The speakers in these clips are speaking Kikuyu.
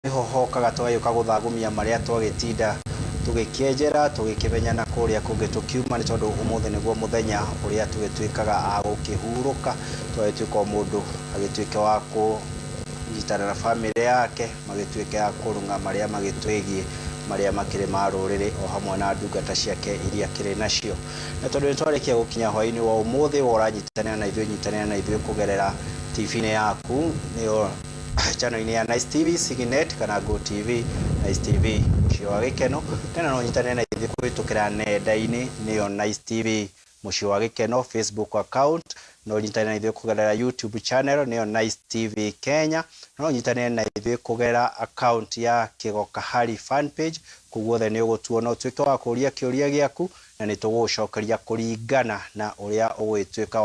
Nĩho hokaga tũgagĩũka gũthagũmia marĩa twagĩtinda tũgĩkĩenjera tũgĩkĩmenya na kũrĩa kũngĩ tũkiuma, nĩ tondũ ũmũthĩ nĩguo mũthenya ũrĩa tũgĩtuĩkaga a gũkĩhurũka, tũgagĩtuĩka o mũndũ agĩtuĩke wa kũnyitana na bamĩrĩ yake, magĩtuĩke a kũrung'a marĩa magĩtwĩgiĩ marĩa makĩrĩ ma rũrĩrĩ o hamwe na ndungata ciake iria akĩrĩ nacio. Na tondũ nĩ twarĩkia gũkinya hwaĩ-inĩ wa ũmũthĩ, we ũranyitanĩra na ithuĩ, nyitanĩra na ithuĩ kũgerera TV-inĩ yaku, nĩyo channel-inĩ ya Nice TV, Signet kana Go TV, Nice TV mũciĩ wa gĩkeno. Tena no ũnyitanĩre na ithuĩ kũhĩtũkĩra nenda-inĩ, nĩyo Nice TV mũciĩ wa gĩkeno Facebook account. No ũnyitanĩre na ithuĩ kũgerera YouTube channel, nĩyo Nice TV Kenya. No ũnyitanĩre na ithuĩ kũgerera account ya Kĩgoka Harry fan page. Kũu guothe nĩ ũgũtuona, ũtuĩke wa kũũria kĩũria gĩaku na nĩ tũgũgũcokeria kũringana na ũrĩa ũgũgĩtuĩka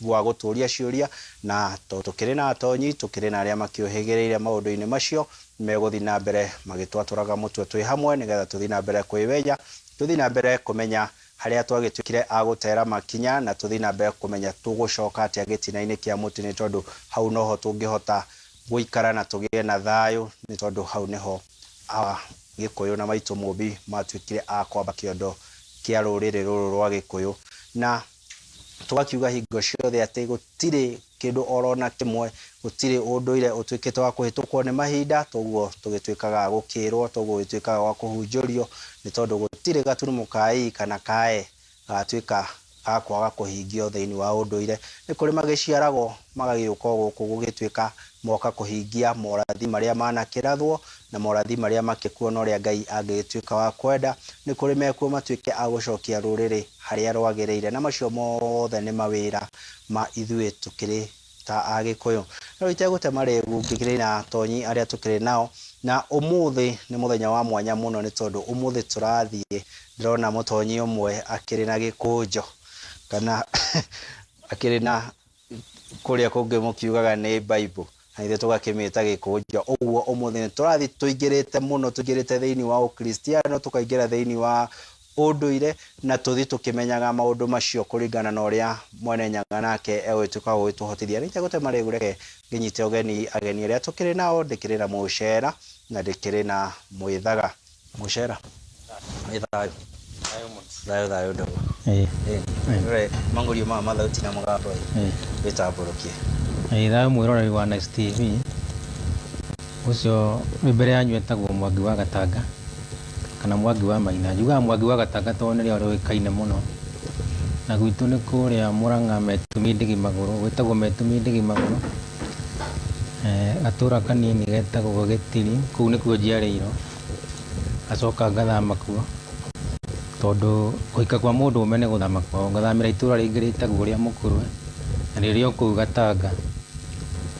wa gũtũũria ciũria. Na tondũ tũkĩrĩ na atonyi, tũkĩrĩ na arĩa makĩũhĩgĩrĩire maũndũ-inĩ macio, megũthiĩ na mbere magĩtwatũraga mũtwe twĩ hamwe, nĩgetha tũthiĩ na mbere kwĩmenya, tũthiĩ na mbere kũmenya harĩa twagĩtuĩkire a gũtera makinya, na tũthiĩ na mbere kũmenya tũgũcoka atĩa gĩtina-inĩ kĩa mũtĩ, nĩ tondũ hau noho tũngĩhota gũikara na tũgĩe na thayũ, nĩ tondũ hau nĩho Gĩkũyũ na maitũ Mũmbi matuĩkire a kwamba kĩondo kĩa rũrĩrĩ rũrũ rwa Gĩkũyũ. Na tũgakiuga hingo ciothe atĩ gũtirĩ kĩndũ orona kĩmwe, gũtirĩ ũndũire ũtuĩkĩte wa kũhĩtũkwo nĩ mahinda, toguo tũgĩtuĩkaga gũkĩrwo, toguo gũgĩtuĩkaga wa kũhunjũrio, nĩ tondũ gũtirĩ gaturumo ka i kana ka e gagatuĩka ga kwaga kũhingio thĩinĩ wa ũndũire. Nĩ kũrĩ magĩciaragwo magagĩũka o gũkũ gũgĩtuĩka moka kũhingia morathi marĩa manakĩrathwo na morathi marĩa makĩkuo na ũrĩa Ngai angĩgĩtuĩka wa kwenda. Nĩ kũrĩ mekuo matuĩke a gũcokia rũrĩrĩ harĩa rwagĩrĩire, na macio mothe nĩ mawĩra ma ithuĩ tũkĩrĩ ta Agĩkũyũ. No itegũte marĩgu, ngĩkĩrĩ na atonyi arĩa tũkĩrĩ nao, na ũmũthĩ nĩ mũthenya wa mwanya mũno, nĩ tondũ ũmũthĩ tũrathiĩ, ndĩrona mũtonyi ũmwe akĩrĩ na gĩkũnjo kana akĩrĩ na kũrĩa kũngĩ mũkiugaga nĩ Bible, na ithuĩ tũgakĩmĩta gĩkũnjo. Ũguo ũmũthĩ nĩ tũrathiĩ tũingĩrĩte mũno, tũingĩrĩte thĩinĩ wa ũkristiano, tũkaingĩra thĩinĩ wa ũndũire, na tũthiĩ tũkĩmenyaga maũndũ macio kũringana na ũrĩa Mwene Nyaga nake egũgĩtuĩka gũgĩtũhotithia. Nĩ itegũte marĩgu, reke ngĩnyite ũgeni ageni arĩa tũkĩrĩ nao. Ndĩkĩrĩ na Mũcera na ndĩkĩrĩ na Mwĩthaga. Mũcera, wĩ thayũ? Thayũ thayũ ndogo. Ĩĩ, mangũrio maya mathauti na mũgambo ĩ wĩtambũrũkie. Ĩĩ, thayũ mwĩroreri wa Nice TV. Ũcio wĩ mbere yanyu etagwo Mwangi wa Gatanga kana Mwangi wa Maina. Njugaga Mwangi wa Gatanga tondũ nĩrĩo rĩũĩkaine mũno. Na gwitũ nĩ kũrĩa Mũrang'a Metumi Ndigi Magũrũ, gwĩtagwo Metumi Ndigi Magũrũ. Gatũra kanini getagwo Gĩtiri, kũu nĩkuo njiarĩirwo. Ngacoka ngathama kuo tondũ kũhika kwa mũndũrũme nĩ gũthama kwao. Ngathamĩra itũra rĩngĩ rĩtagwo rĩa Mũkũrwe na rĩrĩ o kũu Gatanga.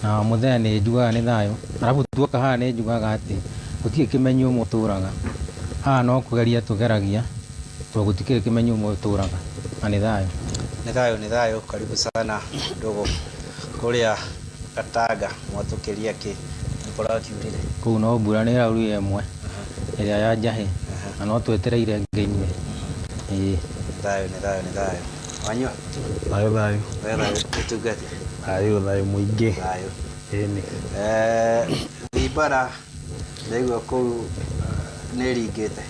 Na mũthenya nĩ njugaga nĩ thayũ, arabu tuoka haha nĩ njugaga atĩ gũtirĩ kĩmenyi ũmwe ũtũraga. Haha no kũgeria tũgeragia tondũ gũtikĩrĩ kĩmenyi ũmwe ũtũraga, na nĩ thayũ. Nĩ thayũ, nĩ thayũ. Karibu sana ndugu. Kũrĩa Gatanga mwatũkĩria kĩ nĩ kũrakiurire? Kũu no mbura nĩ ĩraurire ĩmwe ĩrĩa ya njahĩ, na no twetereire ĩngĩ inyue. Ĩĩ. Nĩ thayũ, nĩ thayũ, nĩ thayũ. Wanyua? Thayũ thayũ. Thayũ thayũ ũtungati. Thayũ thayũ mũingĩ. Thayũ. Ĩni. Thimbara ndaigua kũu nĩ ĩringĩte.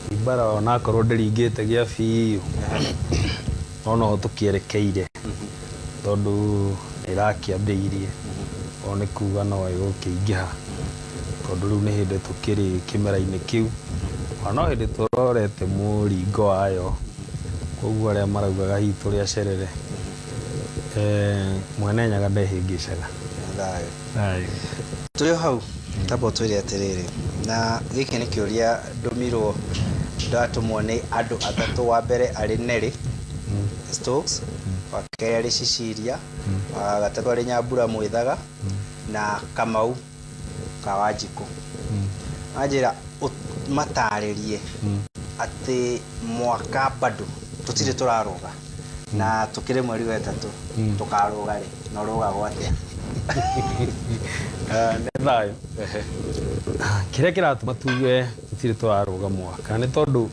Thimbara onakorwo ndĩringĩte gĩa biũ, no noho tũkĩerekeire, tondũ ĩrakĩambĩrĩirie, o nĩ kuga no ĩgũkĩingĩha, tondũ rĩu nĩ hĩndĩ tũkĩrĩ kĩmera-inĩ kĩu, ona no hĩndĩ tũrorete mũringo wayo, koguo arĩa maraugaga hihi tũrĩ acerere, Mwene Nyaga ndehĩngĩcaga. Thayũ. Thayũ. Tũrĩ o hau, tamba ũtwĩre atĩrĩrĩ, na gĩkĩ nĩ kĩũria ndũmirwo, ndatũmwo nĩ andũ atatũ. Wa mbere arĩ Nelly Stokes, wa kerĩ arĩ Cecilia, wa gatatũ arĩ Nyambura Mwĩthaga, na Kamau ka Wanjikũ. Anjĩra matarĩrie atĩ mwaka bado tũtirĩ tũrarũga, na tũkĩrĩ mweri wa ĩtatũ, tũkarũga rĩ, na ũrũgagwo atĩa? Nĩ thayũ. Kĩrĩa kĩratũma tuge tũtirĩ tũrarũga mwaka nĩ tondũ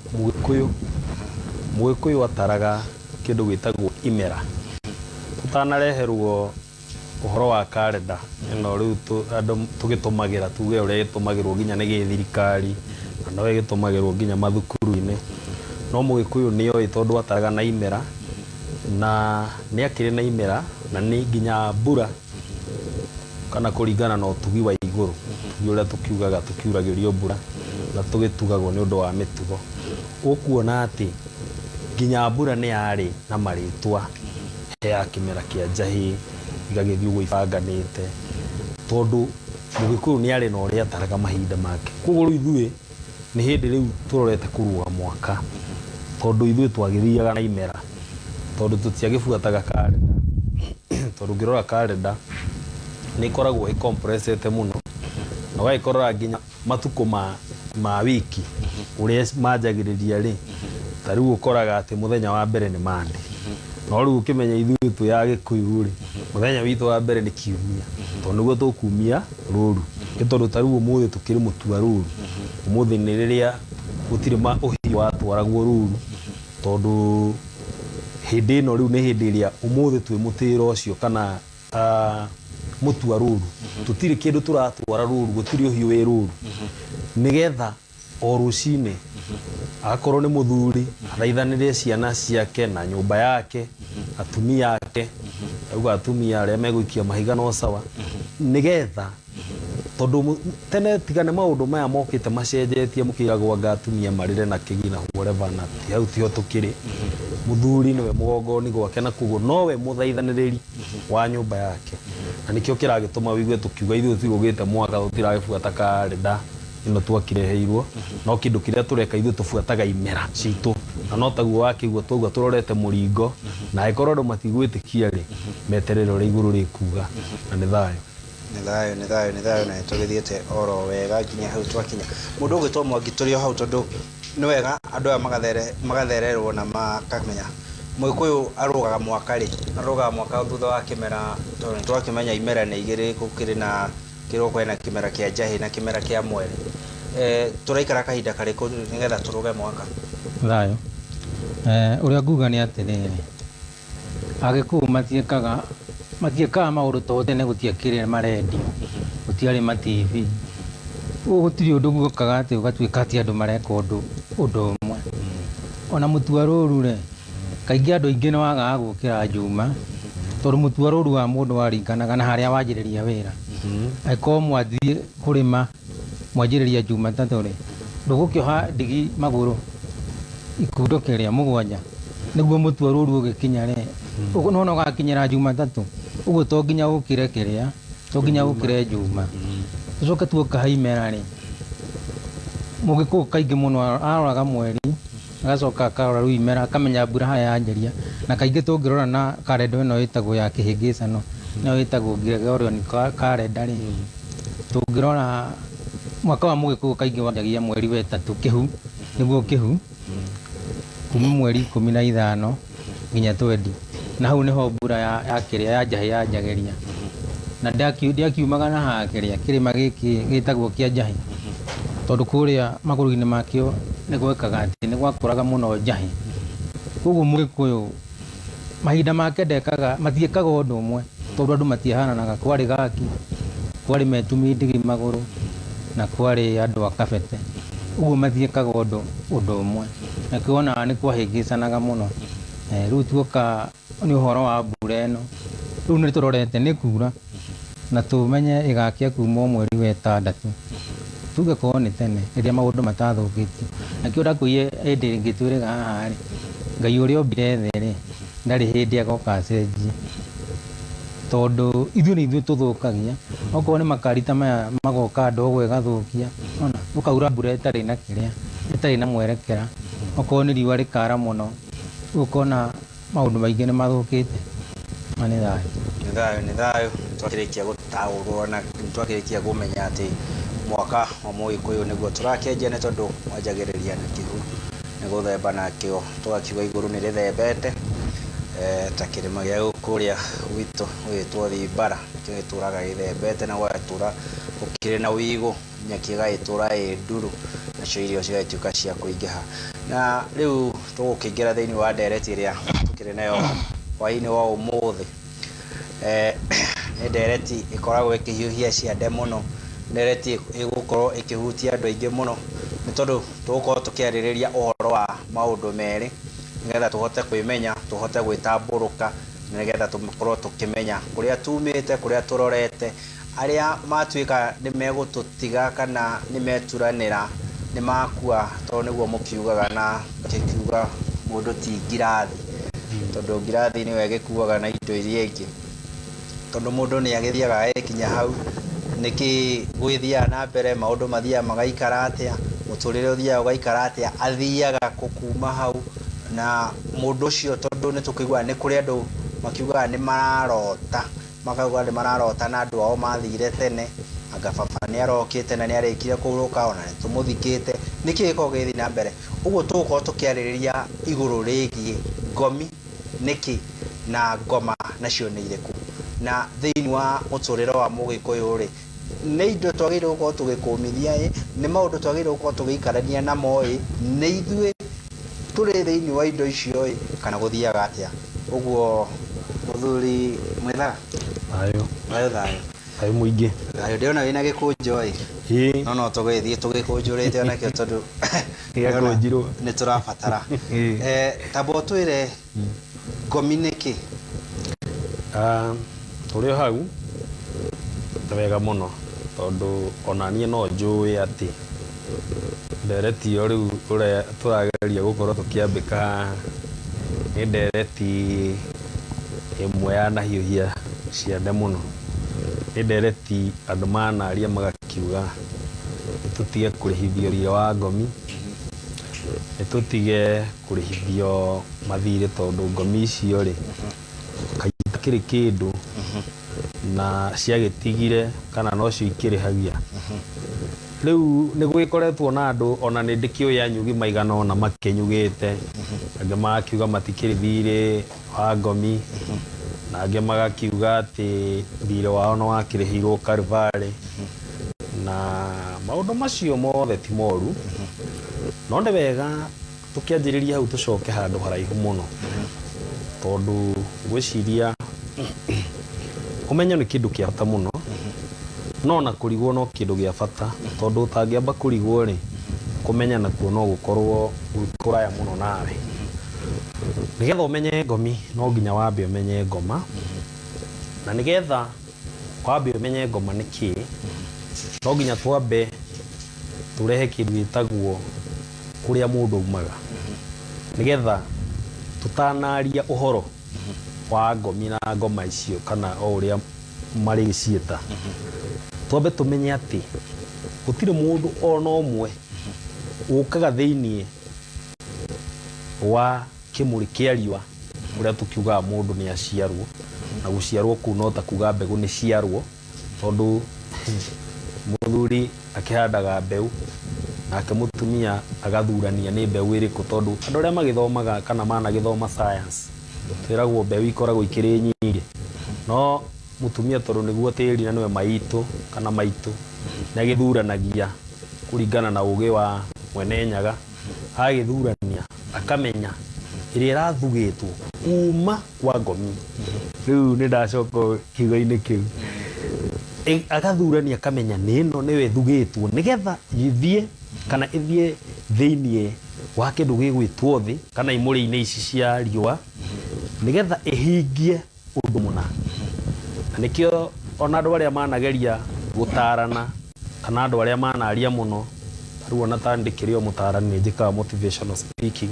Mũgĩkũyũ ataraga kĩndũ gĩtagwo imera. Tũtanareherwo Ũhoro wa karenda ĩno rĩu andũ tũgĩtũmagĩra, tuge ũrĩa ĩtũmagĩrwo nginya nĩ gĩthirikari na no ĩgĩtũmagĩrwo nginya mathukuru-inĩ, no Mũgĩkũyũ nĩ oĩ tondũ ataraga na imera, na nĩ akĩrĩ na imera na nĩ nginya mbura kana kũringana na ũtugi wa igũrũ, ũtugi ũrĩa tũkiugaga tũkiuragĩrio mbura na tũgĩtugagwo nĩ ũndũ wa mĩtugo. Ũkuona atĩ nginya mbura nĩ yarĩ na marĩtwa ya kĩmera kĩa njahĩ, igagĩthiĩ ũguo ibanganĩte, tondũ Mũgĩkũyũ nĩ arĩ na ũrĩa ataraga mahinda make. Koguo rĩu ithuĩ nĩ hĩndĩ rĩu tũrorete kũrũga mwaka, tondũ ithuĩ twagĩthiaga na imera, tondũ tũtiagĩbuataga karenda, tondũ ũngĩrora karenda nĩ ĩkoragwo ĩcompressete mũno, na ũgagĩkorora nginya matukũ ma wiki ũrĩa manjagĩrĩria rĩ, ta rĩu ũkoraga atĩ mũthenya wa mbere nĩ Monday, no rĩu ũkĩmenya ithuĩ twĩ Agĩkũyũ rĩ, mũthenya witũ wa mbere nĩ kiumia, tondũ nĩguo tũkumia rũru. Nĩ tondũ ta rĩu ũmũthĩ tũkĩrĩ mũtua rũru, ũmũthĩ nĩ rĩrĩa gũtirĩ ũhiũ watwaragwo rũru, tondũ hĩndĩ ĩno rĩu nĩ hĩndĩ ĩrĩa ũmũthĩ twĩ mũtĩro ũcio kana mũtua rũru, tũtirĩ kĩndũ tũratwara rũru, gũtirĩ ũhiũ wĩ rũru, nĩgetha o rũcinĩ akorwo nĩ mũthuri athaithanĩrie ciana ciake na nyũmba yake, atumia ake, auga atumia arĩa megũikia mahiga no sawa, nĩgetha tondũ tene tiga nĩ maũndũ maya mokĩte macenjetie, mũkĩragwo anga atumia marĩre na kĩgina whatever, na ti hau tiho tũkĩrĩ. Mũthuri nĩwe mũgongoni gwake, na koguo nowe mũthaithanĩrĩri wa nyũmba yake, na nĩkĩo kĩragĩtũma wĩigue tũkiuga ithuĩ tũtirũgĩte mwaka, tũtiragĩbuata karenda ĩno twakireheirwo, no kĩndũ kĩrĩa tũreka ithuĩ tũbuataga imera citũ, na no taguo wakĩigua twaigua tũrorete mũringo, na angĩkorwo andũ matigwĩtĩkia rĩ, meterere ũrĩa igũrũ rĩkuga, na nĩ thayũ. Nĩ thayũ, nĩ thayũ, nĩ thayũ, na nĩtũgĩthiĩte oro wega nginya hau twakinya. Mũndũ ũgwĩtwo Mwangi tũrĩ o hau, tondũ nĩ wega andũ aya magathererwo na makamenya Mũgĩkũyũ arũgaga mwaka rĩ, arũgaga mwaka thutha wa kĩmera, tondũ nĩtwakĩmenya imera nĩ igĩrĩ, gũkĩrĩ na kĩroko kwĩna kĩmera kĩa njahĩ na kĩmera kĩa mwere. Tũraikara kahinda karĩkũ nĩgetha tũrũge mwaka? Thayũ. Ũrĩa nguga nĩ atĩrĩrĩ, Agĩkũyũ matiĩkaga maũndũ tondũ tene gũtiakĩrĩ marendio, gũtiarĩ ma TV, ũguo gũtirĩ ũndũ guokaga atĩ ũgatuĩka atĩ andũ mareka ũndũ ũmwe. Ona mũtua rũru rĩ, kaingĩ andũ aingĩ nĩ wagaga gũkĩra Njuma, tondũ mũtua rũru wa mũndũ waringanaga na harĩa wanjĩrĩria wĩra. Angĩkorwo mwathiĩ kũrĩma mwanjĩrĩria Jumatatũ rĩ, ndũgũkĩoha ndigi magũrũ ikundo kĩrĩa mũgwanja nĩguo mũtua rũru ũgĩkinya rĩ, ũguo nĩwona ũgakinyĩra Jumatatũ, ũguo to nginya ũkĩre kĩrĩa, to nginya ũkĩre Njuma. Tũcoke tuoka ha imera rĩ, Mũgĩkũyũ kaingĩ mũno aroraga mweri, agacoka akarora rĩu imera, akamenya mbura harĩa yanjĩria, na kaingĩ tũngĩrora na karenda ĩno ĩtagwo ya kĩhĩngĩcano, nĩyo ĩtagwo Gregorian karenda rĩ, tũngĩrora mwaka wa Mũgĩkũyũ kaingĩ wanjagia mweri wa ĩtatũ kĩhu, nĩguo kĩhu, kuma mweri 15 nginya 20, na hau nĩho mbura ya kĩrĩa ya njahĩ yanjagĩria, na ndiakiumaga na haha kĩrĩa kĩrĩma gĩkĩ gĩtagwo kĩa njahĩ, tondũ kũrĩa magũrũ-inĩ makĩo nĩ gwekaga atĩ nĩ gwakũraga mũno njahĩ. Koguo Mũgĩkũyũ mahinda make ndekaga, matiĩkaga ũndũ ũmwe, tondũ andũ matiahananaga, kwarĩ gaki, kwarĩ metumi ndigi magũrũ, na kwarĩ andũ a kabete, ũguo matiĩkaga ũndũ ũmwe, na kĩonaga nĩ kwahĩngĩcanaga mũno. Rĩu tuoka nĩ ũhoro wa mbura ĩno, rĩu nĩ tũrorete nĩ kura, na tũmenye ĩgakia kuma mweri wa ĩtandatũ, tuge korwo nĩ tene rĩrĩa maũndũ matathũkĩtio. Nakĩo ndakwĩire hĩndĩ ĩngĩ twĩrĩga haha rĩ, Ngai ũrĩa ombire thĩ rĩ, ndarĩ hĩndĩ agoka acenjie, tondũ ithuĩ nĩ ithuĩ tũthũkagia. Okorwo nĩ makari ta maya magoka ndogo ĩgathũkia, ona gũkaura mbura ĩtarĩ na kĩrĩa, ĩtarĩ na mwerekera, okorwo nĩ riũa rĩkara mũno, ũkona maũndũ maingĩ nĩ mathũkĩte. Na nĩ thayũ. Nĩ thayũ, nĩ thayũ. Twakĩrĩkia gũtaũrwo na twakĩrĩkia kũmenya atĩ mwaka wa Mũgĩkũyũ nĩguo tũrakĩanjia, nĩ tondũ wanjagĩrĩria na kĩhu, nĩ gũthemba nakĩo, tũgakiuga igũrũ nĩ rĩthembete, ta kĩrĩma gĩa kũrĩa gwitũ gũgĩtwo Thimbara, nĩkĩo gĩtũraga gĩthembete na gũgatũra gũkĩrĩ na ũigũ, nyeki ĩgagĩtũra ĩ nduru, nacio irio cigagĩtuĩka cia kũingĩha. Na rĩu tũgũkĩingĩra thĩinĩ wa ndereti ĩrĩa tũkĩrĩ nayo hwaĩ-inĩ wa ũmũthĩ. Nĩ ndereti ĩkoragwo ĩkĩhiũhia ciande mũno, ndereti ĩgũkorwo ĩkĩhutia andũ aingĩ mũno, nĩ tondũ tũgũkorwo tũkĩarĩrĩria ũhoro wa maũndũ merĩ nĩgetha tũhote kwĩmenya, tũhote gwĩtambũrũka, na nĩgetha tũkorwo tũkĩmenya kũrĩa tumĩte, kũrĩa tũrorete, arĩa matuĩka nĩ megũtũtiga kana nĩ meturanĩra nĩ makua, tondũ nĩguo mũkiugaga na gĩkiuga mũndũ ti ngirathi, tondũ ngirathi nĩyo ĩgĩkuaga na indo iria ingĩ, tondũ mũndũ nĩ agĩthiaga agagĩkinya hau nĩkĩ gwĩthiaga na mbere, maũndũ mathiaga magaikara atĩa, mũtũrĩre ũthiaga ũgaikara atĩa, athiaga kũkuma hau na mũndũ ũcio, tondũ nĩ tũkĩiguaga nĩ kũrĩ andũ makiugaga nĩ mararota, makauga nĩ mararota na andũ ao mathire tene, anga baba nĩ arokĩte na nĩ arĩkire kũhurũka, ona nĩ tũmũthikĩte, nĩkĩ gĩkoragwo gĩgĩthiĩ na mbere. Ũguo tũgũkorwo tũkĩarĩrĩria igũrũ rĩgiĩ ngomi nĩkĩ na ngoma nacio nĩ irĩkũ, na thĩinĩ wa mũtũrĩre wa mũgĩkũyũ rĩ, nĩ indo twagĩrĩirwo gũkorwo tũgĩkũmithia ĩ, nĩ maũndũ twagĩrĩirwo gũkorwo tũgĩikarania namo ĩ, nĩ ithuĩ tũrĩ thĩinĩ wa indo icio ĩ, kana gũthiaga atĩa. Ũguo mũthuri Mwĩthaga, Thayũ. Thayũ thayũ. Thayũ mũingĩ. Thayũ, ndĩrona wĩna gĩkũnjo ĩ. Ĩĩ. No no tũgĩthiĩ tũgĩkũnjũrĩte onakĩo tondũ Gĩakũnjirwo. nĩ tũrabatara. Tamba ũtwĩre ngomi nĩkĩ? Tũrĩ o hau nĩ wega mũno tondũ ona niĩ no njũĩ atĩ ndereti ĩyo rĩu ũrĩa tũrageria gũkorwo tũkĩambĩka haha nĩ ndereti ĩmwe yanahiũhia ciande mũno. Nĩ ndereti andũ manaria magakiuga nĩ tũtige kũrĩhithio thirĩ wa ngomi, nĩ tũtige kũrĩhithio mathirĩ tondũ ngomi icio rĩ kaingĩ itakĩrĩ kĩndũ na ciagĩtigire kana nocio ikĩrĩhagia. Rĩu nĩ gwĩkoretwo na andũ ona nĩ ndĩkĩũĩ anyugi maigana ũna makĩnyugĩte, angĩ magakiuga matikĩrĩ thirĩ wa ngomi, na angĩ magakiuga atĩ thirĩ wao nĩ wakĩrĩhirwo Kalvarĩ, na maũndũ macio mothe ti moru, no nĩ wega tũkĩanjĩrĩria hau tũcoke handũ haraihu mũno, tondũ ngwĩciria ũmenyo nĩ kĩndũ kĩa bata mũno, no na kũrigwo no kĩndũ gĩa bata, tondũ ũtangĩamba kũrigwo rĩ, kũmenya nakuo no gũkorwo gwĩ kũraya mũno nawe. Nĩgetha ũmenye ngomi no nginya wambe ũmenye ngoma, na nĩgetha wambe ũmenye ngoma nĩ kĩ, no nginya twambe tũrehe kĩndũ gĩtagwo kũrĩa mũndũ aumaga, nĩgetha tũtanaria ũhoro wa ngomi na ngoma icio kana o ũrĩa marĩgĩciĩta, twambe tũmenye atĩ gũtirĩ mũndũ ona ũmwe ũkaga thĩiniĩ wa kĩmũrĩ kĩa riũa ũrĩa tũkiugaga mũndũ nĩ aciarwo, na gũciarwo kũu no ta kuga mbegũ nĩ ciarwo, tondũ mũthuri akĩhandaga mbeũ nake mũtumia agathurania nĩ mbeũ ĩrĩkũ, tondũ andũ arĩa magĩthomaga kana managĩthoma science twĩragwo mbeũ ikoragwo ikĩrĩ nyingĩ, no mũtumia tondũ nĩguo tĩri na nĩwe maitũ kana maitũ nĩ agĩthuranagia kũringana na ũgĩ wa mwene Nyaga, agagĩthurania akamenya ĩrĩa ĩrathugĩtwo kuma kwa ngomi. Rĩu nĩ ndacoka kiugo-inĩ kĩu, agathurania akamenya nĩ ĩno nĩyo ĩthugĩtwo nĩgetha ĩthiĩ kana ĩthiĩ thĩiniĩ wa kĩndũ gĩgwĩtwo thĩ kana imũrĩ-inĩ ici cia riũa nĩgetha ĩhingie ũndũ mũna. Na nĩkĩo ona andũ arĩa manageria gũtarana kana andũ arĩa manaria mũno, rĩu ona ta ndĩkĩrĩ o mũtarani nĩ njĩkaga motivational speaking,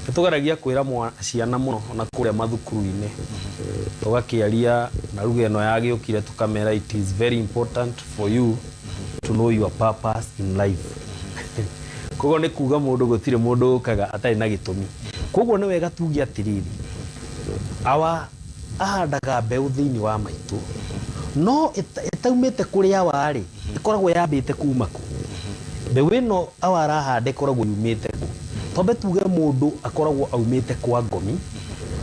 nĩ tũgeragia kwĩra ciana mũno ona kũrĩa mathukuru-inĩ, tũgakĩaria na lugha ĩno ya gĩũkire, tũkamera it is very important for you to know your purpose in life. Koguo nĩ kuga mũndũ gũtirĩ mũndũ ũkaga atarĩ na gĩtũmi. Koguo nĩ wega tuge atĩrĩrĩ, awa ahandaga mbeũ thĩinĩ wa maitũ, no ĩtaumĩte kũrĩ awa rĩ, ĩkoragwo yambĩte kuma kũ? Mbeũ ĩno awa arahanda ĩkoragwo yumĩte kũ? Twambe tuge mũndũ akoragwo aumĩte kwa ngomi,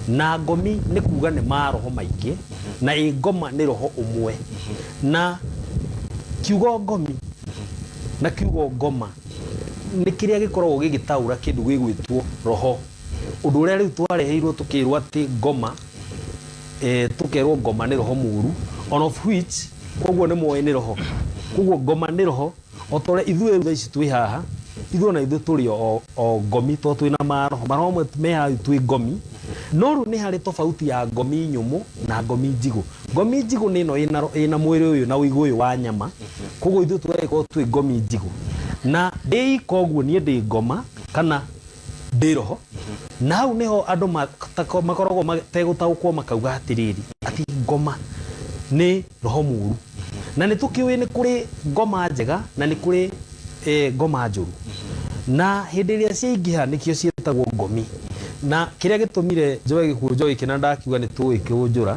na ngomi nĩ kuga nĩ maroho maingĩ, na ĩ ngoma nĩ roho ũmwe. Na kiugo ngomi na kiugo ngoma nĩ kĩrĩa gĩkoragwo gĩgĩtaũra kĩndũ gĩgwĩtwo roho. Ũndũ ũrĩa rĩu twareheirwo tũkĩrwo atĩ ngoma, tũkerwo ngoma nĩ roho mũru, On of which koguo nĩ moĩ nĩ roho, koguo ngoma nĩ roho o ta ũrĩa ithuĩ thaa ici twĩ haha, ithuĩ ona ithuĩ tũrĩ o ngomi tondũ twĩna maroho, maroho mamwe me haha twĩ ngomi. No rĩu nĩ harĩ tofauti ya ngomi nyũmũ na ngomi njigũ. Ngomi njigũ nĩ ĩno ĩna mwĩrĩ ũyũ na ũigũ ũyũ wa nyama, koguo ithuĩ tũgagĩkorwo twĩ ngomi njigũ. Na ndĩ ika ũguo niĩ ndĩ ngoma kana ndĩ roho. Na hau nĩho andũ makoragwo mategũtaũkwo makauga atĩrĩrĩ, atĩ ngoma nĩ roho mũru. Na nĩ tũkĩũĩ nĩ kũrĩ ngoma njega na nĩ kũrĩ ngoma njũru. Na hĩndĩ ĩrĩa ciaingĩha nĩkĩo ciĩtagwo ngomi. Na kĩrĩa gĩtũmire njoe gĩkũnjo gĩkĩ na ndakiuga nĩ tũgĩkũnjũra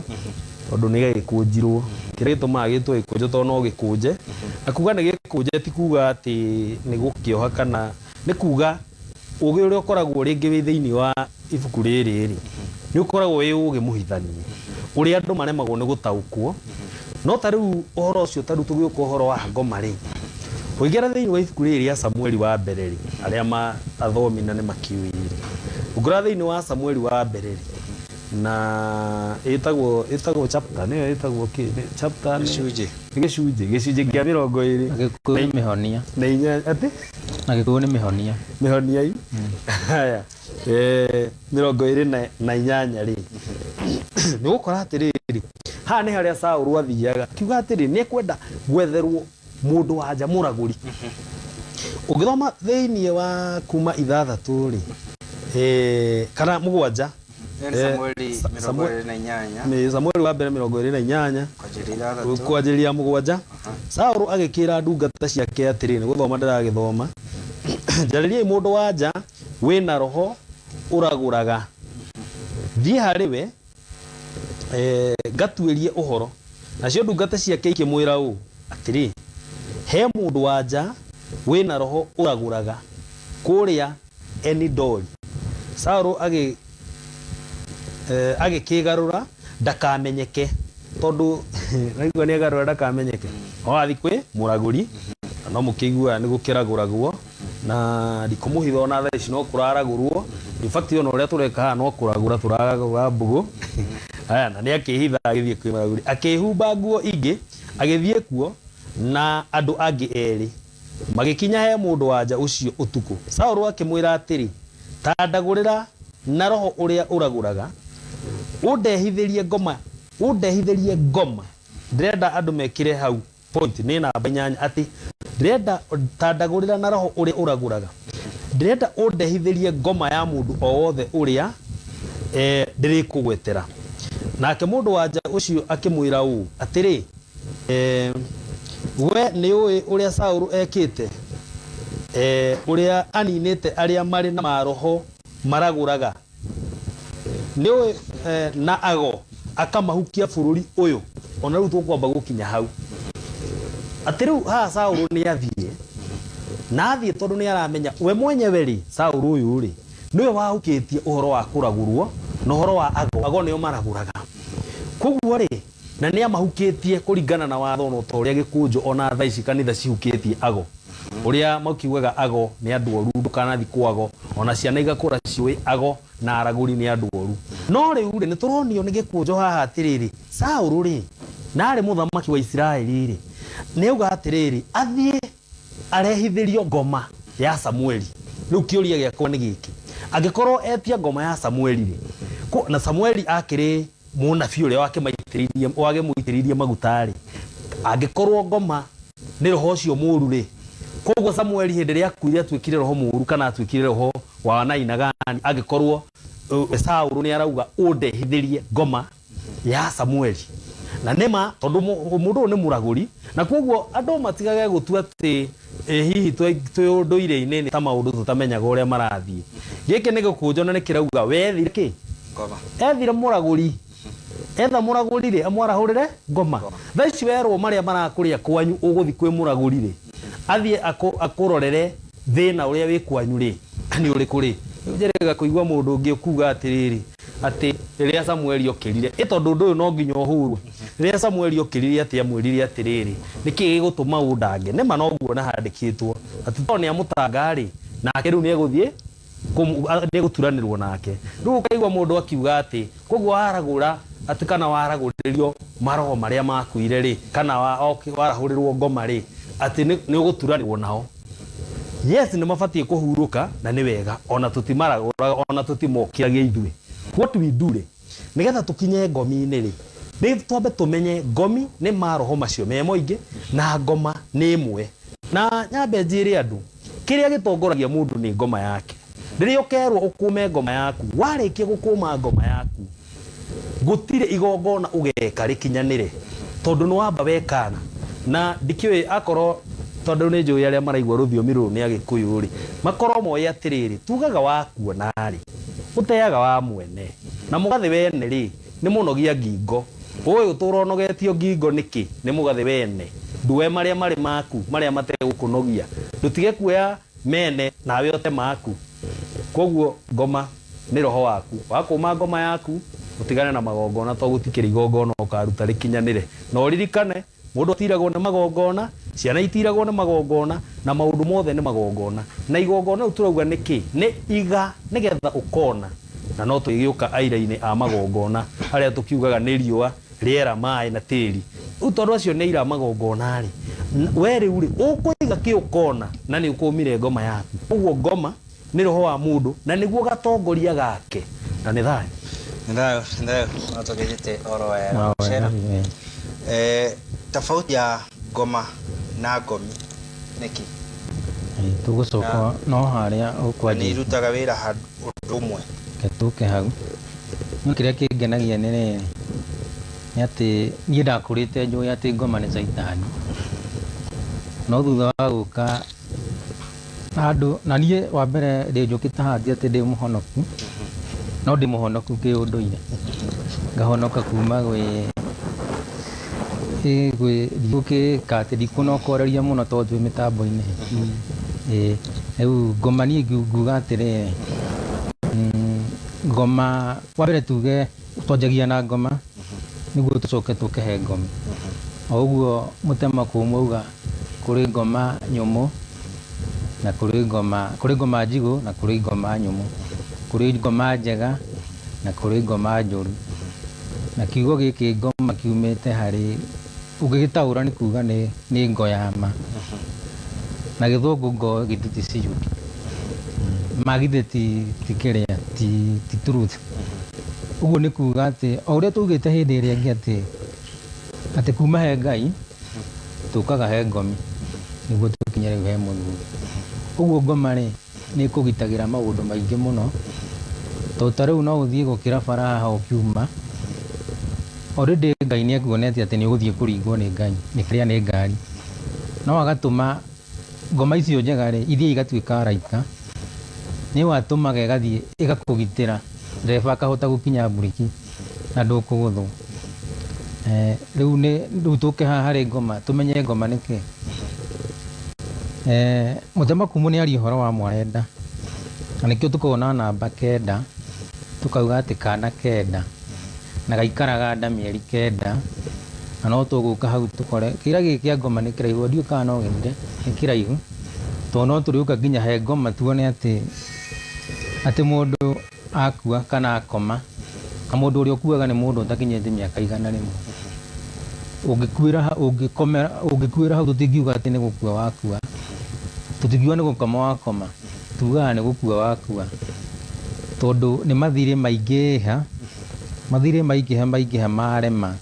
tondũ nĩ gĩgĩkũnjirwo. Kĩrĩa gĩtũmaga gĩtwo gĩkũnjo tondũ no gĩkũnje. Na kuga nĩ gĩkũnje ti kuga atĩ nĩ gũkĩoha kana nĩ kuga ũgĩ ũrĩa ũkoragwo rĩngĩ wĩ thĩinĩ wa ibuku rĩrĩ rĩ, nĩ ũkoragwo wĩ ũgĩ mũhithanie ũrĩa andũ maremagwo nĩ gũtaũkwo. No ta rĩu ũhoro ũcio, ta rĩu tũgĩũka ũhoro wa ngoma rĩ, ũngĩra thĩinĩ wa ibuku rĩrĩ rĩa Samueli wa mbere rĩ, arĩa ma athomi na nĩ makĩũĩ rĩ, ũngĩrora thĩinĩ wa Samueli wa mbere rĩ, na ĩtagwo chapter, nĩyo ĩtagwo kĩ? Nĩ chapter nĩ Gĩcunjĩ. Nĩ gĩcunjĩ kĩa mĩrongo ĩrĩ Na Gĩkũyũ nĩ mĩhonia. na inya, atĩ? Na Gĩkũyũ nĩ mĩhonia. Mĩhonia i? Haya, 28 rĩ, nĩ gũkora atĩrĩrĩ, haha nĩ harĩa Saũlũ athiaga akiuga atĩrĩ nĩ ekwenda gwetherwo mũndũ wa nja mũragũri. Ũngĩthoma thĩinĩ wa kuma 6 rĩ, kana 7, Nĩ Samueli 28. Nĩ Samueli wa mbere 28. Kwanjĩrĩria 6. Kwanjĩrĩria 7. Saũlũ agĩkĩra ndungata ciake atĩrĩ, nĩ gũthoma ndĩragĩthoma, njarĩriai mũndũ wa nja wĩna roho ũragũraga, thiĩ harĩ we, ngatuĩrie ũhoro. Nacio ndungata ciake ikĩmwĩra ũũ atĩrĩ, he mũndũ wa nja wĩna roho ũragũraga kũrĩa Enidori. Saũlũ agĩkĩgarũra ndakamenyeke, tondũ naigua nĩ agarũra ndakamenyeke, no athiĩ kwĩ mũragũri, na no mũkĩiguaga nĩ gũkĩragũragwo na ndikũmũhitha ona thaa ici no kũraragũrwo. In fact ona ũrĩa tũreka haha no kũragũra tũragũra mbũgũ. Haya, na nĩ akĩhitha agĩthiĩ kwĩ mũragũri, akĩhumba nguo ingĩ agĩthiĩ kuo na andũ angĩ erĩ, magĩkinya he mũndũ wa nja ũcio ũtukũ. Saũlũ akĩmwĩra atĩrĩ, ta ndagũrĩra na roho ũrĩa ũragũraga, ũndehithĩrie ngoma, ũndehithĩrie ngoma. Ndĩrenda andũ mekĩre hau point nĩ namba 8, atĩ ndĩrenda ta ndagũrĩra na roho ũrĩa ũragũraga, ndĩrenda ũndehithĩrie ngoma ya mũndũ o wothe ũrĩa ndĩrĩkũgwetera. Nake mũndũ wa nja ũcio akĩmwĩra ũũ atĩrĩ, we nĩ ũĩ ũrĩa Saũlũ ekĩte, ũrĩa aninĩte arĩa marĩ na maroho maragũraga, nĩ ũĩ, na ago akamahukia bũrũri ũyũ. Ona rĩu tũkwamba gũkinya hau atĩ rĩu haha Saũlũ nĩ athiĩ, na athiĩ tondũ nĩ aramenya we mwenyewe rĩ, Saũlũ ũyũ rĩ nĩwe wahukĩtie ũhoro wa kũragũrwo na ũhoro wa ago, ago nĩo maragũraga. Koguo rĩ, na nĩ amahukĩtie kũringana na watho no ta ũrĩa gĩkũnjo ona thaa ici kanitha cihukĩtie ago, ũrĩa makiugaga ago nĩ andũ oru, ndũkanathiĩ kwa ago, ona ciana igakũra ciũĩ ago na aragũri nĩ andũ oru. No rĩu rĩ, nĩ tũronio nĩ gĩkũnjo haha atĩrĩrĩ, Saũlũ rĩ, na arĩ mũthamaki wa Isiraeli rĩ, nĩ auga atĩrĩrĩ, athiĩ arehithĩrio ngoma ya Samueli. Rĩu kĩũria gĩakwa nĩ gĩkĩ, angĩkorwo etia ngoma ya Samueli rĩ, na Samueli akĩrĩ mũnabii ũrĩa wakĩmũitĩrĩirie maguta rĩ, angĩkorwo ngoma nĩ roho ũcio mũru rĩ, koguo Samueli hĩndĩ ĩrĩa akuire atuĩkire roho mũru kana atuĩkire roho wa naina gani, angĩkorwo Saũlũ nĩ arauga ũndehithĩrie ngoma ya Samueli. Na nĩma tondũ mũndũ ũyũ nĩ mũragũri, na koguo andũ matigage gũtua atĩ hihi twĩ ũndũire-inĩ nĩ ta maũndũ tũtamenyaga ũrĩa marathiĩ. Gĩkĩ nĩ gĩkũnjo na nĩ kĩrauga wethire kĩ? Ngoma. Ethire mũragũri. Etha mũragũri rĩ, amwarahũrĩre ngoma. Thaa ici werwo marĩa marakũrĩa kwanyu ũgũthiĩ kwĩ mũragũri rĩ, athiĩ akũrorere thĩna ũrĩa wĩ kwanyu rĩ, nĩ ũrĩkũ rĩ. Rĩu njĩrĩga kũigua mũndũ ũngĩ ũkuga atĩrĩrĩ, atĩ rĩrĩa Samueli okĩrire, ĩ tondũ ũndũ ũyũ no nginya ũhũrwo. Rĩrĩa Samueli okĩrire atĩ amwĩrire atĩrĩrĩ, nĩkĩ gĩgũtũma ũndange? Nĩma noguo na handĩkĩtwo atĩ tondũ nĩ amũtanga rĩ, nake rĩu nĩ egũthiĩ nĩegũturanĩrwo nake. Rĩu ũkaigua mũndũ akiuga atĩ koguo aragũra atĩ kana waragũrĩrio maroho marĩa makuire rĩ, kana warahũrĩrwo ngoma rĩ, atĩ nĩ ũgũturanĩrwo nao. Yes, nĩ mabatiĩ kũhurũka na nĩ wega, ona tũtimaragũraga, ona tũtimokĩragia ithuĩ. What we do rĩ, nĩgetha tũkinye ngomi-inĩ rĩ, nĩ twambe tũmenye ngomi nĩ maroho macio me moingĩ na ngoma nĩ ĩmwe. Na nyambe njĩre andũ, kĩrĩa gĩtongoragia mũndũ nĩ ngoma yake. Rĩrĩa ũkerwo ũkũme ngoma yaku, warĩkia gũkũma ngoma yaku, gũtirĩ igongona ũgeka rĩkinyanĩre, tondũ nĩ wamba wekana. Na ndikĩũĩ akorwo tondũ nĩ njũĩ arĩa maraigua rũthiomi rũrũ nĩ Agĩkũyũ rĩ, makorwo moĩ atĩrĩrĩ, tugaga wakuona rĩ, ũteaga wa mwene, na mũgathĩ wene rĩ, nĩ mũnogia ngingo. Ũyũ ũtũra ũnogetio ngingo nĩkĩ? Nĩ mũgathĩ wene. Nduoe marĩa marĩ maku, marĩa mategũkũnogia, ndũtige kuoya mene nawe ũte maku. Koguo ngoma nĩ roho waku, wakũma ngoma yaku ũtigane na magongona, to gũtikĩrĩ igongona ũkaruta rĩkinyanĩre. Na ũririkane mũndũ atiragwo nĩ magongona, ciana itiragwo nĩ magongona, na maũndũ mothe nĩ magongona. Na igongona rĩu tũrauga nĩ kĩ? Nĩ iga nĩgetha ũkona. Na no tũgĩũka aira-inĩ a magongona arĩa tũkiugaga nĩ riũa, rĩera, maĩ na tĩri. Rĩu tondũ acio nĩ aira a magongona rĩ, we rĩu rĩ, ũkũiga kĩ ũkona na nĩ ũkũmire ngoma yaku. Ũguo ngoma nĩ roho wa mũndũ na nĩguo gatongoria gake, na nĩ thayũ. Nĩ thayũ, nĩ thayũ. No tũgĩthite oro wega. Cera. Tofauti ya ngoma na ngomi nĩkĩ? Tũgũcoka no harĩa ũkwanjia. Nĩ irutaga wĩra handũ ũndũ ũmwe. Tũke hau. No kĩrĩa kĩngenagia nĩ rĩrĩ, nĩ atĩ niĩ ndakũrĩte njũĩ atĩ ngoma nĩ caitani. No thutha wa gũka handũ, na niĩ wa mbere ndĩ njũkĩte haha ti atĩ ndĩ mũhonoku, no ndĩ mũhonoku kĩũndũire. Ngahonoka kuma gwĩ ndigũkĩka atĩ ndikũnokoreria mũno tondũ twĩ mĩtambo-inĩ. Rĩu ngoma niĩ nguga atĩrĩrĩ, ngoma wa mbere tuge twanjagia na ngoma nĩguo tũcoke tũke he ngomi. O ũguo mũtema kũmwe auga kũrĩ ngoma nyũmũ na kũrĩ ngoma, kũrĩ ngoma njigũ na kũrĩ ngoma nyũmũ, kũrĩ ngoma njega na kũrĩ ngoma njũru. Na kiugo gĩkĩ ngoma kiumĩte harĩ, ũngĩgĩtaũra nĩ kuga nĩ ngo ya ma. Na gĩthũngũ ngo githĩ ti ciũki. Ma githĩ ti kĩrĩa, ti truth. Ũguo nĩ kuga atĩ o ũrĩa twaugĩte hĩndĩ ĩrĩa ĩngĩ atĩ kuma he Ngai tũkaga he ngomi nĩguo tũkinye rĩu he mũthuri. Ũguo ngoma rĩ nĩ ĩkũgitagĩra maũndũ maingĩ mũno, tondũ ta rĩu no ũthiĩ gũkĩra bara haha ũkiuma, already Ngai nĩ ekuonetie atĩ nĩ ũgũthiĩ kũringwo nĩ Ngai, nĩ kĩrĩa nĩ ngari. No agatũma ngoma icio njega rĩ ithiĩ igatuĩka araika, nĩ watũmaga ĩgathiĩ ĩgakũgitĩra, ndereba akahota gũkinya mburiki na ndũkũgũthwo. Rĩu nĩ rĩu tũke haha harĩ ngoma tũmenye ngoma nĩ kĩ. Mũtema Kumu nĩ aria ũhoro wa mwarenda, na nĩkĩo tũkoragwo na namba 9, tũkauga atĩ kana 9 na gaikaraga nda mĩeri 9, na no tũgũka hau tũkore kĩra gĩkĩ kĩa ngoma nĩ kĩraihu, ndiũĩ kana no gĩthire, nĩ kĩraihu tondũ no tũrĩũka nginya he ngoma tuone atĩ mũndũ akua kana akoma, na mũndũ ũrĩa ũkuaga nĩ mũndũ ũtakinyĩte mĩaka 100. Ũngĩkuĩra ũngĩkomera, ũngĩkuĩra hau tũtingiuga atĩ nĩ gũkua wakua, tũtingiuga nĩ gũkoma wakoma, tugaga nĩ gũkua wakua, tondũ nĩ mathirĩ maingĩha, mathirĩ maingĩha maingĩha marema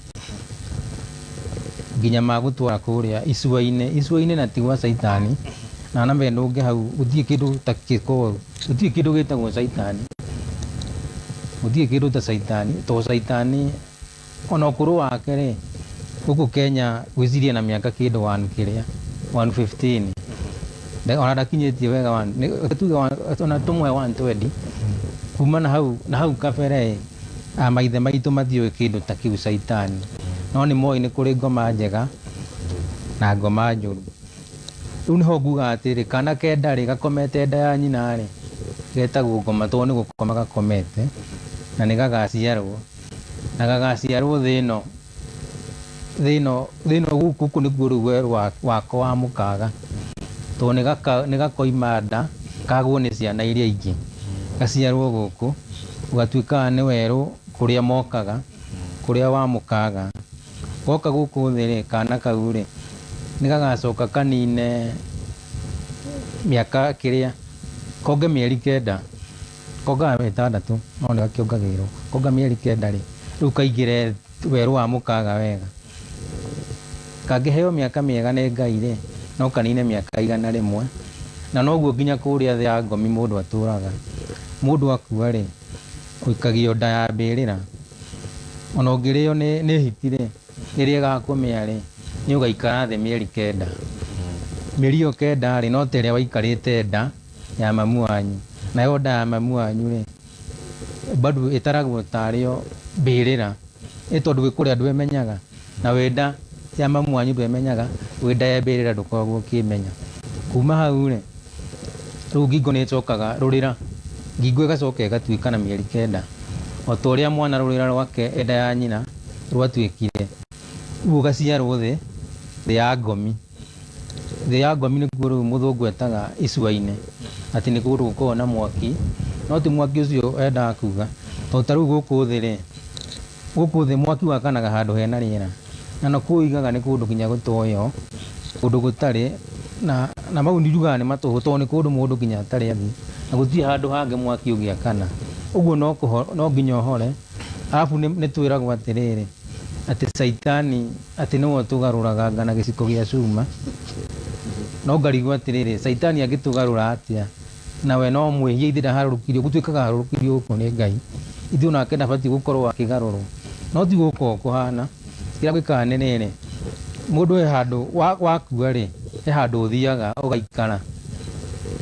nginya magũtwara kũrĩa icua-inĩ, icua-inĩ na ti gwa caitani, na nambe ndũnge hau gũtirĩ kĩndũ ta gĩkoragwo, gũtirĩ kĩndũ gĩtagwo caitani, gũtirĩ kĩndũ ta caitani, tondũ caitani ona ũkũrũ wake rĩ, gũkũ Kenya gwĩciria na mĩaka kĩndũ one kĩrĩa 115, ona ndakinyĩtie wega one, nĩ tuge one, ona tũmũhe 120, kuma na hau, na hau kabere a maithe maitũ matiũĩ kĩndũ ta kĩu caitani, no nĩ moĩ nĩ kũrĩ ngoma njega na ngoma njũru. Rĩu nĩho nguga atĩrĩ, kana 9 rĩ gakomete nda ya nyina rĩ getagwo ngoma tondũ nĩ gũkoma gakomete, na nĩ gagaciarwo, na gagaciarwo thĩ ĩno, thĩ ĩno, thĩ ĩno gũkũ nĩkuo rĩu werũ wako wa mũkaga, tondũ nĩ gakoima nda kagwo nĩ ciana iria ingĩ, gaciarwo gũkũ gũgatuĩka nĩ werũ kũrĩa mokaga, Kũrĩa wa mũkaga. Goka gũkũ thĩ rĩ, kana kau rĩ, nĩ gagacoka kanine mĩaka kĩrĩa, konge mĩeri 9, kongaga 6, no nĩ gakĩongagĩrĩrwo. Konga mĩeri 9 rĩ, rĩu kaingĩre werũ wa mũkaga wega. Kangĩheo mĩaka mĩega nĩ Ngai rĩ, no kanine mĩaka 100. Na noguo nginya kũrĩa thĩ ya ngomi mũndũ atũraga. Mũndũ akua rĩ, ũikagio nda ya mbĩrĩra. Ona ũngĩrĩo nĩ hiti rĩ, rĩrĩa ĩgakũmĩa rĩ, nĩ ũgaikara thĩ mĩeri 9. Mĩeri ĩyo 9 rĩ, no ta ĩrĩa waikarĩte nda ya mamu wanyu. Nayo nda ya mamu wanyu rĩ, bado ĩtaragwo tarĩo mbĩrĩra. Ĩ tondũ wĩ kũrĩa ndwemenyaga, na wĩ nda ya mamu wanyu ndwemenyaga, wĩ nda ya mbĩrĩra ndũkoragwo ũkĩmenya. Kuma hau rĩ, rĩu ngingo nĩ ĩcokaga rũrĩra. Ngingo ĩgacoka ĩgatuĩka na mĩeri 9. O ta ũrĩa mwana rũrĩra rwake nda ya nyina rwatuĩkire. Rĩu ũgaciarwo thĩ ya ngomi. Thĩ ya ngomi nĩkuo rĩu mũthũngũ etaga icua-inĩ, atĩ nĩ kũndũ gũkoragwo na mwaki, no ti mwaki ũcio endaga kuga. Tondũ ta rĩu gũkũ thĩ rĩ, gũkũ thĩ mwaki wakanaga handũ hena rĩera. Na nakuo uigaga nĩ kũndũ nginya gũtoĩo, kũndũ gũtarĩ, na mau njugaga nĩ matũhũ tondũ nĩ kũndũ mũndũ nginya atarĩ athiĩ. Na gũtirĩ handũ hangĩ mwaki ũngĩakana. Ũguo no nginya ũhore. Arabu nĩ twĩragwo atĩrĩrĩ, atĩ caitani atĩ nĩwe ũtũgarũraga anga na gĩciko gĩa cuma. No ngarigwo atĩrĩrĩ, caitani angĩtũgarũra atĩa? Nawe no mwĩhia ithe ndaharũrũkirio, gũtuĩkaga harũrũkirio gũkũ nĩ Ngai. Ithuĩ onake ndabatiĩ gũkorwo akĩgarũrwo. No ti gũkũ kũhana. Kĩrĩa gwĩkaga nĩ rĩrĩ, mũndũ he handũ wakua rĩ, he handũ ũthiaga ũgaikara.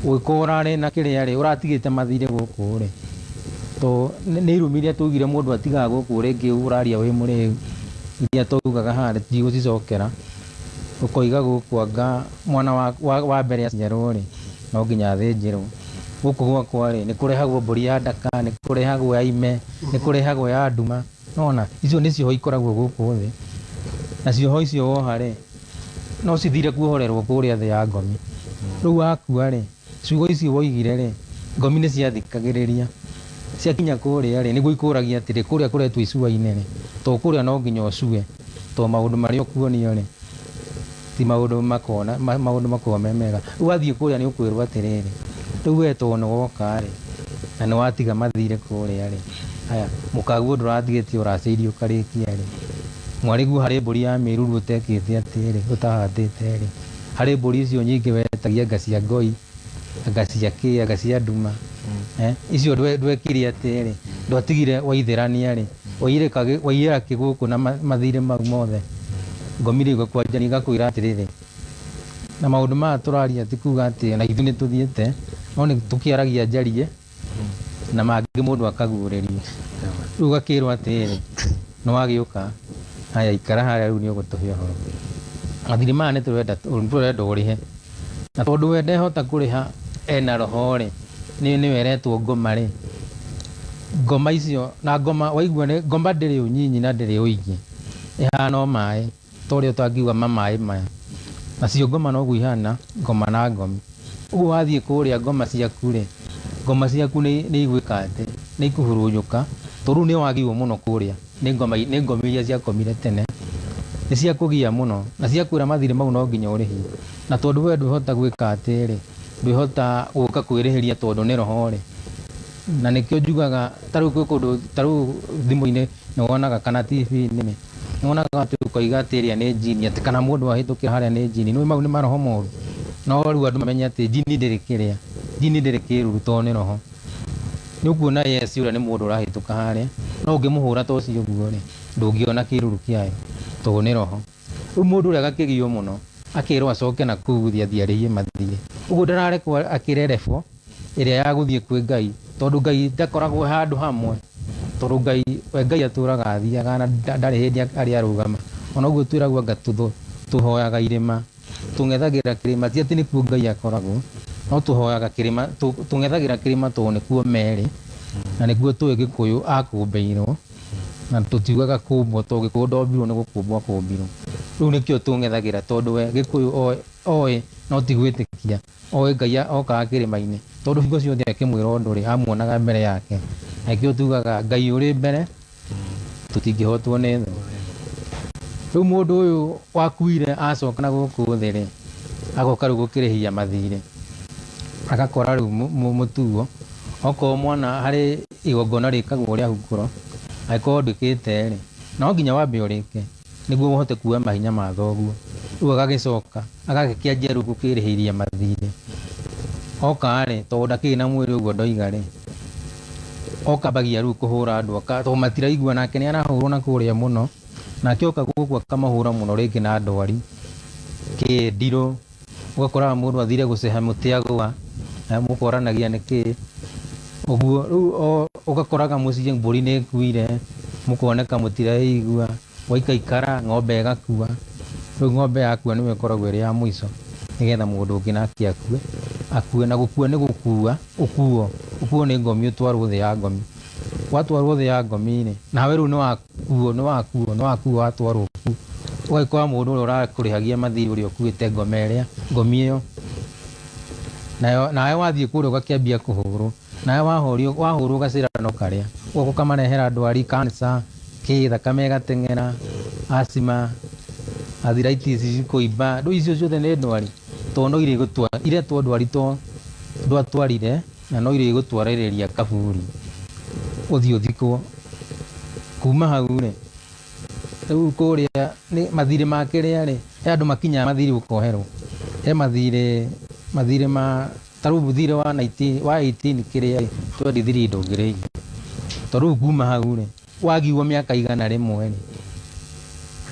Ũgĩkorwo ũrarĩ na kĩrĩa rĩ, ũratigĩte mathirĩ gũkũ rĩ. To nĩ irumi iria twaugire mũndũ atigaga gũkũ rĩngĩ ũraria wĩ mũrĩu. Iria twaugaga haha ndigũcicokera. Ũkoiga gũkũ anga mwana wa mbere aciarwo rĩ, no nginya athĩnjĩrwo. Gũkũ gwakwa rĩ, nĩ kũrehagwo mbũri ya ndaka, nĩ kũrehagwo ya ime, nĩ kũrehagwo ya nduma. Nona icio nĩ cioho ikoragwo gũkũ thĩ. Na cioho icio woha rĩ, no cithire kuohorerwo kũrĩa thĩ ya ngomi. Rĩu wakua rĩ, ciugo icio woigire rĩ, ngomi nĩ ciathikagĩrĩria. Ciakinya kũrĩa rĩ, nĩguo ikũragia atĩrĩ, kũrĩa kũretwo icua-inĩ rĩ, to kũrĩa no nginya ũcue, to maũndũ marĩa ũkuonio rĩ, ti maũndũ makona, maũndũ makoragwo me mega. Rĩu wathiĩ kũrĩa nĩ ũkwĩrwo atĩrĩrĩ, rĩu we to nĩ woka rĩ, na nĩ watiga mathirĩ kũrĩa rĩ, haya, mũkaguo ndũratigĩtie ũracĩirie ũkarĩkia rĩ, mwarĩguo harĩ mbũri ya mĩruru ũtekĩte atĩrĩ, ũtahatĩte rĩ, harĩ mbũri icio nyingĩ wetagia anga cia ngoi, anga cia kĩ, anga cia nduma. Icio ndwekire atĩrĩ, ndwatigire waithĩrania rĩ, waiyĩra kĩ gũkũ na mathirĩ mau mothe. Ngomi rĩu ĩgakwanjania ĩgakwĩra atĩrĩrĩ, na maũndũ maya tũraria ti kuga atĩ na ithuĩ nĩ tũthiĩte, no nĩ tũkĩaragia njarie na mangĩ mũndũ akaguũrĩrio. Rĩu ũgakĩrwo atĩrĩrĩ, nĩ wagĩũka, haya ikara harĩa rĩu nĩ ũgũtũhe ũhoro. Mathirĩ maya nĩ tũrenda ũrĩhe. Na tondũ we ndehota kũrĩha ena roho rĩ, nĩwe eretwo ngoma rĩ. Ngoma icio, na ngoma waigua nĩ ngoma ndĩrĩ ũnyinyi na ndĩrĩ ũingĩ. Ĩhana o maĩ, ta ũrĩa ũtangiuga ma maĩ maya. Nacio ngoma noguo ihana, ngoma na ngomi. Ũguo wathiĩ kũrĩa ngoma ciaku rĩ, ngoma ciaku nĩ igwĩka atĩ, nĩ ikũhurunjũka, tondũ rĩu nĩ wagiywo mũno kũrĩa. Nĩ ngoma, nĩ ngomi iria ciakomire tene. Nĩ ciakũgia mũno, na ciakwĩra mathirĩ mau no nginya ũrĩhie. Na tondũ we ndwĩhota gwĩka atĩ rĩ, ndwĩhota gũka kwĩrĩhĩria tondũ nĩ roho rĩ. Na nĩkĩo njugaga, ta rĩu kwĩ kũndũ, ta rĩu thimũ-inĩ nĩ wonaga kana T V-inĩ nĩ wonaga atĩ ũkoiga atĩ ĩrĩa nĩ njini, atĩ kana mũndũ ahĩtũkĩra harĩa nĩ njini. Nĩ mau nĩ maroho moru. No rĩu andũ mamenye atĩ njini ndĩrĩ kĩrĩa, njini ndĩrĩ kĩruru tondũ nĩ roho. Nĩ ũkuona yes ũrĩa nĩ mũndũ ũrahĩtũka harĩa, no ũngĩmũhũra ta ũcio ũguo rĩ, ndũngĩona kĩruru kĩayo tondũ nĩ roho. Rĩu mũndũ ũrĩa agakĩgio mũno, akerwo acoke na kũu gũthiĩ athiĩ arĩhie mathirĩ. Ũguo ndararekwo akĩre level ĩrĩa ya gũthiĩ kwĩ Ngai, tondũ Ngai ndakoragwo handũ hamwe, tondũ Ngai, we Ngai atũraga athiaga na ndarĩ hĩndĩ arĩ arũgama. Ona ũguo twĩragwo anga tũhoyaga irĩma, tũng'ethagĩra kĩrĩma, ti atĩ nĩkuo Ngai akoragwo, no tũhoyaga kĩrĩma, tũng'ethagĩra kĩrĩma tondũ nĩkuo merĩ, na nĩkuo tũĩ Gĩkũyũ akũmbĩirwo, na tũtiugaga kũmbwo tondũ Gĩkũyũ ndombirwo nĩ gũkũmbwo akũmbirwo. Rĩu nĩkĩo tũng'ethagĩra tondũ we Gĩkũyũ oĩ no ti gwĩtĩkia, oĩ Ngai okaga kĩrĩma-inĩ, tondũ hingo ciothe akĩmwĩra ũndũ rĩ, amuonaga mbere yake. Na nĩkĩo tugaga Ngai ũrĩ mbere Tũtingĩhotwo nĩ thũ. Rĩu mũndũ ũyũ wakuire acoka na gũkũ thĩ rĩ, agoka rĩu gũkĩrĩhia mathirĩ, agakora rĩu mũtuo okorwo mwana harĩ igongona rĩkagwo rĩa hukũro, angĩkorwo ndwĩkĩte rĩ, no nginya wambe ũrĩke nĩguo ũhote kuoya mahinya ma thoguo. Rĩu agagĩcoka agagĩkĩanjia rĩu gũkĩrĩhĩria mathirĩ. Oka rĩ, tondũ ndakĩrĩ na mwĩrĩ ũguo ndoiga rĩ, oka ambagia rĩu kũhũra andũ tondũ matiraigua, nake nĩ arahũrwo na kũrĩa mũno, nake oka gũkũ akamahũra mũno rĩngĩ na ndwari kĩ ndirũ, ũgakoraga mũndũ athire gũceha mũtĩ agũa, na mũkoranagia nĩkĩ ũguo. Rĩu ũgakoraga mũciĩ mbũri nĩ ĩkuire, mũkoneka mũtiraigua, waikaikara ng'ombe ĩgakua. Rĩu ng'ombe yakua nĩyo ĩkoragwo ĩrĩ ya mũico, nĩgetha mũndũ ũngĩ nake akue akue. Na gũkua nĩ gũkua, ũkuo ũkuo nĩ ngomi, ũtwarwo thĩ ya ngomi. Watwarwo thĩ ya ngomi rĩ, nawe rĩu nĩ wakuo, nĩ wakuo, nĩ wakuo, watwarwo kuo, ũgagĩkora mũndũ ũrĩa ũrakũrĩhagia mathirĩ, ũrĩa ũkuĩte ngoma ĩrĩa ngomi ĩyo, nayo nawe wathiĩ kũrĩa ũgakĩambia kũhũrwo, nawe wahũrio wahũrwo gacĩra no karĩa ũgoka ũkamarehera ndwari, cancer, kĩ thakame ĩgateng'era, asthma, arthritis, kũimba, rĩu icio ciothe nĩ ndwari, tondũ no irĩgũtwara iretwo ndwari to ndwatwarire, na no irĩgũtwarĩrĩria kaburi ũthiĩ ũthikwo. Kuma hau rĩ, rĩu kũrĩa nĩ mathirĩ ma kĩrĩa rĩ, he andũ makinyaga mathirĩ ũkoherwo, he mathirĩ, mathirĩ ma ta rĩu thirĩ wa 19 wa 18 kĩrĩa rĩ, 23 ndũngĩrĩhia, tondũ rĩu kuma hau rĩ, wagiwo mĩaka 100 rĩ,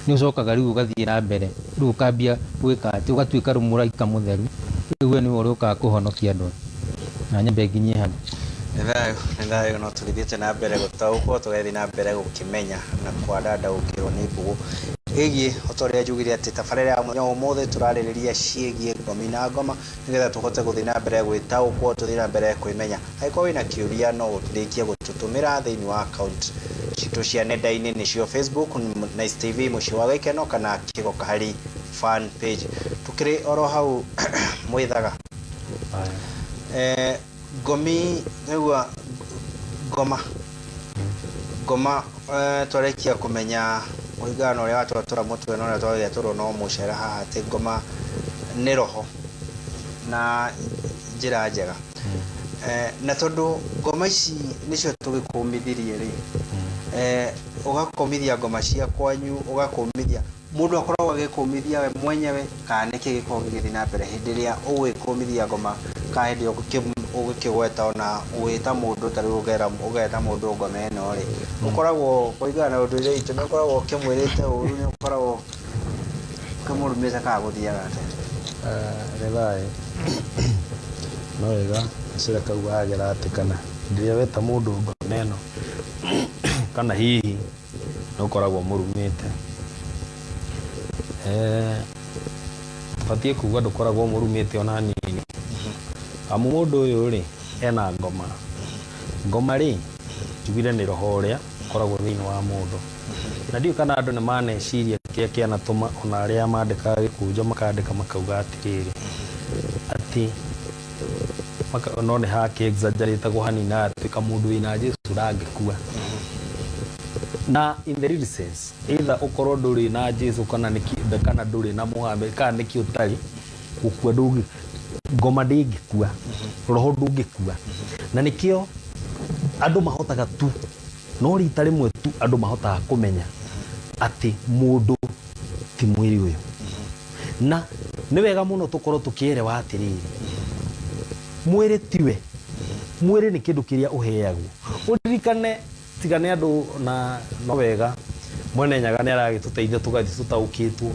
nĩ ũcokaga rĩu ũgathiĩ na mbere, rĩu ũkambia gwĩka atĩ ũgatuĩka rĩu mũraika mũtheru, rĩu we nĩwe ũrĩũkaga kũhonokia andũ. Na nyambe nginyie hau. Nĩ thayũ, nĩ thayũ. No tũgĩthiĩte na mbere gũtaũkwo, tũgathiĩ na mbere gũkĩmenya na kwandandagũkĩrwo nĩ mbũgũ ĩgiĩ o ta ũrĩa njugire atĩ tabarĩra ya mũthenya wa ũmũthĩ tũrarĩrĩria ciĩgiĩ ngomi na ngoma, nĩgetha tũhote gũthiĩ na mbere gwĩtaũkwo, tũthiĩ na mbere kwĩmenya. Angĩkorwo wĩna kĩũria, no ũrĩkie gũtũtũmĩra thĩinĩ wa account citũ cia nenda-inĩ, nĩcio Facebook Nice TV Mũciĩ wa Gĩkeno kana Kĩgoka Hari fan page. Tũkĩrĩ oro hau mwĩthaga ngomi nĩgua ngoma ngoma, twarĩkia kũmenya kũringana na ũrĩa watwatũra mũtwe na ũrĩa twagĩatũrwo no mũcera haha atĩ ngoma nĩ roho na njĩra njega, na tondũ ngoma ici nĩcio tũgĩkũmithirie rĩ, ũgakũmithia ngoma cia kwanyu, ũgakũmithia mũndũ akoragwo agĩkũmithia we mwenyewe, kana nĩkĩ gĩkoragwo gĩgĩthiĩ na mbere hĩndĩ ĩrĩa ũgwĩkũmithia ngoma, kana hĩndĩ ĩrĩa ũgĩkĩgweta ona ũgĩta mũndũ, ta rĩu ũgeta mũndũ ngoma ĩno rĩ, ũkoragwo kũringana na ũndũire witũ nĩ ũkoragwo ũkĩmwĩrĩte ũru, nĩ ũkoragwo ũkĩmũrumĩte, kana gũthiaga atĩa? Nĩ thayũ. No wega gacĩra kau wagera atĩ kana hĩndĩ ĩrĩa weta mũndũ ngoma ĩno, kana hihi nĩ ũkoragwo mũrumĩte, batiĩ kuga ndũkoragwo mũrumĩte ona hanini, amu mũndũ ũyũ rĩ ena ngoma. Ngoma rĩ, njugire nĩ roho ũrĩa ũkoragwo thĩinĩ wa mũndũ, na ndiũĩ kana andũ nĩ maneciria kĩrĩa kĩanatũma ona arĩa mandĩkaga gĩkũnjo makandĩka makauga atĩrĩrĩ atĩ no nĩ hake exaggeratagwo hanini na agatuĩka mũndũ wĩna Jesu ndangĩkua. Na in the real sense, either ũkorwo ndũrĩ na Jesu kana nĩkĩ, kana ndũrĩ na Muhammad, kana nĩkĩ ũtarĩ, gũkua ndũngĩ, ngoma ndĩngĩkua, roho ndũngĩkua. Na nĩkĩo andũ mahotaga tu, no rita rĩmwe tu andũ mahotaga kũmenya atĩ mũndũ ti mwĩrĩ ũyũ. Na nĩ wega mũno tũkorwo tũkĩerewa atĩrĩrĩ, mwĩrĩ tiwe, mwĩrĩ nĩ kĩndũ kĩrĩa ũheagwo. Ũririkane tiga nĩ andũ, na no wega mwene Nyaga nĩ aragĩtũteithia tũgathiĩ tũtaũkĩtwo.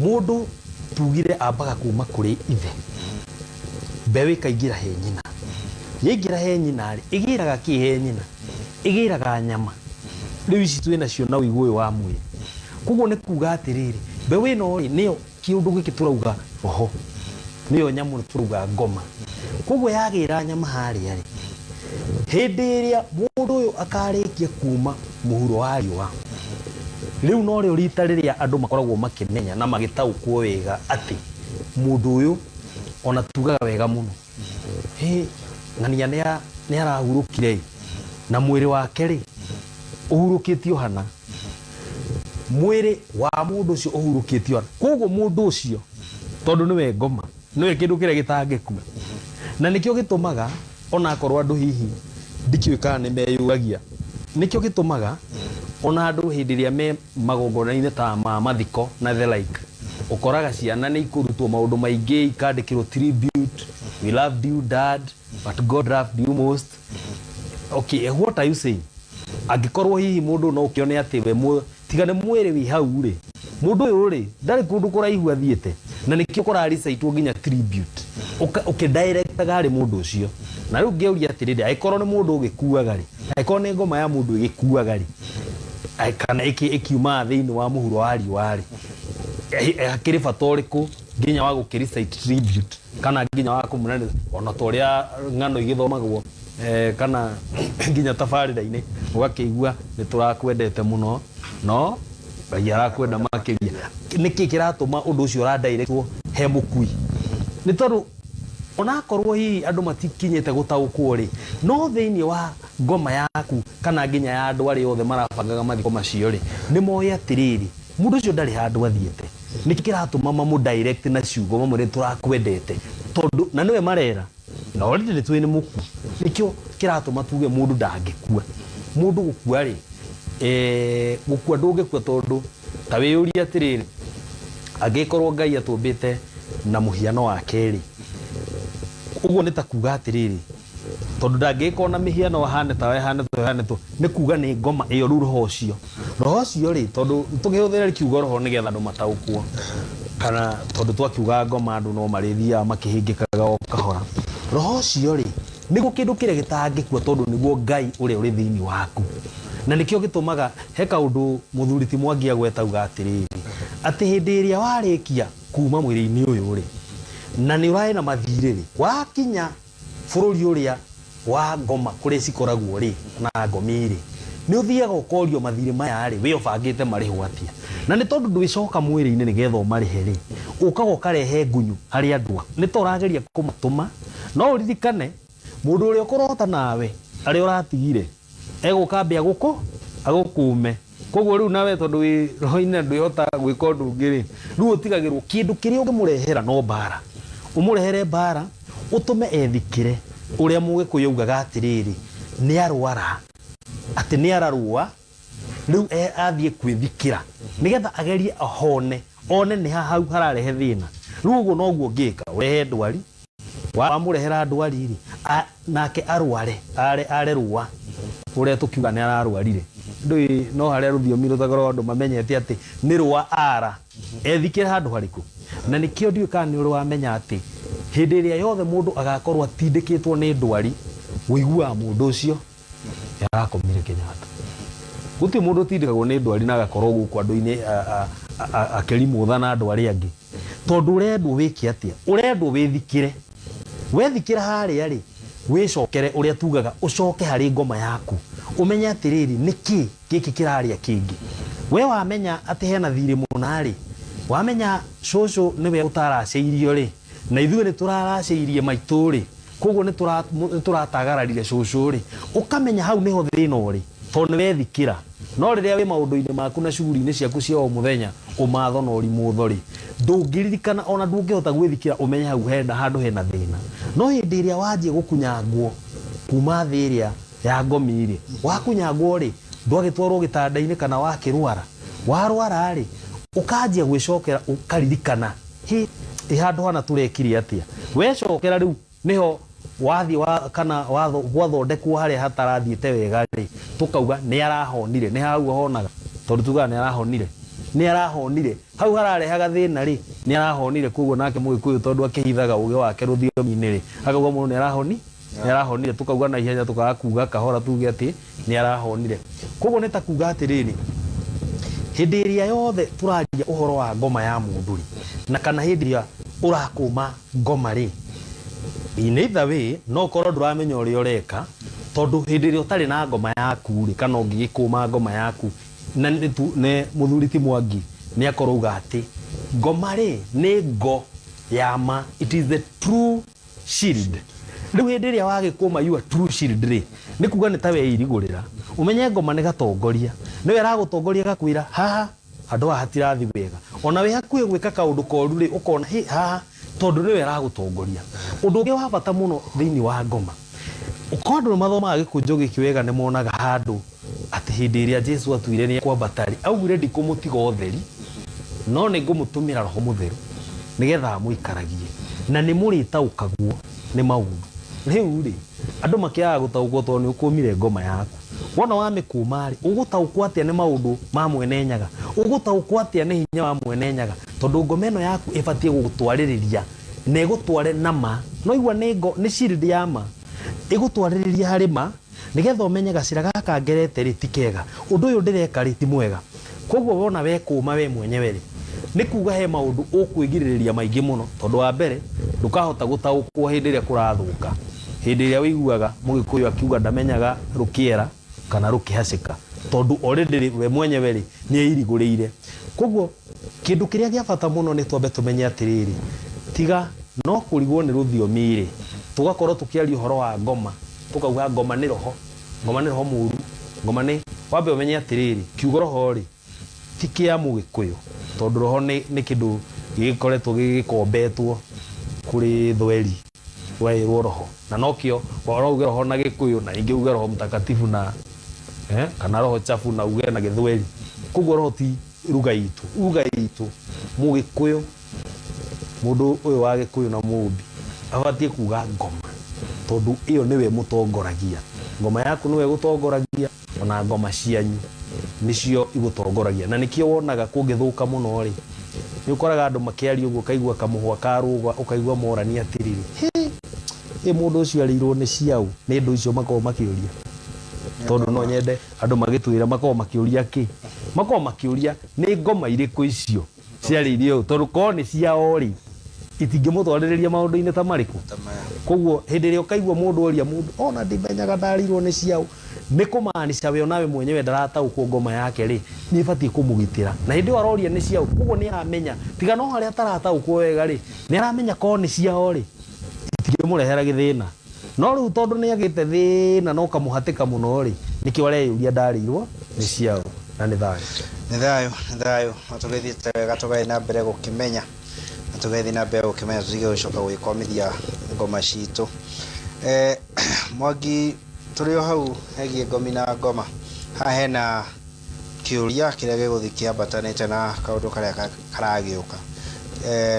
Mũndũ tugire ambaga kuma kũrĩ ithe, mbeũ ĩkaingĩra he nyina. Yaingĩra he nyina rĩ, ĩgĩraga kĩ he nyina? Ĩgĩraga nyama rĩu ici twĩ nacio na ũigũ ũyũ wa mwĩrĩ. Koguo nĩ kuga atĩrĩrĩ, mbeũ ĩno rĩ, nĩyo kĩũndũ gĩkĩ tũrauga roho, nĩyo nyamũ tũrauga ngoma. Koguo yagĩra nyama harĩa rĩ, hĩndĩ ĩrĩa mũndũ ũyũ akarĩkia kuma mũhuro wa riũa, rĩu norĩo rita rĩrĩa andũ makoragwo makĩmenya na magĩtaũkwo wega atĩ mũndũ ũyũ, ona tugaga wega mũno, hĩ ng'ania nĩ arahurũkire ĩ, na mwĩrĩ wake rĩ ũhurũkĩtio hana. Mwĩrĩ wa mũndũ ũcio ũhurũkĩtio koguo mũndũ ũcio tondũ nĩwe ngoma nĩwe kĩndũ kĩrĩa gĩtangĩkua na nĩkĩo gĩtũmaga onakorwo andũ hihi ndikĩũĩ kana nĩ meyũragia nĩkĩo gĩtũmaga ona andũ hĩndĩ ĩrĩa me magongona-inĩ ta ma mathiko na the like ũkoraga ciana nĩ ikũrutwo maũndũ maingĩ ikandĩkĩrwo tribute, we loved you dad but God loved you most. Okay, what are you saying? Angĩkorwo hihi mũndũ no ũkĩone atĩ we tiga nĩ mwĩrĩ wĩ hau rĩ mũndũ ũyũ rĩ ndarĩ kũndũ kũraihu athiĩte na nĩkĩo kũraricaitwo nginya tribute ũkĩdirectaga harĩ mũndũ ũcio. Na rĩu ngĩũria atĩrĩrĩ, angĩkorwo nĩ mũndũ ũgĩkuaga rĩ, angĩkorwo nĩ ngoma ya mũndũ ĩgĩkuaga rĩ kana ĩkiumaga thĩinĩ wa mũhuro wa riũa rĩ, hakĩrĩ bata ũrĩkũ nginya wa gũkĩrecite tribute kana nginya wa kũmũnene ona ta ũrĩa ng'ano igĩthomagwo kana nginya tabarĩra-inĩ ũgakĩigua nĩ tũrakwendete mũno no Ngai arakwenda makĩria. Nĩkĩ kĩratũma ũndũ ũcio ũradirectwo he mũkui? Nĩ tondũ onakorwo hihi andũ matikinyĩte gũtaũkwo rĩ, no thĩinĩ wa ngoma yaku kana nginya ya andũ arĩa othe marabangaga mathiko macio rĩ, nĩ moĩ atĩrĩrĩ mũndũ ũcio ndarĩ handũ athiĩte. Nĩkĩ kĩratũma mamũ direct na ciugo mamwĩre tũrakwendete tondũ na nĩwe marera na already nĩ tũĩ nĩ mũkuo. Nĩkĩo kĩratũma tuge mũndũ ndangĩkua. Mũndũ gũkua rĩ, gũkua ndũngĩkua tondũ ta wĩyũrie atĩrĩrĩ, angĩkorwo Ngai atũmbĩte na mũhiano wake rĩ, ũguo nĩ ta kuga atĩrĩrĩ tondũ ndangĩgĩkorwo na mĩhiano ahane tawe ahane tawe ahane tawe, nĩ kuga nĩ ngoma ĩyo rĩu roho ũcio. Roho ũcio rĩ, tondũ tũkĩhũthĩra kiugo roho nĩgetha andũ mataũkwo, kana tondũ twakiuga ngoma andũ no marĩthiaga makĩhĩngĩkaga o kahora. Roho ũcio rĩ, nĩguo kĩndũ kĩrĩa gĩtangĩkua tondũ nĩguo Ngai ũrĩa ũrĩ thĩinĩ waku. Na nĩkĩo gĩtũmaga he kaũndũ mũthuri ti Mwangi agweta auga atĩrĩrĩ, atĩ hĩndĩ ĩrĩa warĩkia kuma mwĩrĩ-inĩ ũyũ rĩ, na nĩ ũrarĩ na mathirĩ rĩ, wakinya bũrũri ũrĩa wa ngoma kũrĩa cikoragwo rĩ, na ngomi rĩ, nĩ ũthiaga ũkorio mathirĩ maya rĩ, we ũbangĩte marĩhwo atĩa. Na nĩ tondũ ndwĩcoka mwĩrĩ-inĩ nĩgetha ũmarĩhe rĩ, ũkaga ũkarehe ngunyu harĩ andũ. Nĩ ta ũrageria kũmatũma, no ũririkane mũndũ ũrĩa ũkũrota nawe arĩa ũratigire egũka mbĩa gũkũ agũkũme. Koguo rĩu nawe tondũ wĩ roho-inĩ ndwĩhota gwĩka ũndũ ũngĩ rĩ, rĩu ũtigagĩrwo kĩndũ kĩrĩa ũngĩmũrehera no mbara. Ũmũrehere mbara ũtũme ethikĩre ũrĩa Mũgĩkũyũ augaga atĩrĩrĩ, nĩ arwara, atĩ nĩ ararũa, rĩu athiĩ kwĩthikĩra nĩgetha agerie ahone, one nĩ ha hau hararehe thĩna. Rĩu ũguo noguo ũngĩka, ũrehe ndwari, wamũrehera ndwari rĩ, nake arware, are rũa ũrĩa tũkiuga nĩ ararwarire. Ndũĩ no harĩa rũthiomi rũtakoragwo andũ mamenyete atĩ nĩ rũa ara, ethikĩre handũ harĩkũ. Na nĩkĩo ndiũĩ kana nĩ ũrĩ wamenya atĩ hĩndĩ ĩrĩa yothe mũndũ agakorwo atindĩkĩtwo nĩ ndwari, ũiguaga mũndũ ũcio nĩ arakomire Kenyatta. Gũtirĩ mũndũ ũtindĩkagwo nĩ ndwari na agakorwo gũkũ andũ-inĩ akĩrimũtha na andũ arĩa angĩ. Tondũ ũrendwo wĩke atĩa? Ũrendwo wĩthikĩre. Wethikĩra harĩa rĩ, wĩcokere ũrĩa tugaga, ũcoke harĩ ngoma yaku. Ũmenye atĩrĩrĩ, nĩkĩ gĩkĩ kĩrarĩa kĩngĩ. We wamenya atĩ hena thirĩ mũna rĩ, wamenya cũcũ nĩwe ũtaracĩirio rĩ, na ithuĩ nĩ tũraracĩirie maitũ rĩ, koguo nĩ tũratagararire cũcũ rĩ, ũkamenya hau nĩho thĩna ũrĩ, tondũ nĩ wethikĩra. No rĩrĩa wĩ maũndũ-inĩ maku na shughuli-inĩ ciaku cia o mũthenya, ũmatho na ũrimũtho rĩ, ndũngĩririkana ona ndũngĩhota gwĩthikĩra ũmenye hau hena handũ hena thĩna. No hĩndĩ ĩrĩa wanjia gũkunyangwo kuma thĩ ĩrĩa ya ngomi rĩ, wakunyangwo rĩ, ndwagĩtwarwo gĩtanda-inĩ kana wakĩrwara. Warwara rĩ, ũkanjia gwĩcokera ũkaririkana, hĩ, ĩ handũ hana tũrekire atĩa. Wecokera rĩu nĩho wathiĩ wa, kana gwathondekwo harĩa hatarathiĩte wega rĩ, tũkauga nĩ arahonire. Nĩ hau ahonaga, tondũ tugaga nĩ arahonire. Nĩ arahonire. Hau hararehaga thĩna rĩ, nĩ arahonire. Koguo nake Mũgĩkũyũ tondũ akĩhithaga ũgĩ wake rũthiomi-inĩ rĩ, akauga mũndũ nĩ arahoni, nĩ arahonire. Tũkauga na ihenya, tũkaga kuga kahora tuge atĩ nĩ arahonire. Koguo nĩ ta kuga atĩrĩrĩ, hĩndĩ ĩrĩa yothe tũraria ũhoro wa ngoma ya mũndũ rĩ, na kana hĩndĩ ĩrĩa ũrakũma ngoma rĩ, in either way no ũkorwo ndũramenya ũrĩa ũreka, tondũ hĩndĩ ĩrĩa ũtarĩ na ngoma yaku rĩ, kana ũngĩgĩkũma ngoma yaku, na nĩ mũthuri ti Mwangi nĩ akorwo auga atĩ ngoma rĩ nĩ ngo ya ma, it is the true shield. Rĩu hĩndĩ ĩrĩa wagĩkũma your true shield rĩ, nĩ kuga nĩ ta weirigũrĩra. Ũmenye ngoma nĩ gatongoria, nĩwe aragũtongoria gakwĩra haha Handũ haha hatirathi wega. Ona wĩ hakuhĩ gwĩka kaũndũ koru rĩ, ũkona hĩ haha tondũ nĩwe aragũtongoria. Ũndũ ũngĩ wa bata mũno thĩinĩ wa ngoma, ũkorwo andũ nĩ mathomaga gĩkũnjo gĩkĩ wega, nĩ monaga handũ atĩ hĩndĩ ĩrĩa Jesu atuire nĩ ekwambata rĩ, augire ndikũmũtiga ũtheri, no nĩ ngũmũtũmĩra Roho Mũtheru nĩgetha amũikaragie na nĩ mũrĩtaũkagwo nĩ maũndũ. Rĩu rĩ, andũ makĩaga gũtaũkwo tondũ nĩ ũkũmire ngoma yaku. Wona wamĩkũma rĩ, ũgũtaũkwo atĩa nĩ maũndũ ma Mwene Nyaga? Ũgũtaũkwo atĩa nĩ hinya wa Mwene Nyaga? Tondũ ngoma ĩno yaku ĩbatiĩ gũgũtwarĩrĩria na ĩgũtware na ma. No igua nĩ ngo, nĩ shield ya ma. Ĩgũtwarĩrĩria harĩ ma nĩgetha ũmenye gacĩra gaka ngerete rĩ ti kega, ũndũ ũyũ ndĩreka rĩ ti mwega. Koguo wona wekũma we mwenyewe rĩ, nĩ kuga he maũndũ ũkwĩgirĩrĩria maingĩ mũno, tondũ wa mbere ndũkahota gũtaũkwo hĩndĩ ĩrĩa kũrathũka. Hĩndĩ ĩrĩa ũiguaga mũgĩkũyũ akiuga ndamenyaga rũkĩera kana rũkĩhacĩka, tondũ already we mwenyewe rĩ nĩ eirigũrĩire. Koguo kĩndũ kĩrĩa gĩa bata mũno nĩ twambe tũmenye atĩrĩrĩ, tiga no kũrigwo nĩ rũthiomi rĩ, tũgakorwo tũkĩaria ũhoro wa ngoma, tũkauga ngoma nĩ roho, ngoma nĩ roho mũru, ngoma nĩ, wambe ũmenye atĩrĩrĩ, kiugo roho rĩ ti kĩa mũgĩkũyũ, tondũ roho nĩ kĩndũ gĩgĩkoretwo gĩgĩkombetwo kũrĩ thweri waĩrwo roho, na nokĩo no uge roho na gĩkũyũ na ingĩ uge roho mtakatifu na kana roho chafu na uge na gĩthweri. Koguo roho ti ruga itũ, ruga itũ mũgĩkũyũ, mũndũ ũyũ wa gĩkũyũ na mũmbi abatiĩ kuga ngoma, tondũ ĩyo nĩwe mũtongoragia. Ngoma yaku nĩwe gũtongoragia, ona ngoma cianyu nĩcio igũtongoragia. Na nĩkĩo wonaga kũngĩthũka mũno rĩ, nĩ ũkoraga andũ makĩaria ũguo, ũkaigua kamũhwa ka rũga, ũkaigua morania atĩrĩrĩ, hĩ, ĩ mũndũ ũcio arĩirwo nĩ ciaũ? Nĩ ndũ icio makoragwo makĩũria. Tondũ no nyende andũ magĩtwĩra makoragwo makĩũria kĩ? Makoragwo makĩũria nĩ ngoma irĩkũ icio ciarĩirie ũũ, tondũ korwo nĩ ciao rĩ, itingĩmũtwarĩrĩria maũndũ-inĩ ta marĩkũ. Koguo hĩndĩ ĩrĩa ũkaigua mũndũ oria mũndũ, ona ndimenyaga ndarĩirwo nĩ ciaũ, nĩ kũmaanisha we onawe mwenyewe ndarataũkwo ngoma yake rĩ, nĩ ĩbatiĩ kũmũgitĩra. Na hĩndĩ ĩyo aroria nĩ ciaũ, koguo nĩ aramenya, tiga no harĩa atarataũkwo wega rĩ, nĩ aramenya korwo nĩ ciao rĩ, itingĩmũrehera gĩthĩna. No rĩu tondũ nĩ agĩte thĩna na ũkamũhatĩka mũno rĩ, nĩkĩo areyũria ndarĩirwo nĩ ciaũ. Na nĩ thayũ. Nĩ thayũ, nĩ thayũ. Na tũgĩthiĩte wega tũgathiĩ na mbere gũkĩmenya. Na tũgathiĩ na mbere gũkĩmenya tũtige gũcoka gwĩkomithia ngoma citũ. Mwangi, tũrĩ o hau hegiĩ ngomi na ngoma. Haha hena kĩũria kĩrĩa gĩgũthiĩ kĩambatanĩte na kaũndũ karĩa karagĩũka.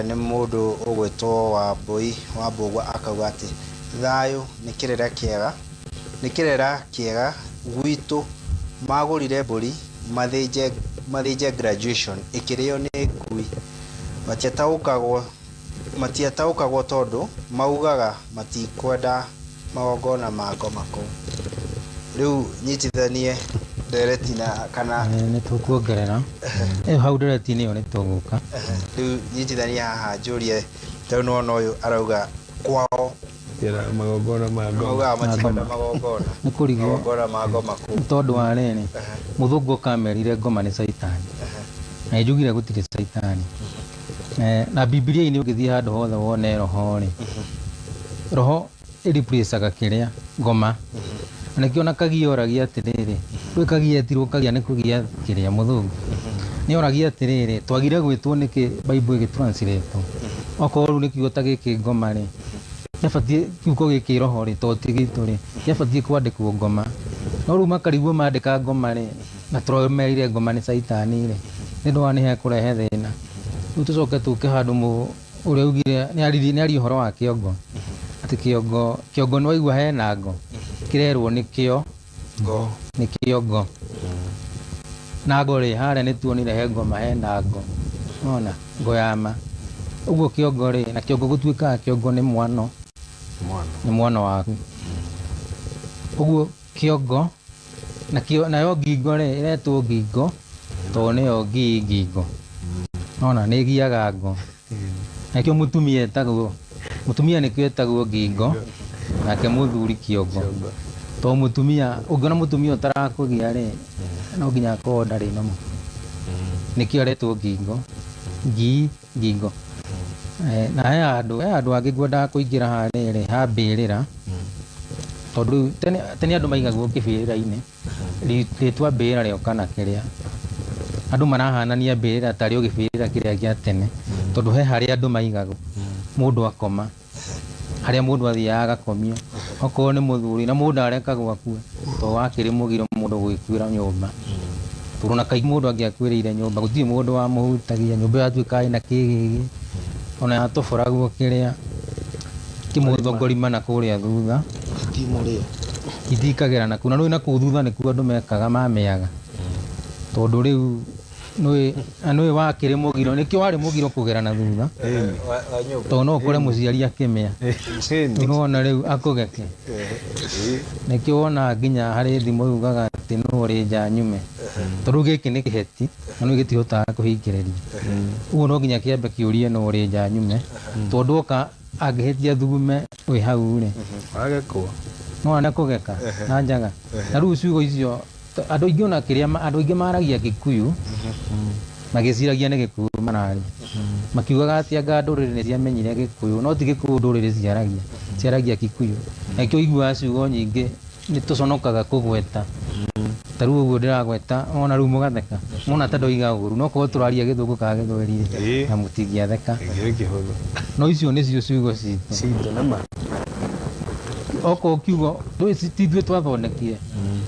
Nĩ mũndũ ũgwĩtwo Wambũi wa Mbũgua akauga atĩ thayũ nĩ kĩrĩra kĩega, nĩ kĩrĩra kĩega gwitũ magũrire mbũri mathĩnje graduation ĩkĩrĩo nĩ ngui. Matiataũkagwo tondũ maugaga matikwenda magongona ma ngoma kũu. Rĩu nyitithanie ndereti na kana nĩ tũkuongerera. Hau ndereti-inĩ ĩyo nĩ tũgũka. Rĩu nyitithanie haha njũrie, tondũ nĩwona ũyũ arauga kwao magongona ma ngoma. Maugaga matikwenda magongona. Nĩ kũrigwo. Magongona ma ngoma kũu. Tondũ wa rĩrĩ, mũthũngũ okamerire ngoma nĩ caitani. Na njugire gũtirĩ caitani. Na Bibilia-inĩ ũngĩthiĩ handũ hothe wone roho rĩ, roho ĩreplacaga kĩrĩa ngoma. Na nĩkĩo ona Kagia oragia atĩrĩrĩ, rĩu Kagia etirwo Kagia nĩ kũgia kĩrĩa mũthũngũ. Nĩ oragia atĩrĩrĩ, twagire gwĩtwo nĩkĩ Bible ĩgĩtranslate? Okorwo rĩu nĩ kiugo ta gĩkĩ ngoma rĩ, gĩabatiĩ kiugo gĩkĩ roho rĩ, to ti gitũ rĩ, gĩabatiĩ kwandĩkwo ngoma. No rĩu makarigwo mandĩka ngoma rĩ, na tũramerire ngoma nĩ caitani rĩ, nĩ ũndũ wa nĩ hekũrehe thĩna. Rĩu tũcoke tũke handũ ũrĩa augire, nĩ arie ũhoro wa kĩongo. Atĩ kĩongo nĩ waigua hena ngo, kĩrerwo nĩ kĩo, Ngo. nĩ kĩongo. Na ngo rĩ, harĩa nĩ tuonire he ngoma hena ngo. Ona ngo ya ma. Ũguo kĩongo rĩ, na kĩongo gũtuĩkaga kĩongo nĩ mwano. Mwano. Nĩ mwano waku. Ũguo kĩongo, na kĩo, nayo ngingo rĩ, ĩretwo ngingo, tondũ nĩyo ngingo. Ona nĩ ĩgiaga ngo. Nakĩo mũtumia etagwo, mũtumia nĩkĩo etagwo ngingo, nake mũthuri kĩongo. Tondũ mũtumia, ũngĩona mũtumia ũtarakũgia rĩ, no nginya akorwo ndarĩ nomo. Nĩkĩo aretwo ngingo, ngingo. Na he handũ hangĩ ngwendaga kũingĩra harĩa rĩ, ha mbĩrĩra. Tondũ rĩu tene andũ maigagwo kĩbĩrĩra-inĩ, rĩtwa mbĩrĩra rĩoka na kĩrĩa. Andũ marahanania mbĩrĩra tarĩ o gĩbĩrĩra kĩrĩa gĩa tene, tondũ he harĩa andũ maigagwo mũndũ akoma, harĩa mũndũ athiaga agakomio, okorwo nĩ mũthuri na mũndũ arekagwo akue, tondũ wakĩrĩ mũgiro mũndũ gwĩkuĩra nyũmba. Tondũ na kaingĩ mũndũ angĩakuĩrĩire nyũmba gũtirĩ mũndũ wamũhutagia, nyũmba ĩyo yatuĩkaga ĩna kĩgĩgĩ, ona yatoboragwo kĩrĩa kĩmũthongorima na kũrĩa thutha itikagera na kũu, na nĩũĩ na kũu thutha nĩkuo andũ mekaga mamĩaga, tondũ rĩu nĩũĩ wakĩrĩ mũgiro, nĩkĩo warĩ mũgiro kũgera na thutha, tondũ no ũkore mũciari akĩmĩa, nĩwona rĩu akũgeke. Nĩkĩo wonaga nginya harĩ thimo yugaga atĩ nũ ũrĩ nja nyume, tondũ gĩkĩ nĩ kĩheti na nĩũĩ gĩtihotaga kũhingĩrĩria, ũguo no nginya kĩambe kĩũrie nũ ũrĩ nja nyume, tondũ oka angĩhĩtia thume wĩ hau rĩ, agekwo no ane kũgeka na njaga. Na rĩu ciugo icio andũ aingĩ ona kĩrĩa andũ aingĩ maragia Gĩkuyu magĩciragia nĩ Gĩkuyu mararia, makiugaga atĩ anga ndũrĩrĩ nĩ ciamenyire Gĩkuyu, no ti Gĩkuyu ndũrĩrĩ ciaragia, ciaragia Kikuyu. Na nĩkĩo ũiguaga ciugo nyingĩ nĩ tũconokaga kũgweta, ta rĩu ũguo ndĩragweta ona rĩu mũgatheka, mona ta ndoiga ũru, no korwo tũraria Gĩthũngũ kana Gĩthweri na mũtingĩatheka. No icio nĩcio ciugo citũ. Citũ nĩ ma. Okorwo kiugo ti ithuĩ twathondekire,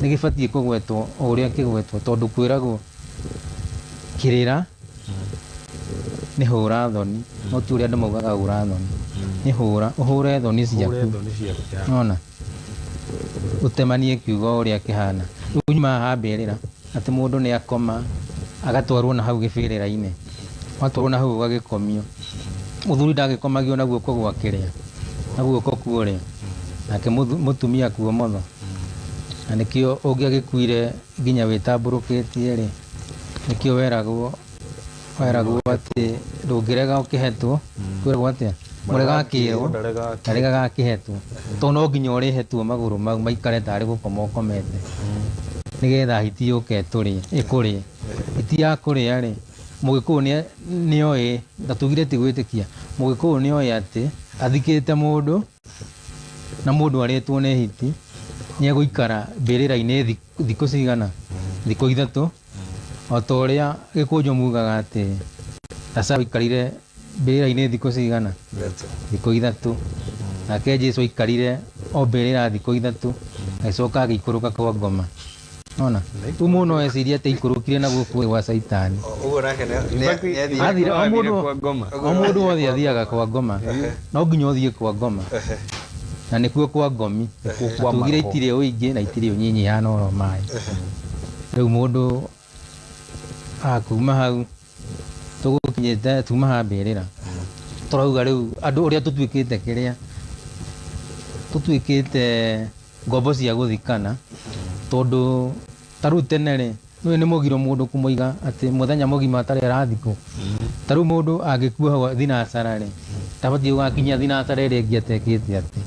nĩ gĩbatiĩ kũgwetwo o ũrĩa kĩgwetwo, tondũ kwĩragwo kĩrĩra nĩ hũra thoni, no ti ũrĩa andũ maugaga hũra thoni, nĩ hũra, ũhũre thoni ciaku. Nona ũtemanie kiugo ũrĩa kĩhana. Rĩu nyumaga haha mbĩrĩra atĩ mũndũ nĩ akoma agatwarwo na hau gĩbĩrĩra-inĩ, watwarwo na hau ũgagĩkomio. Mũthuri ndagĩkomagio na guoko gwa kĩrĩa, na guoko kwa ũrĩo, nake mũtumia kuo motho. Na nĩkĩo ũngĩagĩkuire nginya wĩtambũrũkĩtie rĩ, nĩkĩo weragwo atĩ ndũngĩrega ũkĩhetwo, kwĩragwo atĩa? Mũrega akĩrwo, ndaregaga akĩhetwo, tondũ no nginya ũrĩhetwo magũrũ mau maikare tarĩ gũkoma ũkomete, nĩgetha hiti yũke ĩkũrĩe. Hiti yakũrĩa rĩ, Mũgĩkũyũ nĩoĩ, na tugire ti gwĩtĩkia, Mũgĩkũyũ nĩoĩ atĩ athikĩte mũndũ na mũndũ arĩtwo nĩ hiti, nĩegũikara mbĩrĩra-inĩ thikũ cigana? Thikũ ithatũ, o ta ũrĩa Gĩkũnjũ mugaga atĩ Lazaro aikarire mbĩrĩra-inĩ thikũ cigana? Thikũ ithatũ. Nake Jesũ aikarire o mbĩrĩra thikũ ithatũ, agĩcoka agĩikũrũka kwa ngoma. Nona rĩu mũndũ no ecirie atĩ aikũrũkire na gũkũ gwa Caitani. Ũguo nake nĩ athire o mũndũ wothe athiaga kwa ngoma, no nginya ũthiĩ kwa ngoma, na nĩkuo kwa ngomi. Tugire itirĩ ũingĩ na itirĩ ũnyinyi hana oro maĩ. Rĩu mũndũ akuma hau tũgũkinyĩte tuma haha mbĩrĩra, tũrauga rĩu andũ ũrĩa tũtuĩkĩte kĩrĩa tũtuĩkĩte ngombo cia gũthikana, tondũ ta rĩu tene rĩ, nĩũĩ nĩ mũgiro mũndũ kũmũiga atĩ mũthenya mũgima atarĩ arathikwo. Ta rĩu mũndũ angĩkua hau thinacara rĩ, tabatiĩ gũgakinyia thinacara ĩrĩa ĩngĩ atekĩte atĩ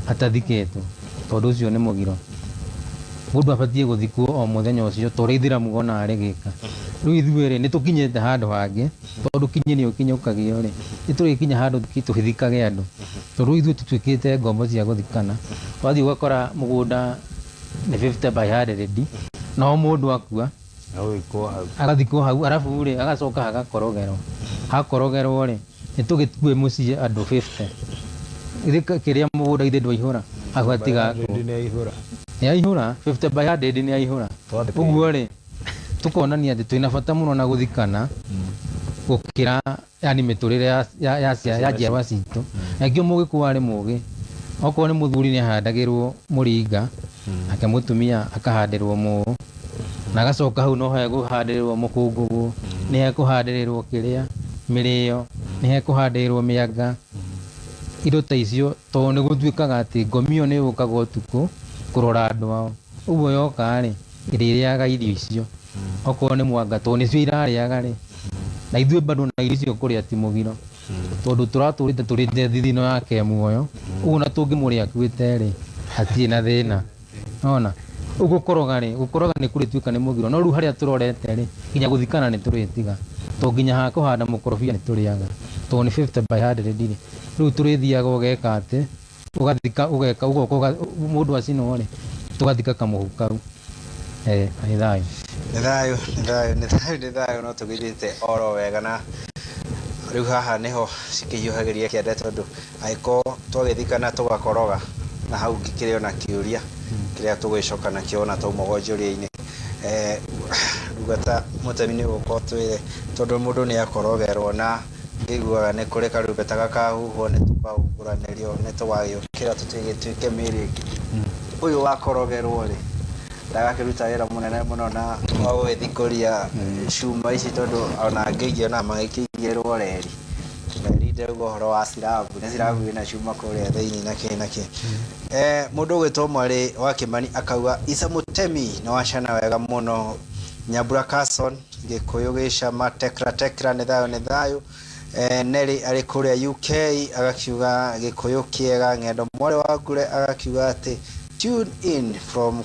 atathikĩtwo, tondũ ũcio nĩ mũgiro. Mũndũ abatiĩ gũthikwo o mũthenya ũcio ta ũrĩa ithĩramu wonaga rĩgĩka. Rĩu ithuĩ rĩ, nĩ tũkinyĩte handũ hangĩ, tondũ kinyi nĩ ũkinyũkagio rĩ, nĩ tũrĩkinya handũ tũthikage andũ, tondũ ithuĩ tũtuĩkĩte ngombo cia gũthikana. Wathiĩ ũgakora mũgũnda nĩ 50 by 100, na o mũndũ akua agathikwo hau, arabu rĩ agacoka hagakorogerwo, hakorogerwo rĩ nĩ tũgĩkue mũciĩ andũ 50, kĩrĩa mũgũnda ithe ndwaihũra hau hatigakwo nĩ aihũra 50 by 100 nĩ aihũra. Ũguo rĩ tũkonania atĩ twĩna bata mũno na gũthikana gũkĩra yani mĩtũrĩre ya njiarwa citũ. Na nĩkĩo Mũgĩkũyũ arĩ mũgĩ, okorwo nĩ mũthuri nĩ ahandagĩrwo mũringa, nake mũtumia akahandĩrwo mũũ, na agacoka hau no hekũhandĩrĩrwo mũkũngũgũ, nĩ hekũhandĩrĩrwo kĩrĩa mĩrĩo, nĩ hekũhandĩrĩrwo mĩanga, indo ta icio, tondũ nĩ gũtuĩkaga atĩ ngomi ĩyo nĩ yũkaga ũtukũ kũrora andũ ao. Ũguo yoka rĩ, ĩrĩrĩaga irio icio, okorwo nĩ mwanga, tondũ nĩcio irarĩaga rĩ, na ithuĩ bado na irio icio kũrĩa ti mũgiro, tondũ tũratũrĩte tũrĩte thithino yake muoyo, ũguo na tũngĩmũrĩa akuĩte rĩ, hatirĩ na thĩna. Nona ũguo gũkoroga rĩ, gũkoroga nĩ kũrĩtuĩka nĩ mũgiro, no rĩu harĩa tũrorete rĩ, nginya gũthikana nĩ tũrĩtiga, tondũ nginya ha kũhanda mũkorobia nĩ tũrĩaga, tondũ nĩ 50 by 100 rĩ, rĩu tũrĩthiaga ũgeka atĩ ũgathika, ũgeka ũgoka mũndũ acinwo rĩ, tũgathika kamũhu kau. Nĩ thayũ. Nĩ thayũ, nĩ thayũ, nĩ thayũ, nĩ thayũ, no tũgĩthiĩte oro wega na rĩu haha nĩho cikĩhiũhagĩria kĩande tondũ angĩkorwo twagĩthikana tũgakoroga na hau ngĩkĩrĩ ona kĩũria kĩrĩa tũgũgĩcoka nakĩo ona twauma wonjoria-inĩ. Ndungata mũtemi nĩ ũgũka ũtwĩre tondũ mũndũ nĩ akorogerwo na ngĩiguaga nĩ kũrĩ karumbeta gakahuhwo nĩ tũkahumbũranĩrio nĩ tũgagĩũkĩra tũgĩtuĩke mĩĩrĩ ĩngĩ. Ũyũ wakorogerwo rĩ ndagakĩruta wĩra mũnene mũno na wa gũgĩthikũria cuma ici tondũ ona angĩ ingĩona magĩkĩigĩrwo reri reri ndĩrauga ũhoro wa cirabu nĩ cirabu ĩna cuma kũrĩa thĩinĩ na kĩ na kĩ. Mũndũ ũgwĩtwo mwarĩ wa Kĩmani akauga Isa Mũtemi nĩ wacana wega mũno. Nyambura Carson Gĩkũyũ gĩcama tekra tekra nĩ thayũ nĩ thayũ. Nelly arĩ kũrĩa UK agakiuga Gĩkũyũ kĩega. Ng'endo mwarĩ wa Ngure agakiuga atĩ tune in from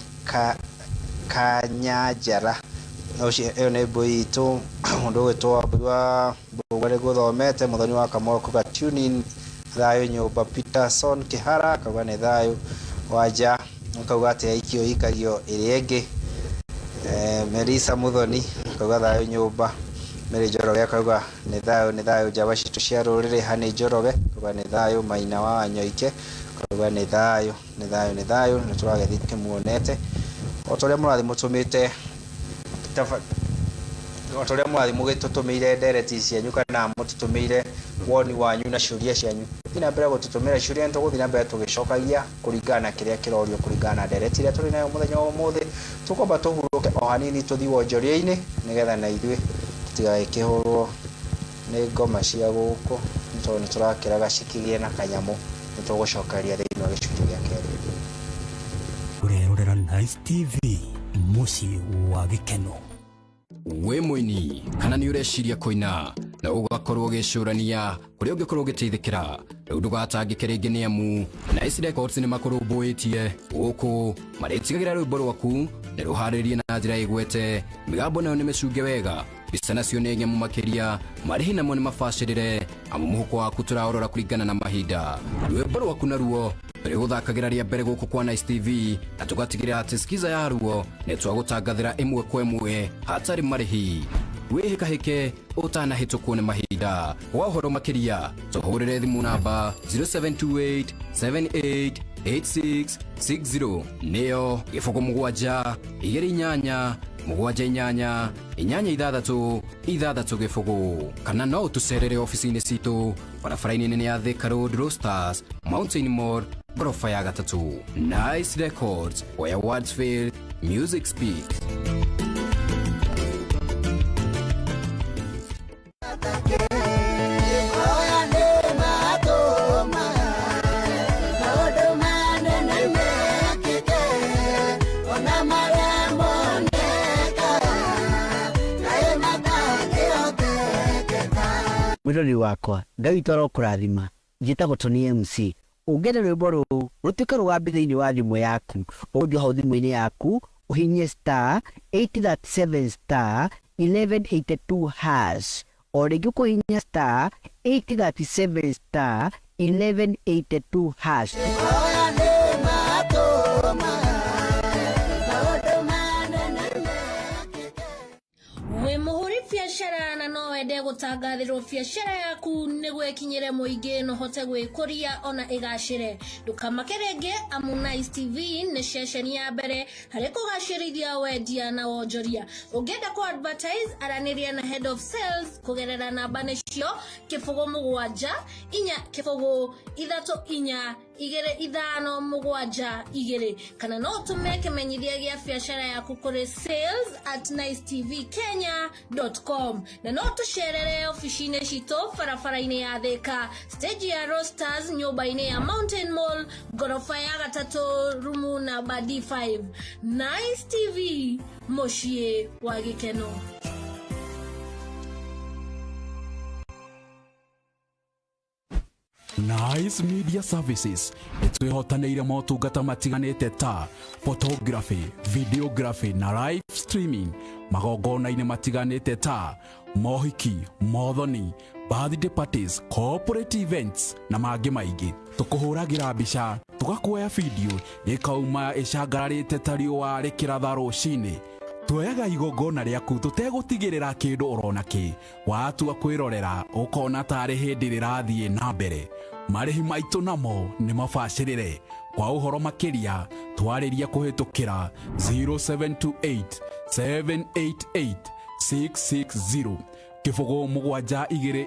Kanyanjara. Ũcio ĩyo nĩ mbũi itũ. Mũndũ ũgwĩtwo Wambui wa Mbũgua nĩgũthomete. Mũthoni wa Kamau akauga tune in thayũ nyũmba. Peterson Kĩhara akauga nĩ thayũ. Wanja akauga atĩ aikio ikagio ĩrĩa ĩngĩ. Melissa Muthoni akauga thayũ nyũmba. Mary Njoroge akauga nĩ thayũ nĩ thayũ njamba citũ cia rũrĩrĩ. Hani Njoroge akauga nĩ thayũ. Maina wa Wanyoike akauga nĩ thayũ nĩ thayũ nĩ thayũ. Nĩ tũragĩthiĩ tũkĩmuonete o ta ũrĩa mũrathiĩ mũtũmĩte o ta ũrĩa mũrathiĩ mũgĩtũtũmĩire ndereti cianyu kana mũtũtũmĩire woni wanyu na ciũria cianyu. Thiĩ na mbere gũtũtũmĩra ciũria nĩ tũgũthiĩ na mbere tũgĩcokagia kũringana na kĩrĩa kĩrorio kũringana na ndereti ĩrĩa tũrĩ nayo mũthenya wa ũmũthĩ. Tũkwamba tũhurũke o hanini tũthiĩ wonjoria-inĩ nĩgetha na ithuĩ tũtigagĩkĩhũrwo nĩ ngoma cia gũkũ nĩ tondũ nĩ tũrakĩraga cikĩgĩe na kanyamũ. Nĩ tũgũcokereria thĩinĩ wa gĩcunjĩ gĩa kerĩ. Ũrerorera Nice TV, mũciĩ wa gĩkeno. Wĩ mũini kana nĩ ũreciria kũina na ũgakorwo ũgĩcũrania kũrĩa ũngĩkorwo ũgĩteithĩkĩra rĩu ndũgatangĩke rĩngĩ nĩ amu Nice Records nĩ makũrũmbũĩtie gũkũ marĩtigagĩra rwĩmbo rwaku nĩ rũharĩrie na njĩra ĩgwete mĩgambo nayo nĩ mĩcunge wega mbica nacio nĩ ng'emu makĩria marĩhi namo nĩ mabacĩrĩre amu mũhuko waku tũraũrora kũringana na mahinda rwĩmbo rwaku naruo rĩgũthakagĩra rĩa mbere gũkũ kwa Nice TV na tũgatigĩrĩra atĩ skiza yaruo nĩ twagũtangathĩra ĩmwe kwa ĩmwe hatarĩ marĩhi wĩhĩkahĩke ũtanahĩtũkwo nĩ mahinda kwa ũhoro makĩria tũhũrĩre thimũ namba 0728 78 8660 nĩyo gĩbũgũ mũgwanja igĩrĩ inyanya mũgwanja inyanya inyanya ithathatũ ithathatũ gĩbũgũ kana no ũtũcerere ofici-inĩ citũ barabara-inĩ nene ya Thika Road Roasters Mountain Mall ngoroba ya gatatũ. Nice Records, where words fail, music speaks. Mwirori wakwa Ngai witũ arokũrathima. Njĩtagwo Tony MC. Ũngĩenda rwĩmbo rũu rũtuĩke rũgambi thĩinĩ wa thimũ yaku, ũgũthiĩ hau thimũ-inĩ yaku ũhihinye star 837 star 1182 hash. O rĩngĩ ũkũhihinya star 837 star 1182 hash. Biashara na no wende gũtangathĩrwo biashara yaku nĩguo ĩkinyĩre mũingĩ na ũhote gwĩkũria ona ĩgacĩre. Ndũkamake rĩngĩ amu Nice TV nĩ ceceni ya mbere harĩ kũgacĩrithia wendia na wonjoria. Ũngĩenda kũ advertise aranĩria na head of sales kũgerera namba nĩcio kĩbũgũ mũgwanja inya kĩbũgũ ithatũ inya igĩrĩ ithano mũgwanja igĩrĩ kana no ũtũme kĩmenyithia gĩa biashara yaku kũrĩ sales@nicetvkenya.com na no tũcerere ofici-inĩ citũ barabara-inĩ ya Thika stage ya Roasters nyũmba-inĩ ya Mountain Mall ngoroba ya gatatũ rumu namba D5. Nice TV, mũciĩ wa gĩkeno. Nice Media Services nĩtwĩhotanĩire motungata matiganĩte ta photography, videography na live streaming magongona-inĩ matiganĩte ta mohiki, mothoni, birthday parties, corporate events na mangĩ maingĩ. Tũkũhũragĩra mbica, tũgakuoya video ĩkauma ĩcangararĩte ta riũa rĩkĩratha rũcinĩ. Tuoyaga igongona rĩaku tũtegũtigĩrĩra kĩndũ ũrona kĩ. Watua kwĩrorera ũkona tarĩ hĩndĩ rĩrathiĩ na mbere. Marĩhi maitũ namo nĩ mabacĩrĩre. Kwa ũhoro makĩria twarĩrie kũhĩtũkĩra 0728 788 660 kĩbũgũ 7 2 8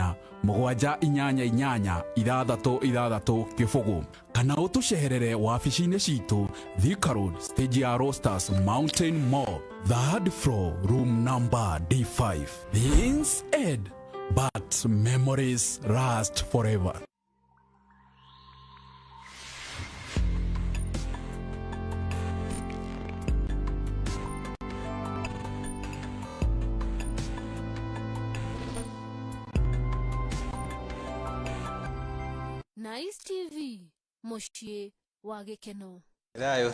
7 8 8 6 6 kĩbũgũ kana ũtũceherere wabici-inĩ citũ Thika Road, stage ya Rosters Mountain Mall, third floor, room number D5. Things end, but memories last forever. Nice TV, mũciĩ wa gĩkeno. Thayũ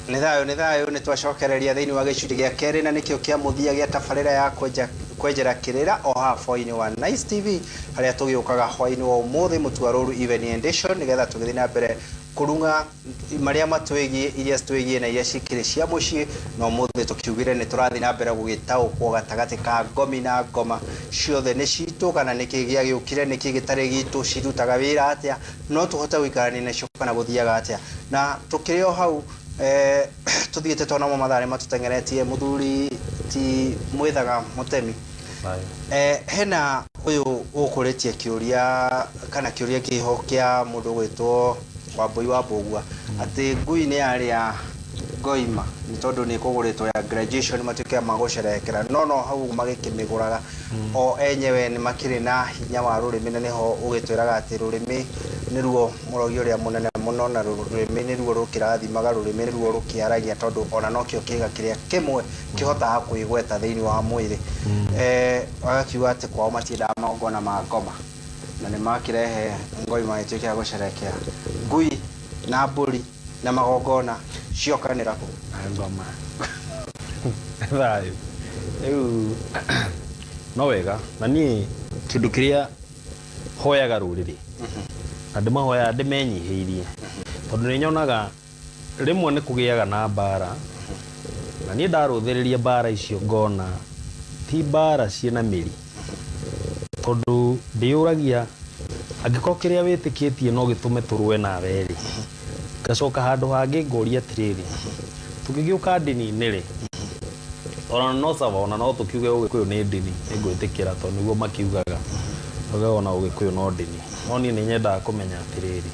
nĩ thayũ nĩ thayũ nĩ twacokereria thĩinĩ wa gĩcunjĩ gĩa kerĩ na nĩkĩo kĩa mũthia gĩa tabarĩra ya kwenjera kĩrĩra o haha hwaĩ-inĩ wa Nice TV harĩa tũgĩũkaga hwaĩ-inĩ wa ũmũthĩ mũtuarũru Evening Edition nĩgetha tũgĩthiĩ na mbere kũrung'a marĩa matwĩgiĩ iria citwĩgiĩ na iria cikĩrĩ cia mũciĩ na ũmũthĩ tũkiugire nĩ tũrathiĩ na mbere gũgĩtaũkwo gatagatĩ ka ngomi na ngoma ciothe nĩ citũ kana nĩkĩ gĩagĩũkire nĩkĩ gĩtarĩ gitũ cirutaga wĩra atĩa no tũhote gũikarania nacio kana gũthiaga atĩa na tũkĩrĩ o hau tuthiĩte twana mathaa nĩ matũteng'eretie mũthuri ti mwĩthaga mũtemi hena ũyũ ũkũrĩtie kĩũria kana kĩũria kĩho kĩa mũndũ ũgwĩtwo Wambui wa Mbũgua atĩ ngui nĩ yarĩa ngoima nĩ tondũ nĩ kũgũrĩtwo ya graduation matuĩke magũcerehekera no hau magĩkĩmĩgũraga o enyewe nĩ makĩrĩ na hinya wa rũrĩmĩ na nĩho ũgĩtwĩraga atĩ rũrĩmĩ nĩruo mũrogi ũrĩa mũnene mũno na rũrĩmĩ nĩruo rũkĩrathimaga rũrĩmĩ nĩruo rũkĩaragia tondũ ona nokĩo kĩga kĩrĩa kĩmwe kĩhotaga kwĩgweta thĩinĩ wa mwĩrĩ agakiuga atĩ kwao matiendaga magongona ma ngoma na nĩ makĩrehe ngoima ĩtuĩke ya gũcerekea ngui na mbũri na magongona ciokanĩra kũ ngoma thayũ rĩu no wega na niĩ kĩndũ kĩrĩa hoyaga rũrĩrĩ na ndĩmahoyaga ndĩmenyihĩirie tondũ nĩ nyonaga rĩmwe nĩ kũgĩaga na mbara na niĩ ndarũthĩrĩria mbara icio ngona ti mbara ciĩna mĩri tondũ ndĩyũragia angĩkorwo kĩrĩa wĩtĩkĩtie no gĩtũme tũrũe nawe rĩ ngacoka handũ hangĩ ngũria atĩrĩrĩ tũngĩgĩũka ndini-inĩ rĩ ona no sawa ona no tũkiuge ũgĩkũyũ nĩ ndini nĩngwĩtĩkĩra tondũ nĩguo makiugaga uge ona ũgĩkũyũ no ndini no niĩ nĩ nyendaga kũmenya atĩrĩrĩ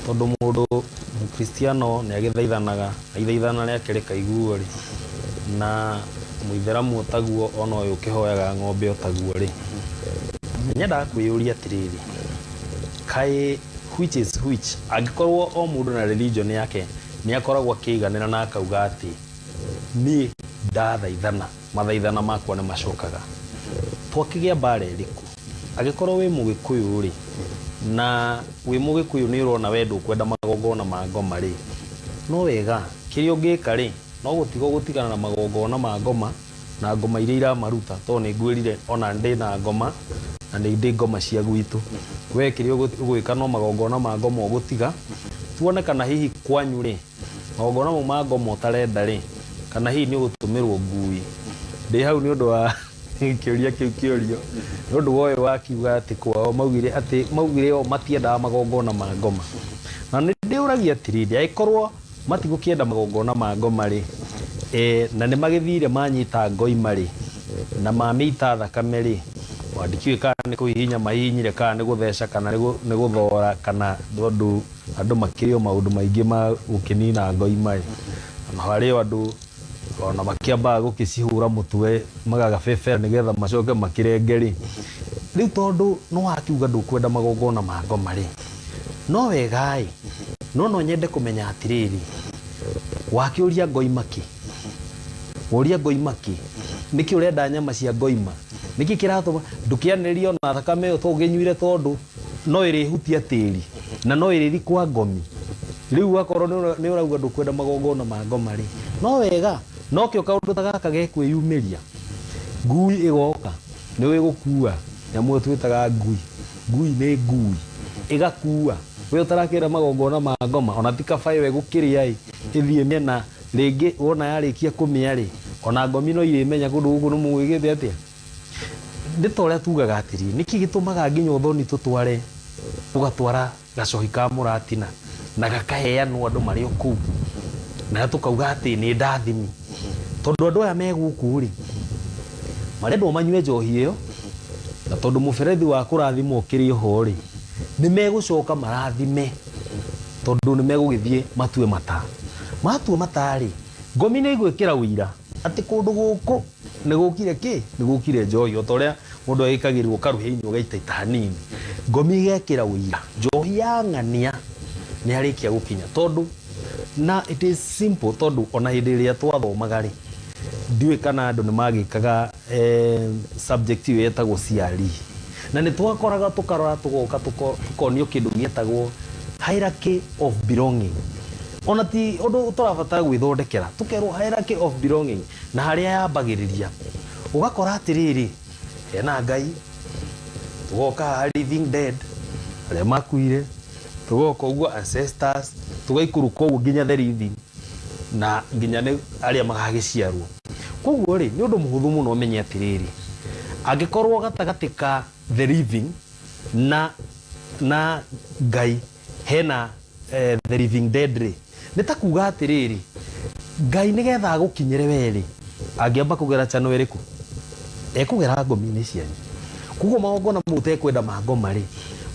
tondũ mũndũ mũkristiano nĩ agĩthaithanaga na ithaithana rĩake rĩkaiguo rĩ na mũithĩramu otaguo ona ũyũ ũkĩhoyaga ng'ombe otaguo rĩ nyendaga kwĩyũria atĩrĩrĩ kaĩ which is which angĩkorwo o mũndũ na religion yake nĩ akoragwo akĩiganĩra na akauga atĩ niĩ ndathaithana mathaithana makwa nĩ macokaga twakĩgĩa mbara ĩrĩkũ angĩkorwo wĩ mũgĩkũyũ rĩ na wĩ mũgĩkũyũ nĩ ũrona we ndũkwenda magongona ma ngoma rĩ no wega kĩrĩa ũngĩka rĩ no gũtiga gũtigana na magongona ma ngoma na ngoma iria iramaruta tondũ nĩ ngwĩrire ona ndĩ na ngoma na nĩ ndĩ ngoma cia gwitũ we kĩrĩa ũgwĩka no magongona ma ngoma ũgũtiga tuone kana hihi kwanyu rĩ magongona mau ma ngoma ũtarenda rĩ kana hihi nĩ ũgũtũmĩrwo ngui ndĩ hau nĩ ũndũ wa kĩũria kĩu kĩũrio nĩ ũndũ wa ũyũ wakiuga atĩ kwao maugire atĩ maugire o matiendaga magongona ma ngoma na nĩ ndĩũragia atĩrĩrĩ angĩkorwo matigũkĩenda magongona ma ngoma rĩ na nĩ magĩthire manyita ngoima rĩ na mamĩita thakame rĩ wandĩkiũĩ kana nĩ kũhihinya mahihinyire kana nĩ gũtheca kana nĩ gũthora kana tondũ andũ makĩrĩ o maũndũ maingĩ ma gũkĩnina ngoima rĩ na harĩ o andũ ona makĩambaga gũkĩcihũra mũtwe magagabebera nĩgetha macoke makĩrenge rĩ rĩu tondũ no wakiuga ndũkwenda magongona ma ngoma rĩ no wega ĩ no nyende kũmenya atĩrĩrĩ wakĩũria ngoima kĩ woria ngoima kĩ nĩkĩ ũrenda nyama cia ngoima nĩkĩ kĩratũma ndũkĩanĩrĩrie ona thakame ĩyo tũngĩnyuire tondũ no ĩrĩhutia tĩri na no ĩrĩthi kwa ngomi rĩu wakorwo nĩ ũrauga ndũkwenda magongona ma ngoma rĩ no wega nokĩo kaũndũ ta gaka gekwĩyumĩria ngui ĩgoka nĩ ĩgũkua nyamũ ĩyo twĩtaga ngui ngui nĩ ngui ĩgakua we ũtarakĩra magongona ma ngoma ona ti kabaĩ we gũkĩrĩa ĩ ĩthiĩ mĩena rĩngĩ wona yarĩkia kũmĩa rĩ Ona ngomi no irĩmenya kũndũ gũkũ nĩ mũgĩgĩte atĩa. Nĩ ta ũrĩa tugaga atĩrĩ, nĩkĩ gĩtũmaga nginya ũthoni tũtware, ũgatwara gacohi ka mũratina na gakaheanwo andũ marĩ o kũu, na tũkauga atĩ nĩ ndathimi, tondũ andũ aya me gũkũ rĩ marendwo manyue njohi ĩyo, na tondũ mũberethi wa kũrathimwo ũkĩrĩ oho rĩ, nĩ megũcoka marathime, tondũ nĩ megũgĩthiĩ matue mata. Matua mata rĩ, ngomi nĩ igwĩkĩra ũira atĩ kũndũ gũkũ nĩ gũkire kĩ, nĩ gũkire njohi, o ta ũrĩa mũndũ agĩkagĩrwo karũhĩ-inĩ ũgaitaita hanini. Ngomi igekĩra ũira njohi ya ng'ania nĩ arĩkia gũkinya, tondũ na it is simple, tondũ ona hĩndĩ ĩrĩa twathomaga rĩ, ndiũĩ kana andũ nĩ magĩkaga subject ĩyo yetagwo CRE, na nĩ twakoraga tũkarora tũgoka tũkonio kĩndũ gĩetagwo hierarchy of belonging. Ona ti ũndũ tũrabatara gwĩthondekera, tũkerwo hierarchy of belonging, na harĩa yambagĩrĩria ũgakora atĩrĩrĩ, hena Ngai, tũgoka haha living dead arĩa makuire, tũgoka ũguo ancestors, tũgaikũrũka ũguo nginya the living na nginya nĩ arĩa magagĩciarwo. Koguo rĩ, nĩ ũndũ mũhũthũ mũno ũmenye atĩrĩrĩ, angĩkorwo gatagatĩ ka the living na Ngai hena the living dead rĩ, nĩ ta kuga atĩrĩrĩ, Ngai nĩgetha agũkinyĩre we rĩ, angĩamba kũgera channel ĩrĩkũ? Ekũgera ngomi-inĩ cianyu. Koguo magongona mau ũtekwenda ma ngoma rĩ,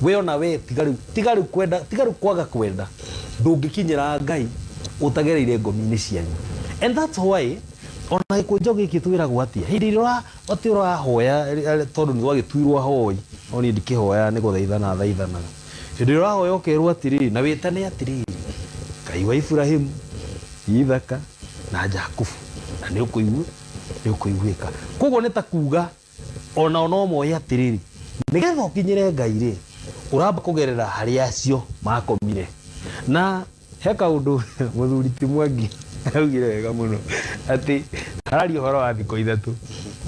we ona we tiga rĩu, tiga rĩu kwenda, tiga rĩu kwaga kwenda, ndũngĩkinyĩra Ngai ũtagereire ngomi-inĩ cianyu. And that's why ona gĩkũnjo gĩkĩ twĩragwo atĩa, hĩndĩ ĩrĩa atĩ ũrahoya, tondũ nĩ twagĩtuirwo ahoi, no niĩ ndikĩhoya nĩ gũthaithana thaithanaga. Hĩndĩ ĩrĩa ũrahoya ũkerwo atĩrĩrĩ, na wĩtane atĩrĩrĩ, Ngai wa Ibrahimu, Ithaka na Jakubu, na nĩ ũkũigua, nĩ ũkũiguĩka. Koguo nĩ ta kuga ona no moe atĩrĩrĩ, nĩgetha ũkinyĩre Ngai rĩ, ũramba kũgerera harĩ acio makomire. Na he kaũndũ mũthuri ti Mwangi augire wega mũno, atĩ hararia ũhoro wa thikũ ithatũ,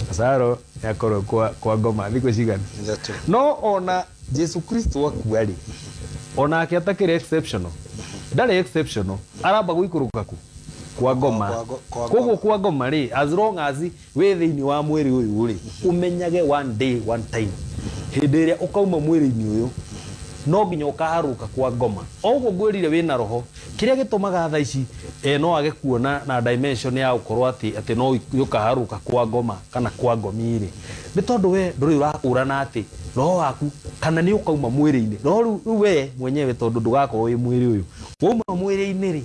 Lazaro nĩakorwo kwa ngoma thikũ cigana? Ithatũ. No ona Jesu Kristo akua rĩ, onake atakĩrĩ exceptional, ndarĩ exceptional, aramba gũikũrũka kũ? Kwa ngoma. Kwa ngoma. Koguo kwa ngoma rĩ, as long as wĩ thĩinĩ wa mwĩrĩ ũyũ rĩ, ũmenyage one day one time, hĩndĩ ĩrĩa ũkauma mwĩrĩ-inĩ ũyũ no nginya ũkaharũka kwa ngoma. O ũguo ngwĩrire wĩna roho, kĩrĩa gĩtũmaga thaa ici no age kuona na dimension ya gũkorwo atĩ no ũkaharũka kwa ngoma kana kwa ngomi rĩ, nĩ tondũ we ndũrĩ ũrakũrana atĩ roho waku kana nĩ ũkauma mwĩrĩ-inĩ. Roho rĩu we mwenyewe tondũ ndũgakorwo wĩ mwĩrĩ ũyũ, wauma mwĩrĩ-inĩ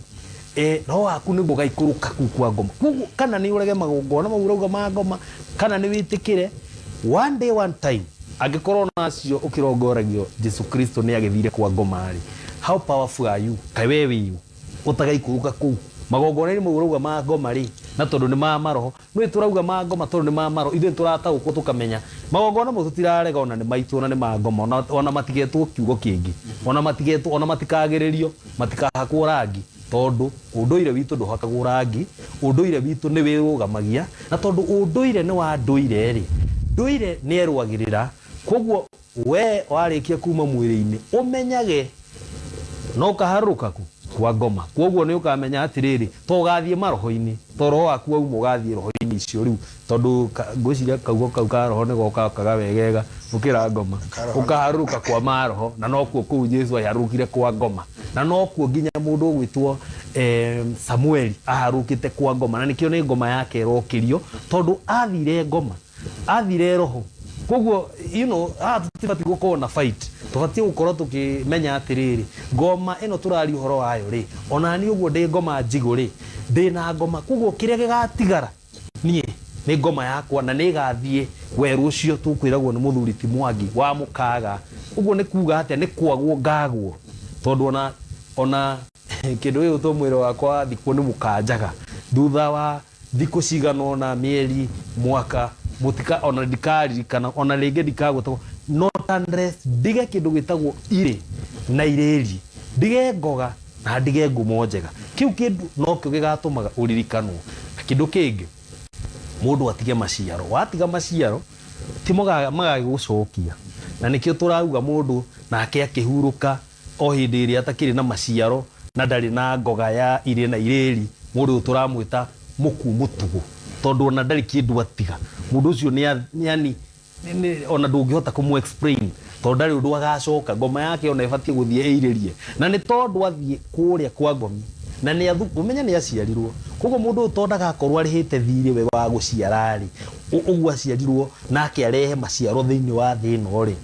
rĩ, roho waku nĩguo ũgaikũrũka kũu kwa ngoma. Koguo kana nĩ ũrege magongona mau ũrauga ma ngoma, kana nĩ wĩtĩkĩre one day one time, angĩkorwo nacio ũkĩrongoragio Jesu Kristo nĩ agĩthire kwa ngoma rĩ, how powerful are you? Kaĩ we wĩ ũ ũtagaikũrũka kũu magongona-inĩ mau ũrauga ma ngoma rĩ, na tondũ nĩ ma maroho, nĩ tũrauga ma ngoma tondũ nĩ ma maroho, ithuĩ tũrataũkwo tũkamenya magongona mau tũtirarega, ona nĩ maitũ, ona nĩ ma ngoma, ona matigetwo kiugo kĩngĩ, ona matigetwo, ona matikagĩrĩrio, matikahakwo rangi, tondũ ũndũire witũ ndũhakagwo rangi, ũndũire witũ nĩ wĩrũgamagia, na tondũ ũndũire nĩ wa ndũire rĩ, ndũire nĩ erũagĩrĩra. Koguo we warĩkia kuma mwĩrĩ-inĩ ũmenyage no ũkaharũrũka kũ? Kwa ngoma. Koguo nĩ ũkamenya atĩrĩrĩ, to ũgathiĩ maroho-inĩ, to roho waku wauma ũgathiĩ roho-inĩ icio rĩu, tondũ ngwĩciria kaugo kau ka roho nĩgo gakaga wegega gũkĩra ngoma. Ũkaharũrũka kwa maroho, na nokuo kũu Jesu aharũrũkire kwa ngoma, na nokuo nginya mũndũ ũgwĩtwo Samueli aharũrũkĩte kwa ngoma, na nĩkĩo nĩ ngoma yake ĩrokĩrio, tondũ athire ngoma, athire roho. Koguo haha tũtibatiĩ gũkorwo na fight, tũbatiĩ gũkorwo tũkĩmenya atĩrĩrĩ, ngoma ĩno tũraria ũhoro wayo rĩ, ona niĩ ũguo ndĩ ngoma njigũ rĩ, ndĩ na ngoma. Koguo kĩrĩa gĩgatigara niĩ nĩ ngoma yakwa, na nĩ ĩgathiĩ werũ ũcio tũkwĩragwo nĩ mũthuri ti Mwangi wa mũkaga. Ũguo nĩ kuga atĩa? Nĩ kwagwo ngagwo, tondũ ona kĩndũ gĩgũ tũ mwĩrĩ wakwa wathikwo nĩ mũkanjaga thutha wa thikũ cigana ũna, mĩeri, mwaka, mũtika ona ndikaririkana, ona rĩngĩ ndikagwetwo, not unless ndige kĩndũ gĩtagwo irĩ na irĩri, ndige ngoga na ndige ngumo njega. Kĩu kĩndũ nokĩo gĩgatũmaga ũririkanwo. Na kĩndũ kĩngĩ, mũndũ atige maciaro. Watiga maciaro ti magagĩgũcokia, na nĩkĩo tũrauga mũndũ nake akĩhurũka o hĩndĩ ĩrĩa atakĩrĩ na maciaro na ndarĩ na ngoga ya irĩ na irĩri, mũndũ ũyũ tũramwĩta mũku mũtugo. Tondu ona ndari kindu atiga. Mundu ucio ni yani ona ndungihota kumu explain tondu ndari undu agacoka ngoma yake ona ibatie guthie iririe na ni tondu athie kuria kwa ngomi na ni athu umenya ni aciarirwo koguo mundu tondu ndagakorwo arihite thiri we wa guciara ri uguo aciarirwo nake arehe maciaro thiini wa thi ino ri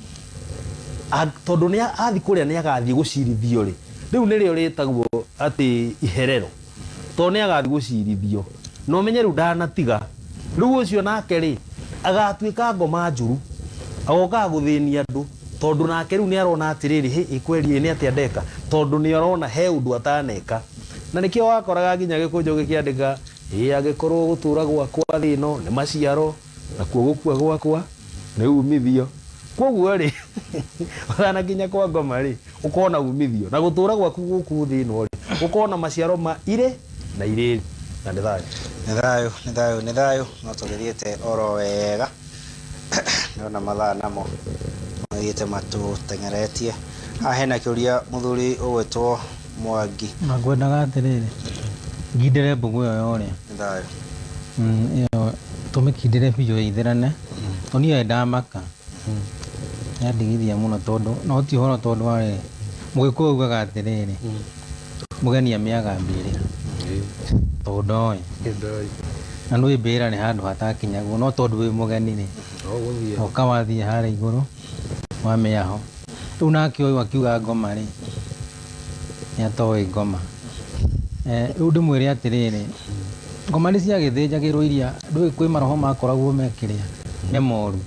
tondu ni athi kuria ni agathie gucirithio ri riu nirio ritagwo ati iherero tondu ni agathi gucirithio no menye riu ndanatiga riu ucio nake ri agatuika ngoma njuru agoka guthinia andu tondu nake riu ni arona atiriri hi ikweri ni atia ndeka tondu ni arona he undu ataneka na nikio wakoraga nginya gikunjo gikiandika ĩ angikorwo gutura gwakwa thi ino ni maciaro nakuo gukua gwakwa ni umithio koguo ri ũtana nginya kwa ngoma ri ukona umithio na gutura gwaku guku thi ino ri ukona maciaro ma ire na iriri na nĩ thayo nĩ thayo nĩ thayo nĩ thayo no tũgĩthiĩte oro wega ndona mathaa namo mathiĩte matũteng'eretie haha hena kĩũria mũthuri ũgwĩtwo Mwangi na ngwendaga atĩrĩrĩ ngindĩre mbũgũ ĩyo yorĩa nĩ thayo ĩyo tũmĩkindĩre biũ ĩithĩrane to niĩ ndamaka yandigithia mũno tondũ no ti ũhoro tondũ warĩ mũgĩkũyũ augaga atĩrĩrĩ mũgeni amĩaga mbĩrĩra tondũ ndoĩ na nĩ mbĩrĩra nĩ handũ hatakinyagwo no tondũ wĩ mũgeni rĩ ũka wathiĩ harĩa igũrũ wamĩaho rĩu nake ũyũ akiuga ngoma rĩ nĩ atoĩ ngoma rĩu ndĩmwĩre atĩrĩrĩ ngoma nĩ ciagĩthĩnjagĩrwo iria ndũĩ kwĩ maroho makoragwo mekĩrĩa me moru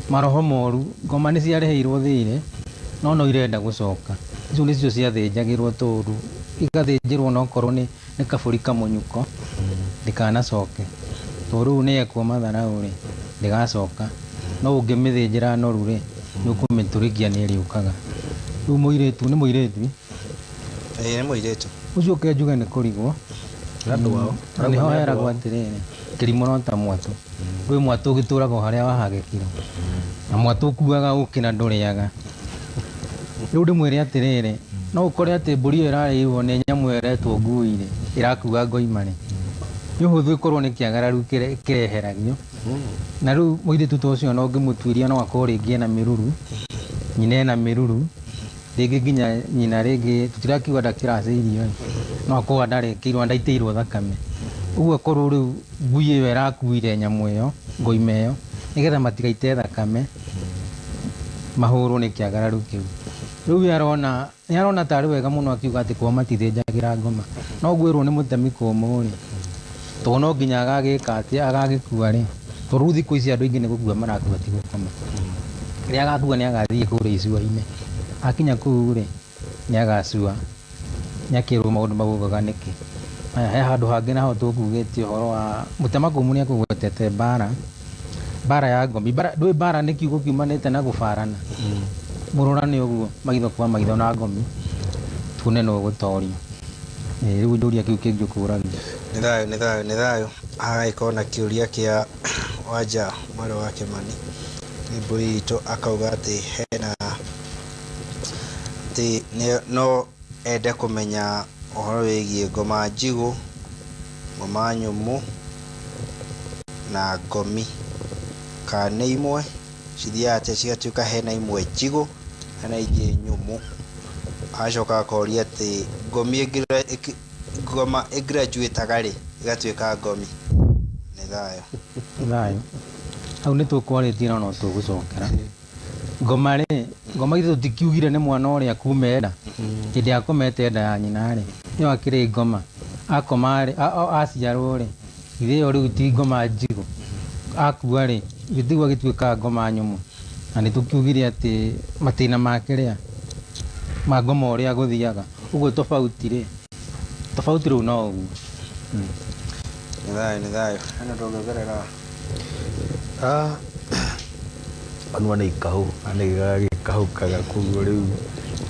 maroho moru ngoma nĩ ciarĩhĩirwo thirĩ no no irenda gũcoka icio nĩcio ciathĩnjagĩrwo tũru igathĩnjĩrwo nokorwo nĩ kabũri kamũnyuko ndĩkanacoke tondũ rĩu nĩ ekwo matharau rĩ ndĩgacoka no ũngĩmĩthĩnjĩra noru rĩ nĩ ũkũmĩtũrĩkia nĩ ĩrĩũkaga rĩu mũirĩtu nĩ mũirĩtu ĩĩ nĩ mũirĩtu ũcio ũke njuge nĩ kũrigwo na nĩho heragwo atĩrĩrĩ kĩrimũ no ta mwatũ kwĩ mwatũ ũgĩtũraga o harĩa wahagĩkirwo na mwatũ ũkuaga ũkĩ na ndũrĩaga rĩu ndĩmwĩre atĩrĩrĩ no ũkore atĩ mbũri ĩyo ĩrarĩirwo nĩ nyamũ ĩyo ĩretwo ngui rĩ ĩrakua ngoima rĩ nĩ ũhũthũ ĩkorwo nĩ kĩagararu kĩreheragio na rĩu mũirĩtu ta ũcio no ũngĩmũtuĩria no akorwo rĩngĩ ena mĩruru nyina ena mĩruru rĩngĩ nginya nyina rĩngĩ tũtirakiuga ndakĩracĩirio no akorwo ndarĩkĩirwo ndaitĩirwo thakame ũguo akorwo rĩu ngui ĩyo ĩrakuire nyamũ ĩyo ngoima ĩyo nĩgetha matigaite thakame mahũrwo nĩ kĩagararu kĩu rĩu we arona nĩ arona tarĩ wega mũno akiuga atĩ kwao matithĩnjagĩra ngoma no ngwĩrwo nĩ mũtemi kũmũ rĩ tondũ no nginya agagĩka atĩ agagĩkua rĩ tondũ rĩu thikũ ici andũ aingĩ nĩ gũkua marakua ti gũkoma rĩrĩa agakua nĩ agathiĩ kũrĩa icua-inĩ akinya kũu rĩ nĩ agacua nĩ akĩrwo maũndũ maugaga nĩkĩ aya he handũ hangĩ naho tũkugĩte ũhoro wa mũtema kũmũ nĩ akũgwetete mbara mbara ya ngomi ndũĩ mbara nĩ kiugo kiumanĩte na gũbarana mũrorane ũguo maitho kwa maitho na ngomi tuone no ũgũtorio rĩu njũria kĩu kĩngĩ ũkũragia nĩ thayũ nĩ thayũ nĩ thayũ hagagĩkorwo na kĩũria kĩa Wanja mwarĩ wa Kĩmani nĩ mbũri itũ akauga atĩ hena atĩ no ende kũmenya ũhoro wĩgiĩ ngoma njigũ ngoma nyũmũ na ngomi kana nĩ imwe cithiaga atĩa cigatuĩka hena imwe njigũ hena ingĩ nyũmũ agacoka akoria atĩ ngomi ngoma ĩgraduĩtaga rĩ ĩgatuĩka ngomi nĩ thayũ thayũ hau nĩ tũkwarĩtie no no tũgũcokera ngoma rĩ ngoma ithe tũtikiugire nĩ mwana ũrĩa kuma enda hĩndĩ akomete enda ya nyina rĩ nĩyo akĩrĩ ngoma akoma rĩ aciarwo rĩ ithe ĩyo rĩu ti ngoma njigũ akua rĩ gĩtiguo gĩtuĩkaga ngoma nyũmũ na nĩ tũkiugire atĩ matĩna make rĩa ma ngoma ũrĩa gũthiaga ũguo tofauti rĩ tofauti rĩu no ũguo nĩ thayũ nĩ thayũ hena ndũngĩongerera kanua nĩ ikahũ na nĩ gĩkahukaga koguo rĩu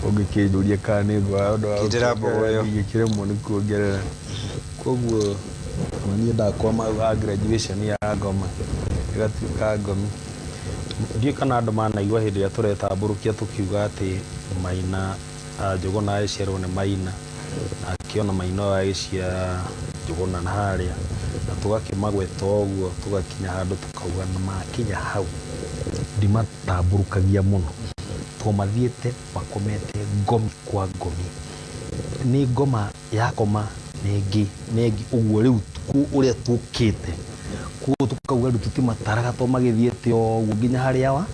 ũngĩkĩnjũria kana nĩ ngwaga ũndũ wa Kindĩra mbogo ĩyo. ingĩkĩremwo nĩ kuongerera koguo niĩ ndakwama hau ha graduation ya ngoma ĩgatuĩka ngomi ndiũĩ kana andũ manaigua hĩndĩ ĩrĩa tũretambũrũkia tũkiuga atĩ Maina Njũgũna agĩciarwo nĩ Maina na akĩona Maina ũyũ agĩciara Njũgũna na harĩa Na tũgakĩmagweta ũguo tũgakinya handũ tũkauga na makinya hau ndimatambũrũkagia mũno to mathiĩte makomete ngomi kwa ngomi nĩ ngoma yakoma nengĩ nengĩ ũguo rĩu ũrĩa tũkĩte koguo tũkauga rĩu tũtimataraga to magĩthiĩte o ũguo nginya harĩa wa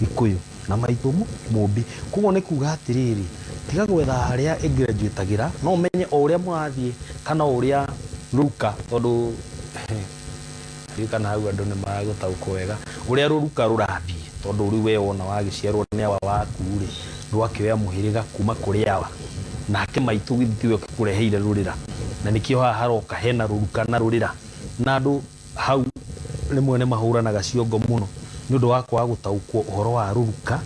Gĩkũyũ na maitũ mũmbi. Koguo nĩ kuga atĩrĩrĩ, tiga gwetha harĩa ĩgraduatagĩra, no ũmenye o ũrĩa mũrathiĩ kana o ũrĩa rũruka, tondũ ndiũĩ kana hau andũ nĩ maragũtaũkwo wega ũrĩa rũruka rũrathiĩ, tondũ rĩu we wona wagĩciarwo nĩ awa waku rĩ, ndwakĩoya mũhĩrĩga kuma kũrĩ awa nake maitũ githĩ tiwe ũkĩkũreheire rũrĩra, na nĩkĩo haha haroka hena rũruka na rũrĩra, na andũ hau rĩmwe nĩ mahũranaga ciongo mũno nĩ ũndũ wa kwaga gũtaũkwo ũhoro wa rũruka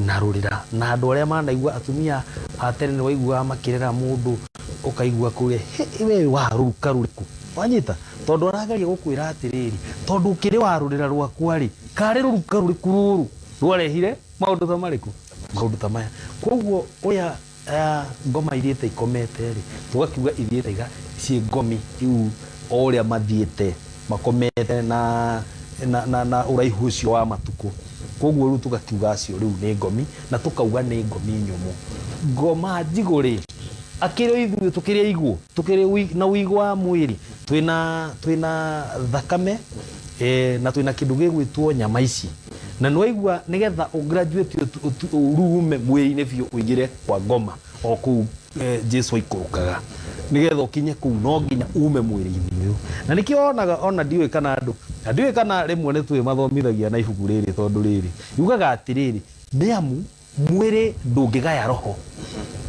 na rũrĩra. Na andũ arĩa manaigua atumia a tene nĩ waiguaga makĩrera mũndũ ũkaigua kũrĩa we wa rũruka rũrĩkũ wanyita, tondũ arageria gũkwĩra atĩrĩrĩ, tondũ ũkĩrĩ wa rũrĩra rwakwa rĩ, karĩ rũruka rũrĩkũ rũrũ rwarehire maũndũ ta marĩkũ, maũndũ ta maya. Koguo ũrĩa ngoma ithiĩte ikomete rĩ, tũgakiuga ithiĩte iga ciĩ ngomi rĩu o ũrĩa mathiĩte makomete na ũraihu ũcio wa matukũ. Koguo rĩu tũgakiuga acio rĩu nĩ ngomi, na tũkauga nĩ ngomi nyũmũ. Ngoma njigũ rĩ, akĩrĩ ithuĩ tũkĩrĩ igũ, tũkĩrĩ na ũigũ wa mwĩrĩ, twĩna thakame na twĩna kĩndũ gĩgwĩtwo nyama ici, na nĩwaigua nĩgetha ũgraduate urume mwĩrĩ-inĩ biũ ũingĩre kwa ngoma o kũu Jesu aikũrũkaga, nĩgetha ũkinye kũu no nginya ume mwĩrĩ-inĩ ũyũ. Na nĩkĩo wonaga ona ndiũĩ kana andũ, na ndiũĩ kana rĩmwe nĩ twĩmathomithagia na ibuku rĩrĩ, tondũ rĩrĩ yugaga atĩrĩrĩ, nĩ amu mwĩrĩ ndũngĩgaya roho.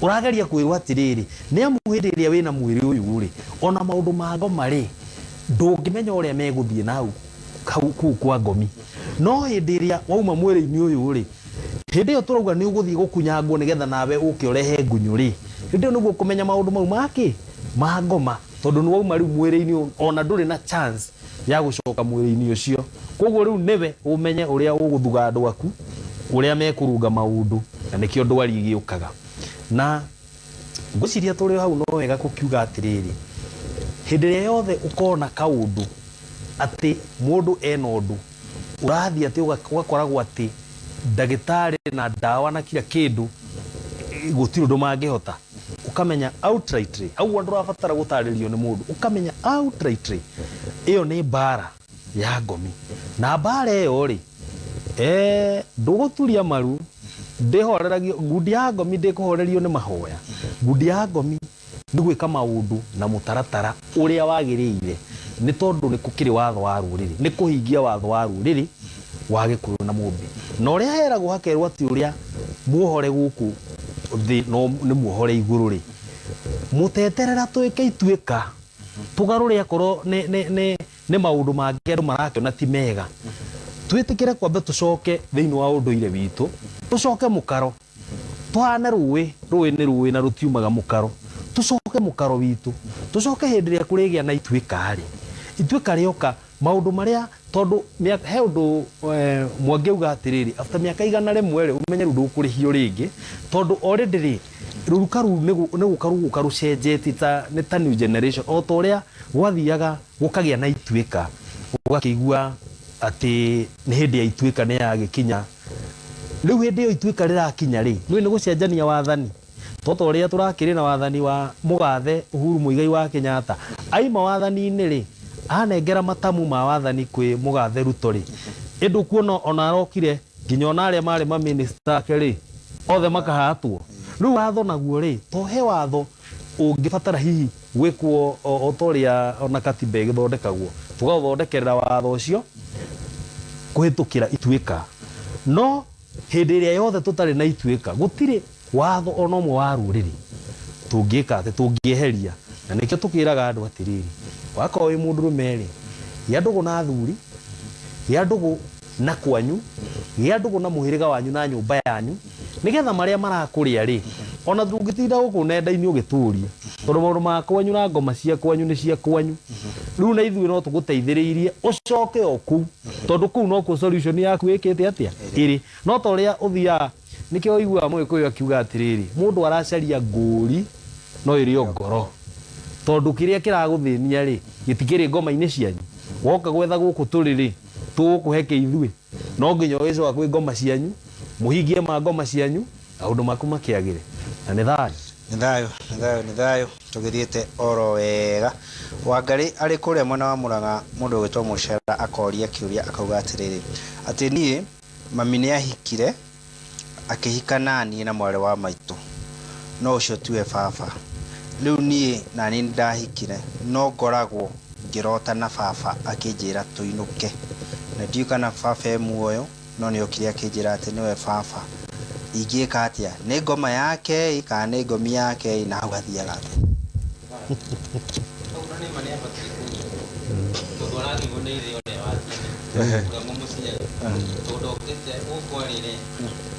Ũrageria kwĩrwo atĩrĩrĩ, nĩ amu hĩndĩ ĩrĩa wĩna mwĩrĩ ũyũ rĩ, ona maũndũ ma ngoma rĩ, ndũngĩmenya ũrĩa megũthiĩ na hau kũu kwa ngomi. No hĩndĩ ĩrĩa wauma mwĩrĩ-inĩ ũyũ rĩ, hĩndĩ ĩyo tũrauga nĩ ũgũthiĩ gũkunyangwo nĩgetha nawe ũke ũrehe ngunyũ rĩ, hĩndĩ ĩyo nĩguo ũkũmenya maũndũ mau makĩ ma ngoma, tondũ nĩ wauma rĩu mwĩrĩ-inĩ, ona ndũrĩ na chance ya gũcoka mwĩrĩ-inĩ ũcio. Koguo rĩu nĩwe ũmenye ũrĩa ũgũthuga andũ aku, ũrĩa mekũrunga maũndũ, na nĩkĩo ndwari igĩũkaga. Na ngwĩciria tũrĩ hau no wega gũkiuga atĩrĩrĩ, hĩndĩ ĩrĩa yothe ũkona kaũndũ atĩ mũndũ ena ũndũ ũrathiĩ atĩ ũgakoragwo atĩ ndagĩtarĩ na ndawa na kila kĩndũ gũtirĩ ũndũ mangĩhota, ũkamenya outrightly, hau ndũrabatara gũtarĩrio nĩ mũndũ, ũkamenya outrightly ĩyo nĩ mbara ya ngomi. Na mbara ĩyo rĩ, ndũgũturia maru, ndĩhoreragio ngundi ya ngomi ndĩkũhorerio nĩ mahoya. Ngundi ya ngomi nĩ gwĩka maũndũ na mũtaratara ũrĩa wagĩrĩire, nĩ tondũ nĩ gũkĩrĩ watho wa rũrĩrĩ, nĩ kũhingia watho wa rũrĩrĩ wa Gĩkũyũ na Mũmbi. Na ũrĩa heragwo hakerwo atĩ ũrĩa muohore gũkũ thĩ no nĩ muohore igũrũ rĩ, mũteterera twĩke ituĩka tũgarũre akorwo nĩ maũndũ mangĩ andũ marakĩona ti mega, twĩtĩkĩre kwamba tũcoke thĩinĩ wa ũndũire witũ, tũcoke mũkaro, tũhane rũĩ, rũĩ nĩ rũĩ na rũtiumaga mũkaro, tũcoke mũkaro witũ, tũcoke hĩndĩ ĩrĩa kũrĩgĩa na ituĩka rĩ, ituĩka rĩoka maũndũ marĩa, tondũ he ũndũ Mwangi auga atĩrĩrĩ, after mĩaka 100 rĩ, ũmenye rĩu ndũkũrĩhio rĩngĩ, tondũ already rĩ, rũruka rũu nĩ gũka rũgũka rũcenjetie nĩ ta new generation, o ta ũrĩa gwathiaga gũkagĩa na ituĩka, ũgakĩigua atĩ nĩ hĩndĩ ya ituĩka nĩ yagĩkinya. Rĩu hĩndĩ ĩyo ituĩka rĩrakinya rĩ, nĩ nĩ gũcenjania wathani, to ta ũrĩa tũrakĩrĩ na wathani wa mũgathe Uhuru Muigai wa Kenyatta, aima wathani-inĩ rĩ, anengera matamu ma wathani kwĩ mũgathe Ruto rĩ, ĩndũ kuona ona arokire nginya ona arĩa marĩ mamĩnĩsta ake rĩ, othe makahatwo. Rĩu watho naguo rĩ, to he watho ũngĩbatara hihi gwĩkwo o ta ũrĩa ona katiba ĩgĩthondekagwo, tũgaũthondekerera watho ũcio kũhĩtũkĩra ituĩka. No hĩndĩ ĩrĩa yothe tũtarĩ na ituĩka, gũtirĩ watho ona ũmwe wa rũrĩrĩ tũngĩka atĩ tũngĩeheria. Na nĩkĩo tũkĩraga andũ atĩrĩrĩ, wakorwo wĩ mũndũrũme rĩ, gĩa ndũgũ na athuri, gĩa ndũgũ na kwanyu, gĩa ndũgũ na mũhĩrĩga wanyu na nyũmba yanyu, nĩgetha marĩa marakũrĩa rĩ, ona ndũngĩtinda gũkũ nenda-inĩ ũgĩtũria, tondũ maũndũ ma kwanyu na ngoma cia kwanyu nĩ cia kwanyu. Rĩu na ithuĩ no tũgũteithĩrĩirie ũcoke o kũu, tondũ kũu nokuo solution yaku ĩkĩte atĩa ĩrĩ. No ta ũrĩa ũthiaga, nĩkĩo ũiguaga Mũgĩkũyũ akiuga atĩrĩrĩ, mũndũ aracaria ngũri no ĩrĩ o ngoro, tondũ kĩrĩa kĩragũthĩnia rĩ, Gĩtikĩrĩ ngoma-inĩ cianyu. Woka gwetha gũkũ tũrĩ rĩ, tũgũkũhe kĩ ithuĩ? No nginya ũgĩcoka kwĩ ngoma cianyu, mũhingie ma ngoma cianyu, maũndũ maku makĩagĩre. Na nĩ thayũ. Nĩ thayũ, nĩ thayũ, nĩ thayũ, tũgĩthiĩte oro wega. Wangarĩ arĩ kũrĩa mwena wa Mũrang'a, mũndũ ũgwĩtwo Mũcera akoria kĩũria akauga atĩrĩrĩ, atĩ niĩ mami nĩ ahikire, akĩhika naniĩ na mwarĩ wa maitũ, no ũcio tiwe baba. Rĩu niĩ naniĩ nĩ ndahikire, no ngoragwo ngĩrota na baba akĩnjĩra tũinũke. Na ndiũĩ kana baba e muoyo, no nĩ okire akĩnjĩra atĩ nĩwe baba. Ingĩka atĩa? Nĩ ngoma yake ĩ, kana nĩ ngomi yake ĩ, na hau hathiaga atĩa? Hau nĩ ma nĩ abatiĩ kũnyitwo tondũ arathimwo nĩ ithe ũrĩa wa tene, ũrĩa mũmũciari, tondũ okĩte gũkũ arĩ rĩ,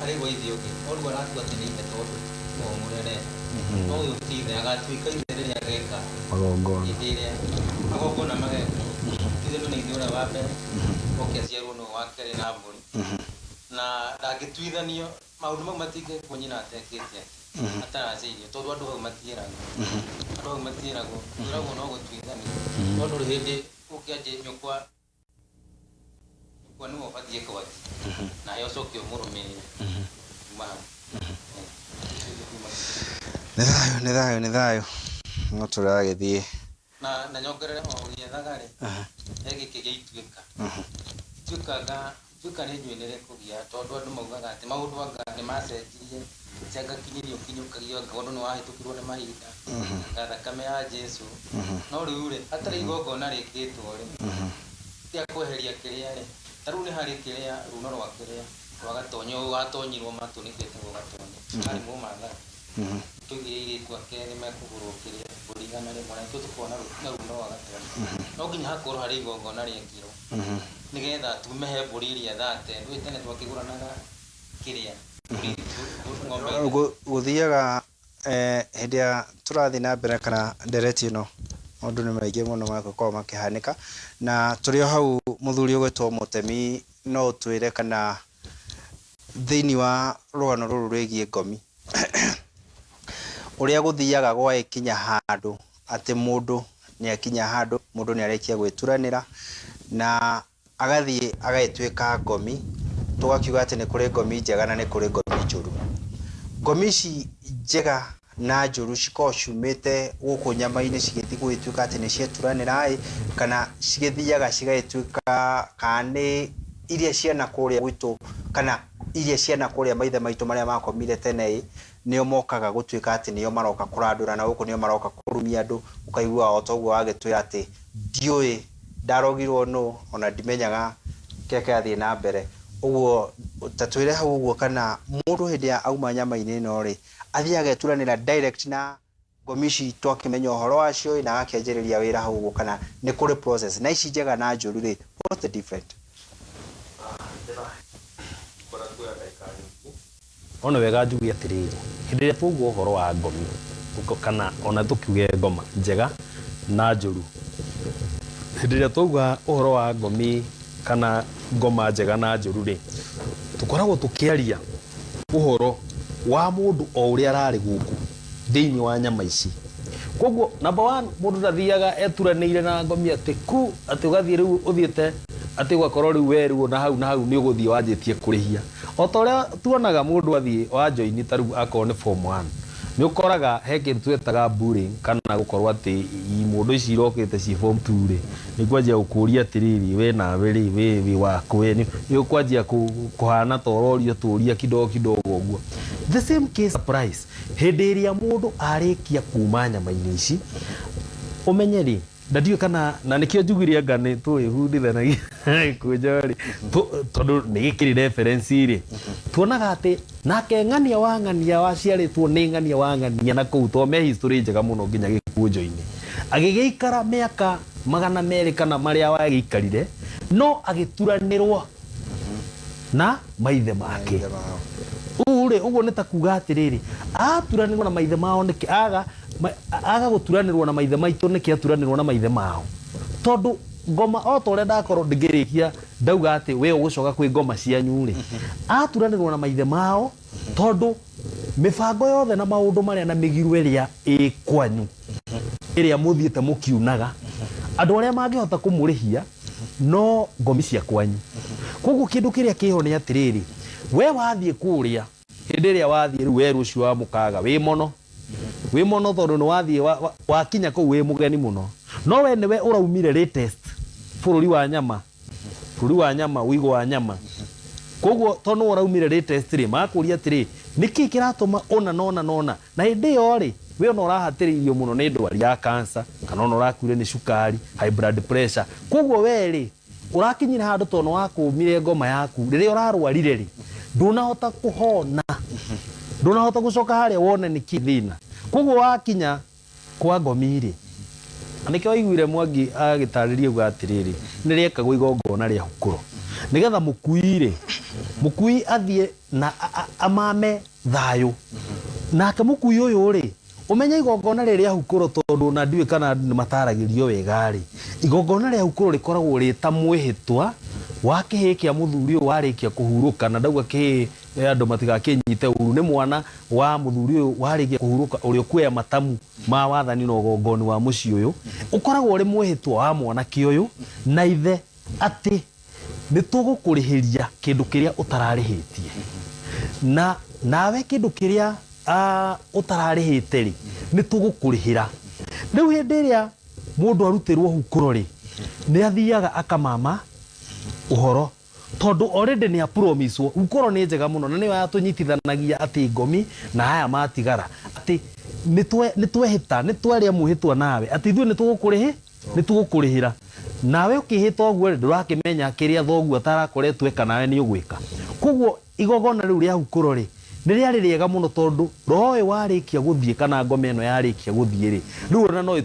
arĩ gwa ithe ũngĩ, no rĩu aratua atĩ nĩ ithe tondũ nĩwe ũmũrerete, no ũyũ ti ithe. Agatuĩka ithe rĩrĩa ageka magongona, hĩndĩ ĩrĩa magongona magekwo. Ithe nĩ ithe ũrĩa wa mbere oke aciarwo nĩwe wa kerĩ na mbũri, na ndangĩtuithanio maũndũ mau matingĩkwo nyina atekĩte ataracĩirio, tondũ andũ hau matiĩragwo, andũ hau matiĩragwo, kwĩragwo no gũtuithania, no ndũrĩ hĩndĩ ũngĩanjia nyũkwa. Nyũkwa nĩwe ũbatiĩ kwanjia nawe ũcoke ũmũrũmĩrĩre kuma hau. Nĩ thayũ, nĩ thayũ, nĩ thayũ, no tũragĩthiĩ. Na nyongerere o ũgĩethaga rĩ, he gĩkĩ gĩa ituĩka. Ituĩka ituĩka nĩ njũĩ nĩ rĩkũgĩa, tondũ andũ maugaga atĩ maũndũ anga nĩ macenjirie, anga kinyĩrio kinyũkagio, anga ũndũ nĩ wahĩtũkirwo nĩ mahinda, anga thakame ya Jesu. No rĩu rĩ, hatarĩ igongona rĩkĩtwo rĩ, rĩa kweheria kĩrĩa rĩ, ta rĩu nĩ harĩ kĩrĩa runo rwa kĩrĩa rwa gatonyo watonyirwo matũ, nĩ kĩetagwo gatonyo, harĩ mũmathai tũigire airĩtu ake nĩ mekũgũrwo kĩrĩa mbũri 100, na ithuĩ tũkona na runo rwa gatonyo. No nginya hakorwo harĩ igongona rĩekirwo nĩgetha tume he mbũri iria thate. Ndũĩ tene twakĩgũranaga kĩrĩa ng'ombe. Gũthiaga hĩndĩ ya tũrathiĩ na mbere kana ndereti ĩno, maũndũ nĩ maingĩ mũno magũkorwo makĩhanĩka, na tũrĩ o hau, mũthuri ũgwĩtwo Mũtemi, no ũtwĩre kana thĩinĩ wa rũgano rũrũ rwĩgiĩ ngomi, ũrĩa gũthiaga gwagĩkinya handũ atĩ mũndũ nĩ akinya handũ, mũndũ nĩ arĩkia gwĩturanĩra na agathiĩ agagĩtuĩka ngomi, tũgakiuga atĩ nĩ kũrĩ ngomi njega na nĩ kũrĩ ngomi njũru. Ngomi ici njega na njũru cikoragwo ciumĩte gũkũ nyama-inĩ cigĩthiĩ gũgĩtuĩka atĩ nĩ cieturanĩra ĩ, kana cigĩthiaga cigagĩtuĩka, kana nĩ iria ciana kũrĩa gwitũ, kana iria ciana kũrĩa maithe maitũ marĩa makomire tene ĩ, nĩo mokaga gũtuĩka atĩ nĩo maroka kũrandũra na gũkũ, nĩo maroka kũrumia andũ, ũkaigua o ta ũguo wagĩtwĩra atĩ ndiũĩ ndarogirwo nũ, ona ndimenyaga kĩrĩa kĩrathiĩ na mbere ũguo. Ta twĩre hau ũguo, kana mũndũ hĩndĩ ya auma nyama-inĩ ĩno rĩ, athiĩ ageturanĩra direct na ngomi ici twakĩmenya ũhoro wacio na agakĩanjĩrĩria wĩra hau ũguo, kana nĩ kũrĩ process? Na ici njega na njũru rĩ, what's the different? Ona wega njuge atĩrĩrĩ, hĩndĩ ĩrĩa twauga ũhoro wa ngomi kana ona tũkiuge ngoma njega na njũru, hĩndĩ ĩrĩa twauga ũhoro wa ngomi kana ngoma njega na njũru rĩ, tũkoragwo tũkĩaria ũhoro wa mũndũ o ũrĩa ararĩ gũkũ thĩinĩ wa nyama ici. Koguo number one, mũndũ ndathiaga eturanĩire na ngomi atĩ ku atĩ ũgathiĩ rĩu ũthiĩte atĩ ũgakorwo rĩu we rĩu na hau na hau nĩ ũgũthiĩ wanjĩtie kũrĩhia, o ta ũrĩa tuonaga mũndũ athiĩ wa join. Ta rĩu akorwo nĩ form one, nĩ ũkoraga he kĩndũ twetaga bullying, kana gũkorwo atĩ mũndũ ici irokĩte ci form two rĩ, nĩ kwanjia gũkũria atĩrĩrĩ, we nawe rĩ, we wĩ wakũ, we nĩ ũkwanjia kũhana ta ũrorio tũria kidogo kidogo ũguo. The same case applies hĩndĩ ĩrĩa mũndũ arĩkia kuma nyama-inĩ ici. Ũmenye rĩ, na ndiũĩ kana na nĩkĩo njugire anga nĩ tũĩbundithanagia gĩkũnjo rĩ, tondũ nĩ gĩkĩrĩ reference rĩ, tuonaga atĩ nake ng'ania wa ng'ania waciarĩtwo nĩ ng'ania wa ng'ania na kũu, to me history njega mũno nginya gĩkũnjo-inĩ, agĩgĩikara mĩaka 200 kana marĩa wagĩikarire, no agĩturanĩrwo na maithe make. Maithe mao. Ũũ rĩ, ũguo nĩ ta kuga atĩrĩrĩ, aturanĩrwo na maithe mao nĩkĩ? Aga aga gũturanĩrwo na maithe maitũ nĩkĩ? Aturanĩrwo na maithe mao tondũ ngoma, o ta ũrĩa ndakorwo ngĩrĩkia ndauga atĩ we ũgũcoka kwĩ ngoma cianyu rĩ, aturanĩrwo na maithe mao tondũ mĩbango yothe na maũndũ marĩa na mĩgiro ĩrĩa ĩ kwanyu ĩrĩa mũthiĩte mũkiunaga, Andũ arĩa mangĩhota kũmũrĩhia no ngomi cia kwanyu. Koguo kĩndũ kĩrĩa kĩho nĩ atĩrĩrĩ, we wathiĩ kũrĩa hĩndĩ ĩrĩa wathiĩ rĩu werũ ũcio wa mũkaga wĩ mono wĩ mono tondũ nĩ wathiĩ wakinya kũu wĩ mũgeni mũno, no we nĩwe ũraumire latest bũrũri wa nyama, bũrũri wa nyama, ũigo wa nyama. Koguo tondũ nĩwe ũraumire latest rĩ, makũria atĩrĩ, nĩkĩ kĩratũma ũna nona nona na hĩndĩ ĩyo rĩ we ona ũrahatĩrĩirio mũno nĩ ndwari ya cancer kana ona ũrakuire nĩ cukari, high blood pressure. Koguo we rĩ ũrakinyire handũ tondũ wakũmire ngoma yaku rĩrĩa ũrarwarire rĩ ndũnahota kũhona, ndũnahota gũcoka harĩa wone nĩkĩ thĩna. Koguo wakinya kwa ngomi rĩ, nĩkĩo waiguire Mwangi agĩtarĩria uga atĩrĩrĩ, nĩ rĩekagwo igongona rĩa hukũro nĩgetha mũkui rĩ, mũkui athiĩ na amame thayũ. Nake mũkui ũyũ rĩ, ũmenye igongona rĩrĩ rĩa hukũro tondũ ona ndiũĩ kana andũ nĩmataragĩrio wega rĩ, igongona rĩa hukũro rĩkoragwo rĩ ta mwĩhĩtwa wa kĩhĩĩ kĩa mũthuri ũyũ warĩkia kũhurũka, na ndauga kĩhĩĩ andũ matigakĩnyite ũru, nĩ mwana wa mũthuri ũyũ warĩkia kũhurũka ũrĩa ũkuoya matamu ma wathani na ũgongoni wa mũciĩ ũyũ, ũkoragwo ũrĩ mwĩhĩtwa wa mwanake ũyũ na ithe atĩ nĩ tũgũkũrĩhĩria kĩndũ kĩrĩa ũtararĩhĩtie, na nawe kĩndũ kĩrĩa ũtararĩhĩte rĩ nĩ tũgũkũrĩhĩra. Rĩu hĩndĩ ĩrĩa mũndũ arutĩrwo hukũro rĩ, nĩ athiaga akamama ũhoro tondũ already nĩ apromiswo. Hukũro nĩ njega mũno na nĩyo yatũnyitithanagia atĩ ngomi na aya matigara atĩ nĩ twehĩta, nĩ twarĩa mwĩhĩtwa nawe atĩ ithuĩ nĩ tũgũkũrĩhĩra. Nawe ũkĩhĩta ũguo rĩ, ndũrakĩmenya kĩrĩa thoguo atarakoretwo eka nawe nĩ ũgwĩka. Koguo igongona rĩu rĩa hukũro rĩ nĩ rĩarĩ rĩega mũno tondũ roho ũyũ warĩkia gũthiĩ kana ngoma ĩno yarĩkia gũthiĩ rĩ, rĩu ona no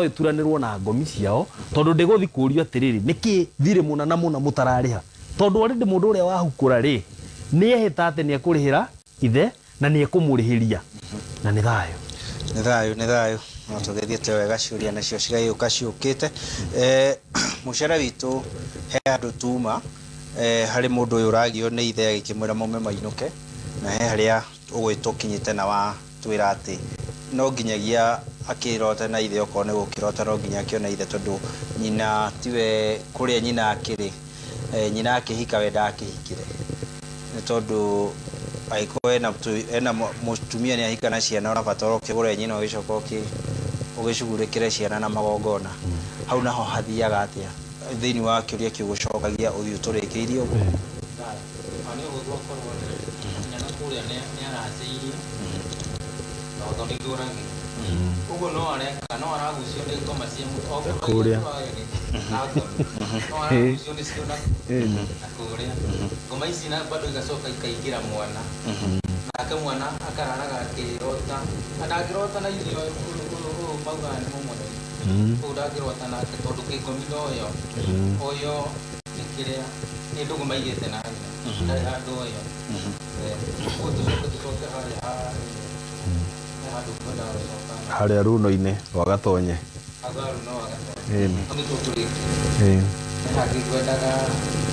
ĩturanĩrwo na ngomi ciao tondũ ndĩgũthiĩ kũũrio atĩrĩrĩ, nĩkĩ thirĩ mũna na mũna mũtararĩha, tondũ already mũndũ ũrĩa wahukũra rĩ nĩ ehĩta atĩ nĩ ekũrĩhĩra ithe na nĩ ekũmũrĩhĩria, na nĩ thayũ. Nĩ thayũ, nĩ thayũ. No tũgĩthiĩte wega, ciũria nacio cigagĩũka ciũkĩte. Mũcere witũ he handũ tuma, harĩ mũndũ ũyũ ũragio nĩ ithe agĩkĩmwĩra maume mainũke, na he harĩa ũgwĩtũkinyĩte na watwĩra atĩ no nginyagia akĩrote na ithe, okorwo nĩ gũkĩrota no nginya akĩone ithe tondũ nyina tiwe kũrĩa nyina akĩrĩ, nyina akĩhika we ndakĩhikire nĩ tondũ angĩkorwo ena mũtumia nĩ ahika na ciana ũrabatara ũkĩgũre nyina ũgĩcoka ũgĩcugurĩkĩre ciana na magongona. Hau naho hathiaga atĩa thĩinĩ wa kĩũria kĩu gũcokagia ũthiũ tũrĩkĩirie ũguo? Nĩ ũguo gwakorwo nyina kũrĩa nĩ aracĩirie na ũthondeki ũragĩ ũguo no areka no aragucio nĩ ngoma cia kũrĩa no aragucio nĩ cio na kũrĩa ngoma ici na bado igacoka ikaingĩra mwana, nake mwana akararaga akĩrota na ndangĩrota na ithe ũyũ maugaga nĩ mũmũtheri ũyũ ndangĩrota nake tondũ kĩngomi noyo ũyũ nĩ kĩrĩa nĩ ndũgũ maigĩte na nyina ndarĩ handũ ũyũ. Ũguo tũcoke tũcoke harĩa handũ kwendaga gũcoka harĩa runo-inĩ rwa Gatonye. Runo wa Gatonye nĩ tũkũrĩkia nĩ hangĩ ngwendaga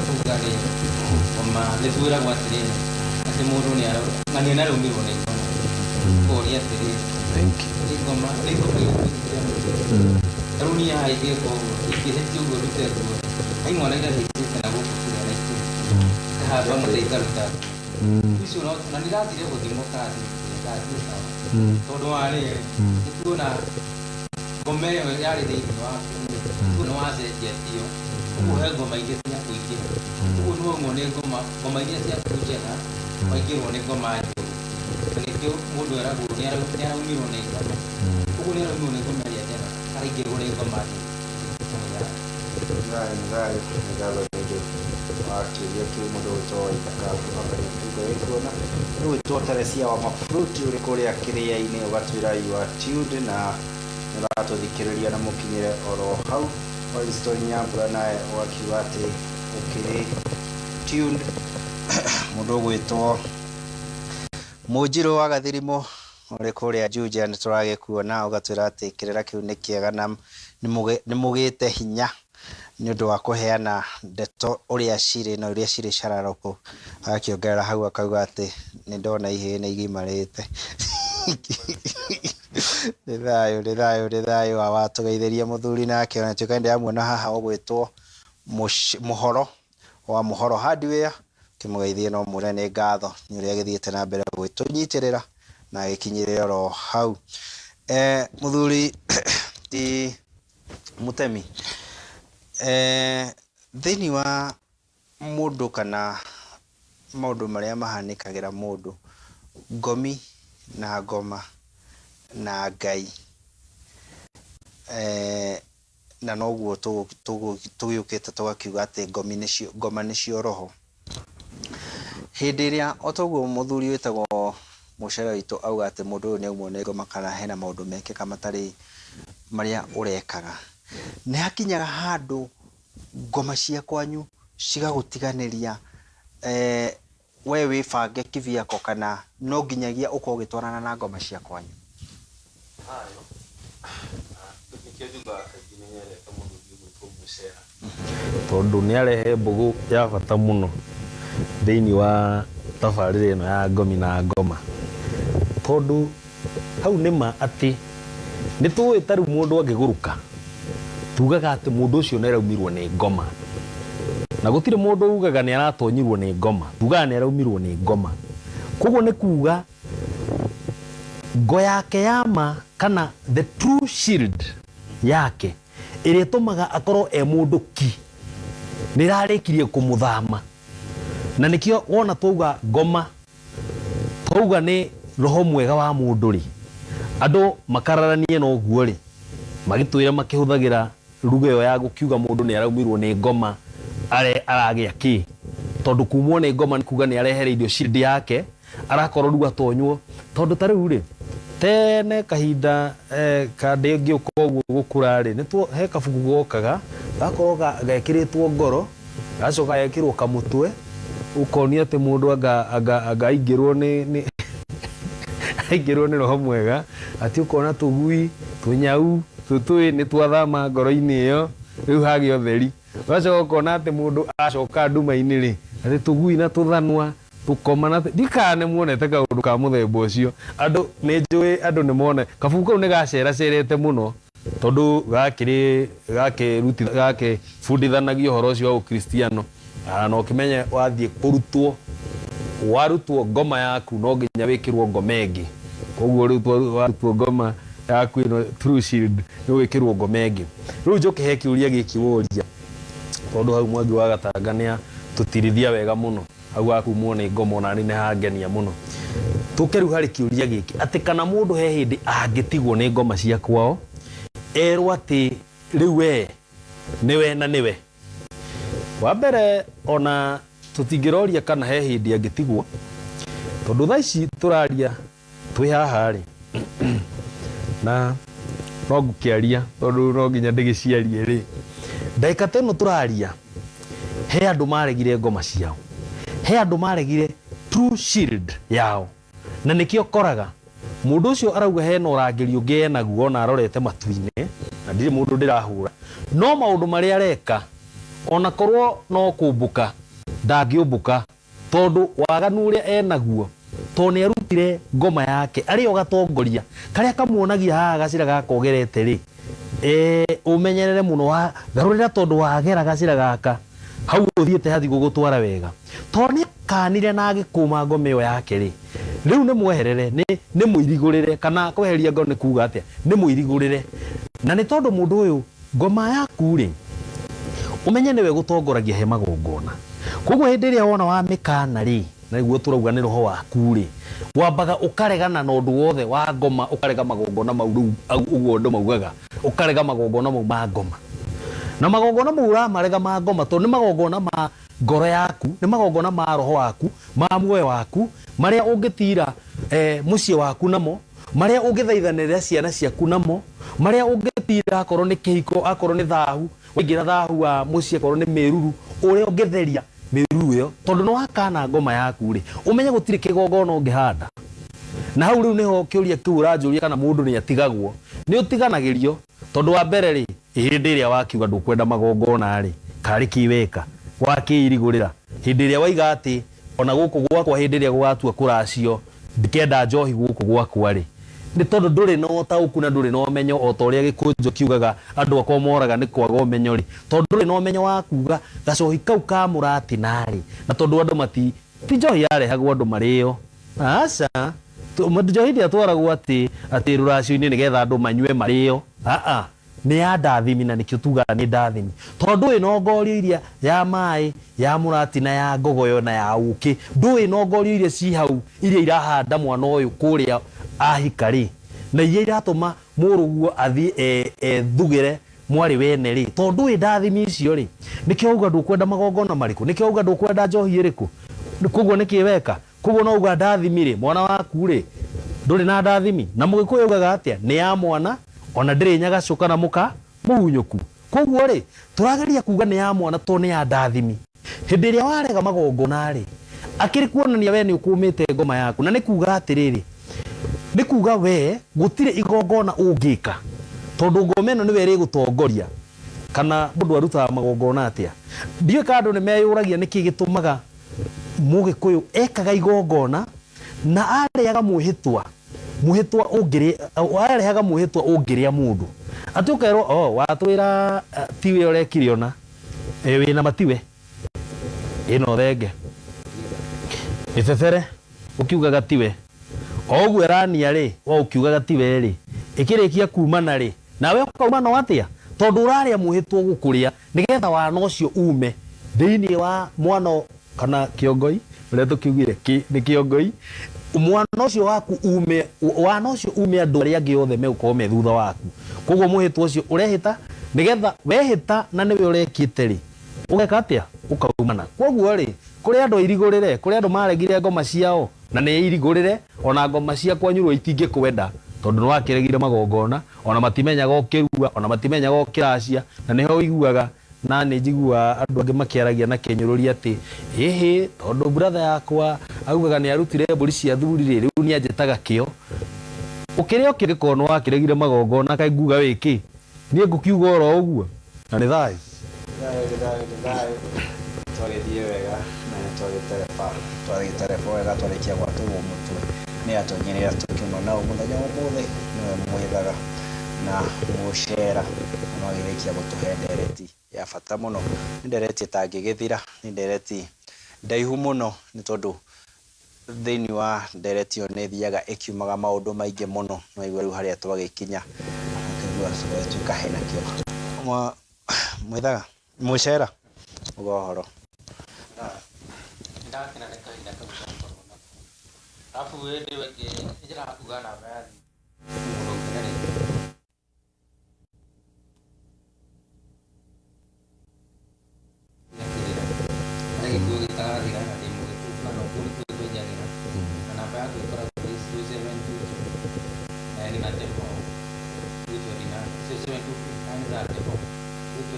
kuga rĩ, ngoma nĩ twĩragwo atĩrĩrĩ atĩ mũndũ nĩ araumirwo nĩ ngoma, kũria atĩrĩrĩ ngoma nĩ ngoma irĩkũ cia mũndũ. Rĩu niĩ haha ingĩka ũguo ingĩhĩtia ũguo ndute nguo hai mwana irahĩtĩte na gũkũ kĩrĩa na ikĩrĩ ikahamba mũtĩ ikaruta icio na nĩndathire gũthimwo ndathiĩ sawa tondũ wa rĩrĩ nĩtuona ngoma ĩyo yarĩ thĩinĩ wake ũguo nĩ wacenjetio ũguo he ngoma ingĩ cia kũingĩra ũguo nĩwaumwo nĩ ngoma ngoma iria ciaku njega waingĩrwo nĩ ngoma njũru, na nĩkĩo mũndũ eragwo nĩ araumirwo nĩ ngoma, ũguo nĩ araumirwo nĩ ngoma ĩrĩa njega araingĩrwo nĩ ngoma njũru. Thayũ, thayũ, nĩ ngatho nĩ ũndũ wa kĩũria kĩu mũndũ ũgwĩtwo Waithaka kuona nĩ gwĩtwo Teresia wa Mafruti ũrĩ kũrĩa kĩrĩa-inĩ ũgatwĩra you are tuned na nĩũratũthikĩrĩria na mũkinyĩre oro hau. Winston Nyambura naye ũgakiuga atĩ ũkĩrĩ tuned. Mũndũ ũgwĩtwo Mũnjirũ wa Gathirimo ũrĩ kũrĩa Juja nĩ tũragĩkuona ũgatwĩra atĩ kĩrĩra kĩu nĩ kĩega na nĩ mũgĩte hinya nĩ ũndũ wa kũheana ndeto ũrĩa cirĩ na ũrĩa cirĩ cararũkũ. Agakĩongerera hau akauga atĩ nĩ ndona ihĩĩ nĩ igimarĩte. Nĩ thayũ, nĩ thayũ, nĩ thayũ. Awa tũgeithĩrie mũthuri nake ona tuĩka ndĩramuona haha ũgwĩtwo Mũhoro wa Mũhoro Hardware, kĩmũgeithie no mwĩre nĩ ngatho nĩ ũrĩa agĩthiĩte na mbere gwĩtũnyitĩrĩra na agĩkinyĩrĩra oro hau. Mũthuri ti Mũtemi, thĩinĩ wa mũndũ kana maũndũ marĩa mahanĩkagĩra mũndũ, ngomi na ngoma na Ngai, na noguo tũgĩũkĩte tũgakiuga atĩ ngomi nĩcio, ngoma nĩcio roho. Hĩndĩ ĩrĩa o toguo mũthuri wĩtagwo mũcere witũ auga atĩ mũndũ ũyũ nĩ aumwo nĩ ngoma kana hena maũndũ mekĩka matarĩ marĩa ũrekaga, nĩ hakinyaga handũ ngoma cia kwanyu cigagũtiganĩria, we wĩbange kivyako kana no nginyagia ũkorwo ũgĩtwarana na ngoma cia kwanyu? Hayo nĩkĩo njugaga kaingĩ nĩ nyendete mũthuri ũgwĩtwo Mũcera, tondũ nĩ arehe mbũgũ ya bata mũno thĩinĩ wa tabarĩra ĩno ya ngomi na ngoma, tondũ hau nĩ ma atĩ nĩ tũĩ ta rĩu mũndũ angĩgũrũka tugaga atĩ mũndũ ũcio nĩ araumirwo nĩ ngoma, na gũtirĩ mũndũ ugaga nĩ aratonyirwo nĩ ngoma, tugaga nĩ araumirwo nĩ ngoma. Koguo nĩ kuga ngo yake ya ma kana the true shield yake ĩrĩa ĩtũmaga akorwo e mũndũ ki nĩ ĩrarĩkirie kũmũthama, na nĩkĩo wona twauga ngoma twauga nĩ roho mwega wa mũndũ rĩ, andũ makararanie na ũguo rĩ, magĩtwĩra makĩhũthagĩra ruga ĩyo ya gũkiuga mũndũ nĩ araumirwo nĩ ngoma aragĩa kĩ, tondũ kumwo nĩ ngoma nĩ kuga nĩ arehereirio shield yake, arakorwo rĩu atonywo. Tondũ ta rĩu rĩ, tene kahinda ka ndĩngĩũka ũguo gũkũra rĩ, nĩ he kabuku gokaga gakorwo gekĩrĩtwo ngoro, gacoka gekĩrwo kamũtwe, ũkonio atĩ mũndũ anga aingĩrwo nĩ aingĩrwo nĩ roho mwega, atĩ ũkona tũgui tũnyau tũtũĩ nĩ twathama ngoro-inĩ ĩyo, rĩu hagĩa ũtheri. Ũgacoka ũkona atĩ mũndũ acoka nduma-inĩ rĩ, atĩ tũgui na tũthanwa tũkoma na ndikana nĩ muonete kaũndũ ka mũthemba ũcio. Andũ nĩ njũĩ andũ nĩ mone kabuku kau nĩ gaceracerete mũno, tondũ gakĩrĩ gakĩruti gakĩbundithanagia ũhoro ũcio wa ũkristiano, na ũkĩmenye wathiĩ kũrutwo warutwo ngoma yaku no nginya wĩkĩrwo ngoma ĩngĩ. Koguo rĩu warutwo ngoma yaku ĩno true shield nĩ ũgwĩkĩrwo ngoma ĩngĩ. Rĩu njũke he kĩũria gĩkĩ woria, tondũ hau Mwangi wa Gatanga nĩ atũtirithia wega mũno hau wakumwo nĩ ngoma, ona nĩ hangenia mũno. Tũke rĩu harĩ kĩũria gĩkĩ atĩ kana mũndũ he hĩndĩ angĩtigwo nĩ ngoma cia kwao erwo atĩ rĩu we nĩwe na nĩwe. Wa mbere ona tũtingĩroria kana he hĩndĩ angĩtigwo, tondũ thaa ici tũraria twĩ haha rĩ, na no ngũkĩaria tondũ no nginya ndĩgĩciarie rĩ, ndagĩka ta ĩno tũraria he andũ maregire ngoma ciao, he andũ maregire true shield yao, na nĩkĩo koraga mũndũ ũcio arauga hena ũrangĩri ũngĩ enaguo ona arorete matu-inĩ, na ndirĩ mũndũ ndĩrahũra, no maũndũ marĩa areka ona korwo no kũmbũka ndangĩũmbũka, tondũ waganu ũrĩa enaguo, tondũ nĩ arutire ngoma yake arĩ o gatongoria karĩa kamuonagia haha gacĩra gaka ũgerete rĩ, ũmenyerere mũno wa garũrĩra, tondũ wagera gacĩra gaka hau ũthiĩte hathi gũgũtwara wega, tondũ nĩ akanire na agĩkũma ngoma ĩyo yake rĩ, rĩu nĩ mweherere, nĩ mũirigũrĩre, kana kweheria ngoro nĩ kuga atĩa, nĩ mũirigũrĩre. Na nĩ tondũ mũndũ ũyũ ngoma yaku rĩ, ũmenye nĩwe gũtongoragia he magongona. Koguo hĩndĩ ĩrĩa wona wa mĩkana rĩ, na nĩguo tũrauga nĩ roho waku rĩ, wambaga ũkaregana na ũndũ wothe wa ngoma, ũkarega magongona mau rĩu ũguo andũ maugaga, ũkarega magongona mau ma ngoma. Na magongona mau ũramarega ma ngoma tondũ nĩ magongona ma ngoro yaku, nĩ magongona ma roho waku, ma muoyo waku, marĩa ũngĩtira mũciĩ waku namo, marĩa ũngĩthaithanĩrĩra ciana ciaku namo, marĩa ũngĩtira akorwo nĩ kĩhiko, akorwo nĩ thahu, waingĩra thahu wa mũciĩ, akorwo nĩ mĩruru, ũrĩa ũngĩtheria mĩruru ĩyo, tondũ nĩ wakana ngoma yaku rĩ, ũmenye gũtirĩ kĩgongona ũngĩhanda. Na hau rĩu nĩho kĩũria kĩu ũranjũria kana mũndũ nĩ atigagwo, nĩ ũtiganagĩrio, tondũ wa mbere rĩ, hĩndĩ ĩrĩa wakiuga ndũkwenda magongona rĩ, karĩ kĩ weka wakĩirigũrĩra, hĩndĩ ĩrĩa waiga atĩ ona gũkũ gwakwa hĩndĩ ĩrĩa gũgatua kũracio ndikenda njohi gũkũ gwakwa rĩ, Nĩ tondũ ndũrĩ na ũtaũku na ndũrĩ na ũmenyo o ta ũrĩa gĩkũnjũ kiugaga andũ akwa moraga nĩ kwaga ũmenyo rĩ. Tondũ ndũrĩ na ũmenyo wa kuga gacohi kau ka mũratina rĩ, na tondũ andũ mati ti njohi yarehagwo andũ marĩo. Aca, njohi ndĩatwaragwo atĩ atĩ rũracio-inĩ nĩgetha andũ manyue marĩo. Aa, nĩ ya ndathimi na nĩkĩo tugaga nĩ ndathimi. Tondũ ndũĩ na ngorio iria ya maĩ, ya mũratina, ya ngogoyo na ya ũkĩ. Ndũĩ na ngorio iria ci hau iria irahanda mwana ũyũ kũrĩa ahika rĩ, na iria iratũma mũrũguo athiĩ ethugĩre mwarĩ wene rĩ. Tondũ ndũĩ ndathimi icio rĩ, nĩkĩo uga ndũkwenda magongona marĩkũ, nĩkĩo uga ndũkwenda njohi ĩrĩkũ. Koguo nĩkĩ weka? Koguo no uga ndathimi rĩ, mwana waku rĩ, ndũrĩ na ndathimi. Na mũgĩkũyũ augaga atĩa? Nĩ ya mwana ona ndĩrĩ nyagacũ kana mũka mũhunyũku. Koguo rĩ, tũrageria kuga nĩ ya mwana tondũ nĩ ya ndathimi. Hĩndĩ ĩrĩa warega magongona rĩ, akĩrĩ kuonania we nĩ ũkũmĩte ngoma yaku. Na nĩ kuga atĩrĩrĩ, nĩ kuga we gũtirĩ igongona ũngĩka tondũ ngoma ĩno nĩwe ĩrĩgũtongoria. Kana mũndũ arutaga magongona atĩa? Ndiũĩ kana andũ nĩ meyũragia nĩkĩ gĩtũmaga mũgĩkũyũ ekaga igongona na arĩaga mwĩhĩtwa, mwĩhĩtwa ũngĩrĩa, arehaga mwĩhĩtwa ũngĩrĩa mũndũ. Atĩ ũkerwo, oh, watwĩra tiwe ũrekire ona, wĩna matiwe, ĩno thenge, ĩbebere, ũkiugaga tiwe. O ũguo ĩrania rĩ, we ũkiugaga tiwe rĩ, ĩkĩrĩkia kumana rĩ, nawe ũkauma no atĩa? Tondũ ũrarĩa mwĩhĩtwa gũkũrĩa nĩgetha wana ũcio ume thĩinĩ wa mwana kana kĩongoi, ũrĩa tũkiugire nĩ kĩongoi, mwana ũcio waku ume, wana ũcio ume andũ arĩa angĩ othe megũkorwo me thutha waku. Koguo mwĩhĩtwa ũcio ũrehĩta nĩgetha wehĩta na nĩwe ũrekĩte rĩ, ũgeka atĩa? Ũkaumana. Koguo rĩ, kũrĩ andũ airigũrĩre, kũrĩ andũ maregire ngoma ciao na nĩ irigũrĩre, ona ngoma cia kwanyurwo itingĩkwenda tondũ nĩ wakĩregire magongona, ona matimenyaga ũkĩrua, ona matimenyaga ũkĩracia, na nĩho ũiguaga na nĩ njiguaga andũ angĩ makĩaragia na kĩnyũrũri atĩ ĩhĩ, tondũ brother yakwa augaga nĩ arutire mbũri cia thuri rĩ, rĩu nĩ anjĩtaga kĩo. Ũkĩrĩa ũkĩrĩkorwo nĩ wakĩregire magongona, kaĩ nguga wĩkĩ? Niĩ ngũkiuga oro ũguo na nĩ thayũ. Thayũ, nĩ thayũ, nĩ thayũ. Twagĩthiĩ wega na nĩ twagĩtereba, twagĩtereba wega twarĩkia gwatũrwo mũtwe nĩ atonyerera tũkiuma nao mũthenya wa ũmũthĩ nĩwe mwĩthaga na mũcera na nwagĩrĩkia gũtũhe ndereti ya bata mũno. Nĩ ndereti ĩtangĩgĩthira, nĩ ndereti ndaihu mũno nĩ tondũ thĩinĩ wa ndereti ĩyo nĩ ĩthiaga ĩkiumaga maũndũ maingĩ mũno. No igua rĩu harĩa twagĩkinya ũkaigua twatuĩka hena kĩo. Mwĩthaga mũcera uga ũhoro. Ndakena nĩ kahinda kau gakorwo nako. Arabu hĩndĩ ĩyo ĩngĩ nĩnjĩraga kuga namba ya thimũ mũndũ ũngĩ rĩ. Nĩ gĩkuũ gĩtagathira na ndĩ mũgĩkũyũ na no kũu nĩkuo twenjagĩra. Na namba yaku ĩkoragwo ĩ 0722 934 229 0722 934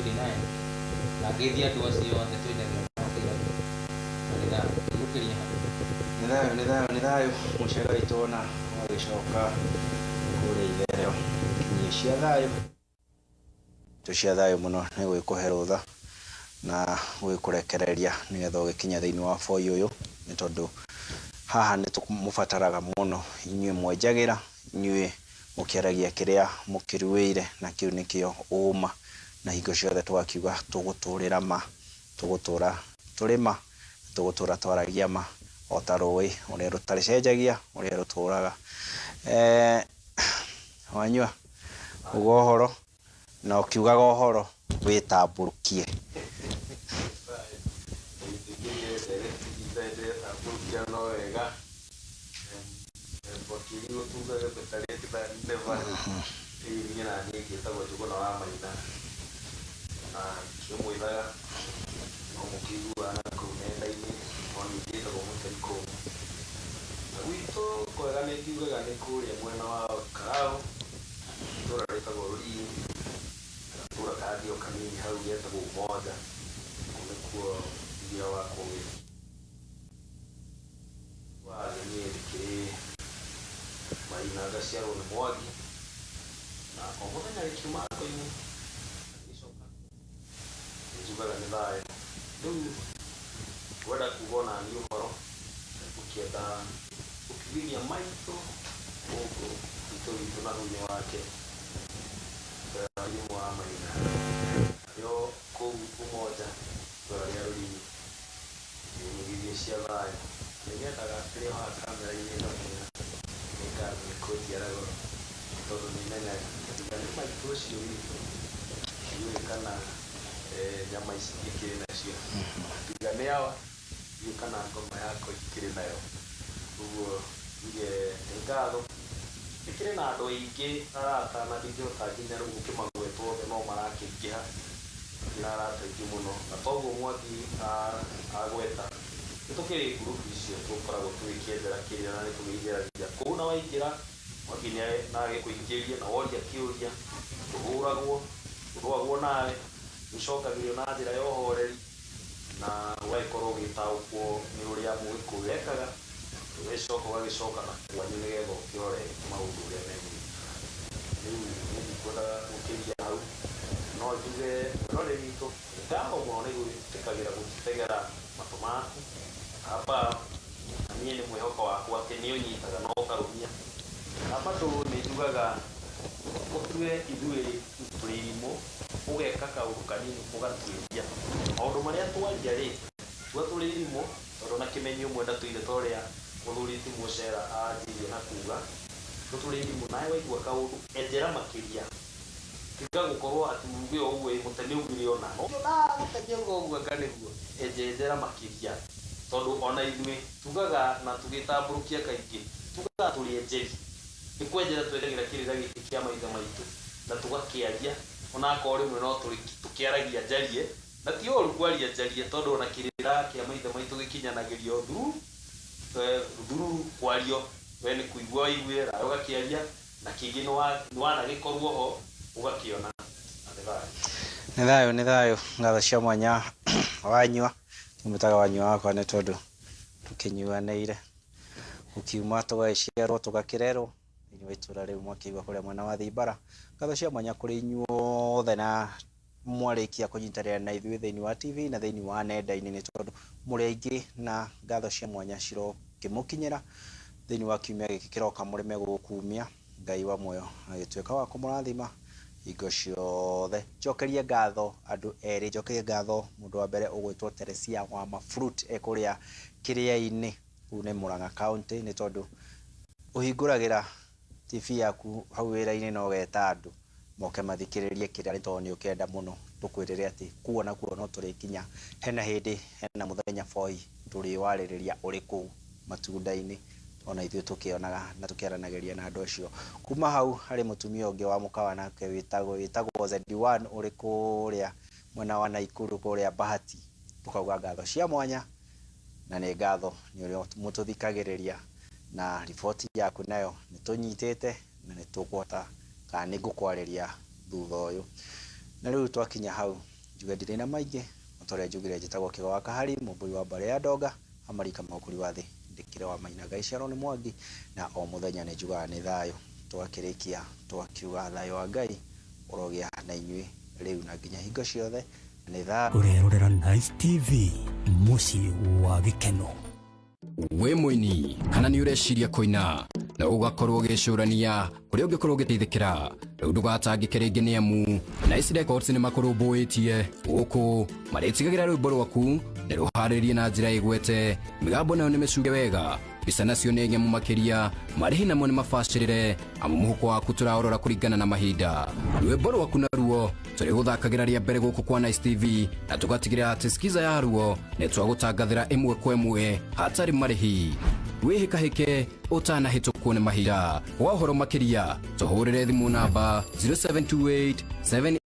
229. Na ngeithi andũ acio othe twenjagĩra nao kĩirabu. Na nĩ thayũ. Ndigũkĩria hau. Nĩ thayũ, nĩ thayũ, nĩ thayũ. Mũcera witũ ona wagĩcoka kũrĩa itherero kinyie cia thayũ. Cia thayũ mũno nĩ gwĩkũhe rũtha na gwĩkũrekereria nĩgetha ũgĩkinya thĩinĩ wa boi ũyũ, nĩ tondũ haha nĩ tũmũbataraga mũno inyuĩ mwenjagĩra, inyuĩ mũkĩaragia kĩrĩa mũkĩruĩire, na kĩu nĩkĩo ũma, na hingo ciothe tũgakiuga tũgũtũrĩra ma, tũgũtũra tũrĩ ma, tũgũtũra twaragia ma o ta rũĩ ũrĩa rũtarĩcenjagia ũrĩa rũtũraga. Wanyua uga ũhoro na ũkiugaga ũhoro wĩtambũrũkie. Gwitũ kwega nĩ ngiugaga nĩ kũrĩa mwena wa Karau, itũra rĩtagwo Rũriĩ, gatũra kangĩ o kanini hau getagwo Umoja, kũu nĩkuo iria wakwa wĩ. Niĩ ndĩkĩrĩ Maina, ngaciarwo nĩ Mwangi, na o mũthenya rĩkiuma ngo-inĩ ngĩcoka nĩ njugaga nĩ thayũ. Rĩu ngwenda kuga ona niĩ ũhoro, ngũkĩenda gũkiugithia maitũ gũkũ Mũtitũ witũ na hunya wake Irimũ wa Maina yo kũu Umoja itũũra rĩa Rũriĩ nyugithie cia thayũ. Nĩnyendaga rĩrĩa haha kamera-inĩ ĩno nĩ ngatho nĩ kũnjiara goro tondũ nĩmenyaga tiga nĩ maitũ ũcio witũ ndiũĩ kana nyama ici ingĩkĩrĩ nacio, tiga nĩ awa ndiũĩ kana ngoma yakwa ingĩkĩrĩ nayo. Ũguo njuge nĩ ngatho. Ndĩkĩrĩ na andũ aingĩ arata na ndingĩhota nginya rĩu gũkĩmagweta othe no marakĩingĩha. Ndĩ na arata aingĩ mũno na toguo Mwangi agweta nĩ tũkĩrĩ ngurubu icio tũkoragwo tũgĩkĩethera kĩrĩra na nĩ tũgĩingĩragia kũu, na waingĩra Mwangi nĩ agĩkũingĩria na woria kĩũria ndũhũragwo, ndũrũagwo nawe, nĩũcokagĩrio na njĩra ya ũhoreri na ũgagĩkorwo ũgĩtaũkwo nĩ ũrĩa mũgĩkũyũ ekaga, ũgagĩcoka ũgagĩcoka na kwanyu nĩgetha ũkĩrore maũndũ ũrĩa megũgĩikara. Rĩu niĩ ndikwendaga gũkĩria hau, no njuge mwĩroreri witũ nĩ ngatho mũno nĩ gwĩtĩkagĩra gũtũtegera matũ maku hapa, na niĩ nĩ mwĩhoko wakwa atĩ nĩ ũnyitaga na ũkarũmia. Na bado nĩ njugaga ũtue ithuĩ tũrĩ irimũ, ũgeka kaũndũ kanini ũgatuĩria maũndũ marĩa twaria rĩ, tua tũrĩ irimũ tondũ na kĩmenyi ũmwe ndatũire ta ũrĩa mũthuri ti Mũcera anjirie na kuga tua tũrĩ irimũ, nawe waigua kaũndũ enjera makĩria, tiga gũkorwo atĩ uge o ũguo mũtemi augire ona mũtemi auga ũguo anga nĩguo, enjenjera makĩria tondũ ona ithuĩ tugaga na tũgĩtambũrũkia kaingĩ tugaga tũrĩ enjeri, nĩ kwenjera twenjagĩra kĩrĩra gĩkĩ kĩa maithe maitũ na tũgakĩaria onakorwo rĩmwe no tũkĩaragia njarie, na ti ũru kwaria njarie tondũ ona kĩrĩra kĩa maithe maitũ gĩkinyanagĩrio through kwario, we nĩ kũigua waiguĩra nawe ũgakĩaria na kĩngĩ nĩ wanagĩkorwo ho ũgakĩona. Nĩ thayũ, nĩ thayũ, ngatho cia mwanya wanyua mũtaga wanyua wakwa nĩ tondũ tũkĩnyuanĩire ũkiuma tũgagĩciarwo tũgakĩrerwo thĩinĩ wa itũũra rĩu mwakĩigua kũrĩa mwena wa Thimbara. Ngatho cia mwanya kũrĩ inyuothe na mwarĩkia kũnyitanĩra na ithuĩ thĩinĩ wa TV na thĩinĩ wa nenda-inĩ nĩ tondũ mũrĩ aingĩ, na ngatho cia mwanya cirokĩmũkinyĩra thĩinĩ wa kiumia gĩkĩ kĩroka mũrĩme gũgũkumia Ngai wa muoyo agĩtuĩka wa kũmũrathima hingo ciothe. Njokerie ngatho andũ erĩ, njokerie ngatho mũndũ wa mbere ũgwĩtwo Teresia wa Mafruit e kũrĩa Kĩrĩa-inĩ, kũu nĩ Murang'a County, nĩ tondũ ũhingũragĩra TV yaku hau wĩra-inĩ na ũgeta andũ moke mathikĩrĩrie kĩrĩa nĩ tondũ nĩ ũkenda mũno tũkwĩrĩre atĩ kuo na kuo no tũrĩkinya, hena hĩndĩ hena mũthenya boi tũrĩwarĩrĩria ũrĩ kũu matunda-inĩ ona ithuĩ tũkĩonaga na tũkĩaranagĩria na andũ acio. Kuma hau harĩ mũtumia ũngĩ wa mũkawa nake wĩtagwo Z1 ũrĩ kũrĩa mwena wa Naikuru kũrĩa Bahati, tũkauga ngatho cia mwanya na nĩ ngatho nĩ ũrĩa mũtũthikagĩrĩria na riboti yaku nayo nĩ tũnyitĩte na nĩ tũkũhota kana nĩ ngũkwarĩria thutha ũyũ. Na rĩu twakinya hau njuge ndirĩ na maingĩ, o ta ũrĩa njugire njĩtagwo Kĩgo wa Kahari, mũmbũi wa mbarĩ ya Ndonga, amarika mũkũri wa thĩ, ndĩkĩre wa Maina Ngai ciarwo nĩ Mwangi, na o mũthenya nĩ njugaga nĩ thayũ. Tũgakĩrĩkia tũgakiuga thayũ wa Ngai ũrogĩa na inyuĩ rĩu na nginya hingo ciothe. Nĩ thayũ. Ũrerorera Nice TV, mũciĩ wa gĩkeno. Wĩ mũini kana nĩ ũreciria kũina na ũgakorwo ũgĩcũrania kũrĩa ũngĩkorwo ũgĩteithĩkĩra, rĩu ndũgatangĩke rĩngĩ nĩ amu Nice Records nĩ makũrũmbũĩtie gũkũ marĩtigagĩra rwĩmbo rwaku nĩ rũharĩrie na njĩra ĩgwete, mĩgambo nayo nĩ mĩcunge wega, mbica nacio nĩ ng'emu makĩria, marĩhi namo nĩ mabacĩrĩre amu mũhuko waku tũraũrora kũringana na mahinda. Rwĩmbo rwaku naruo tũrĩgũthakagĩra rĩa mbere gũkũ kwa Nice TV na tũgatigĩrĩra atĩ skiza yaruo nĩ twagũtangathĩra ĩmwe kwa ĩmwe hatarĩ marĩhi. Wĩhĩkahĩke ũtanahĩtũkwo nĩ mahinda. Kwa ũhoro makĩria tũhũrĩre thimũ namba 0728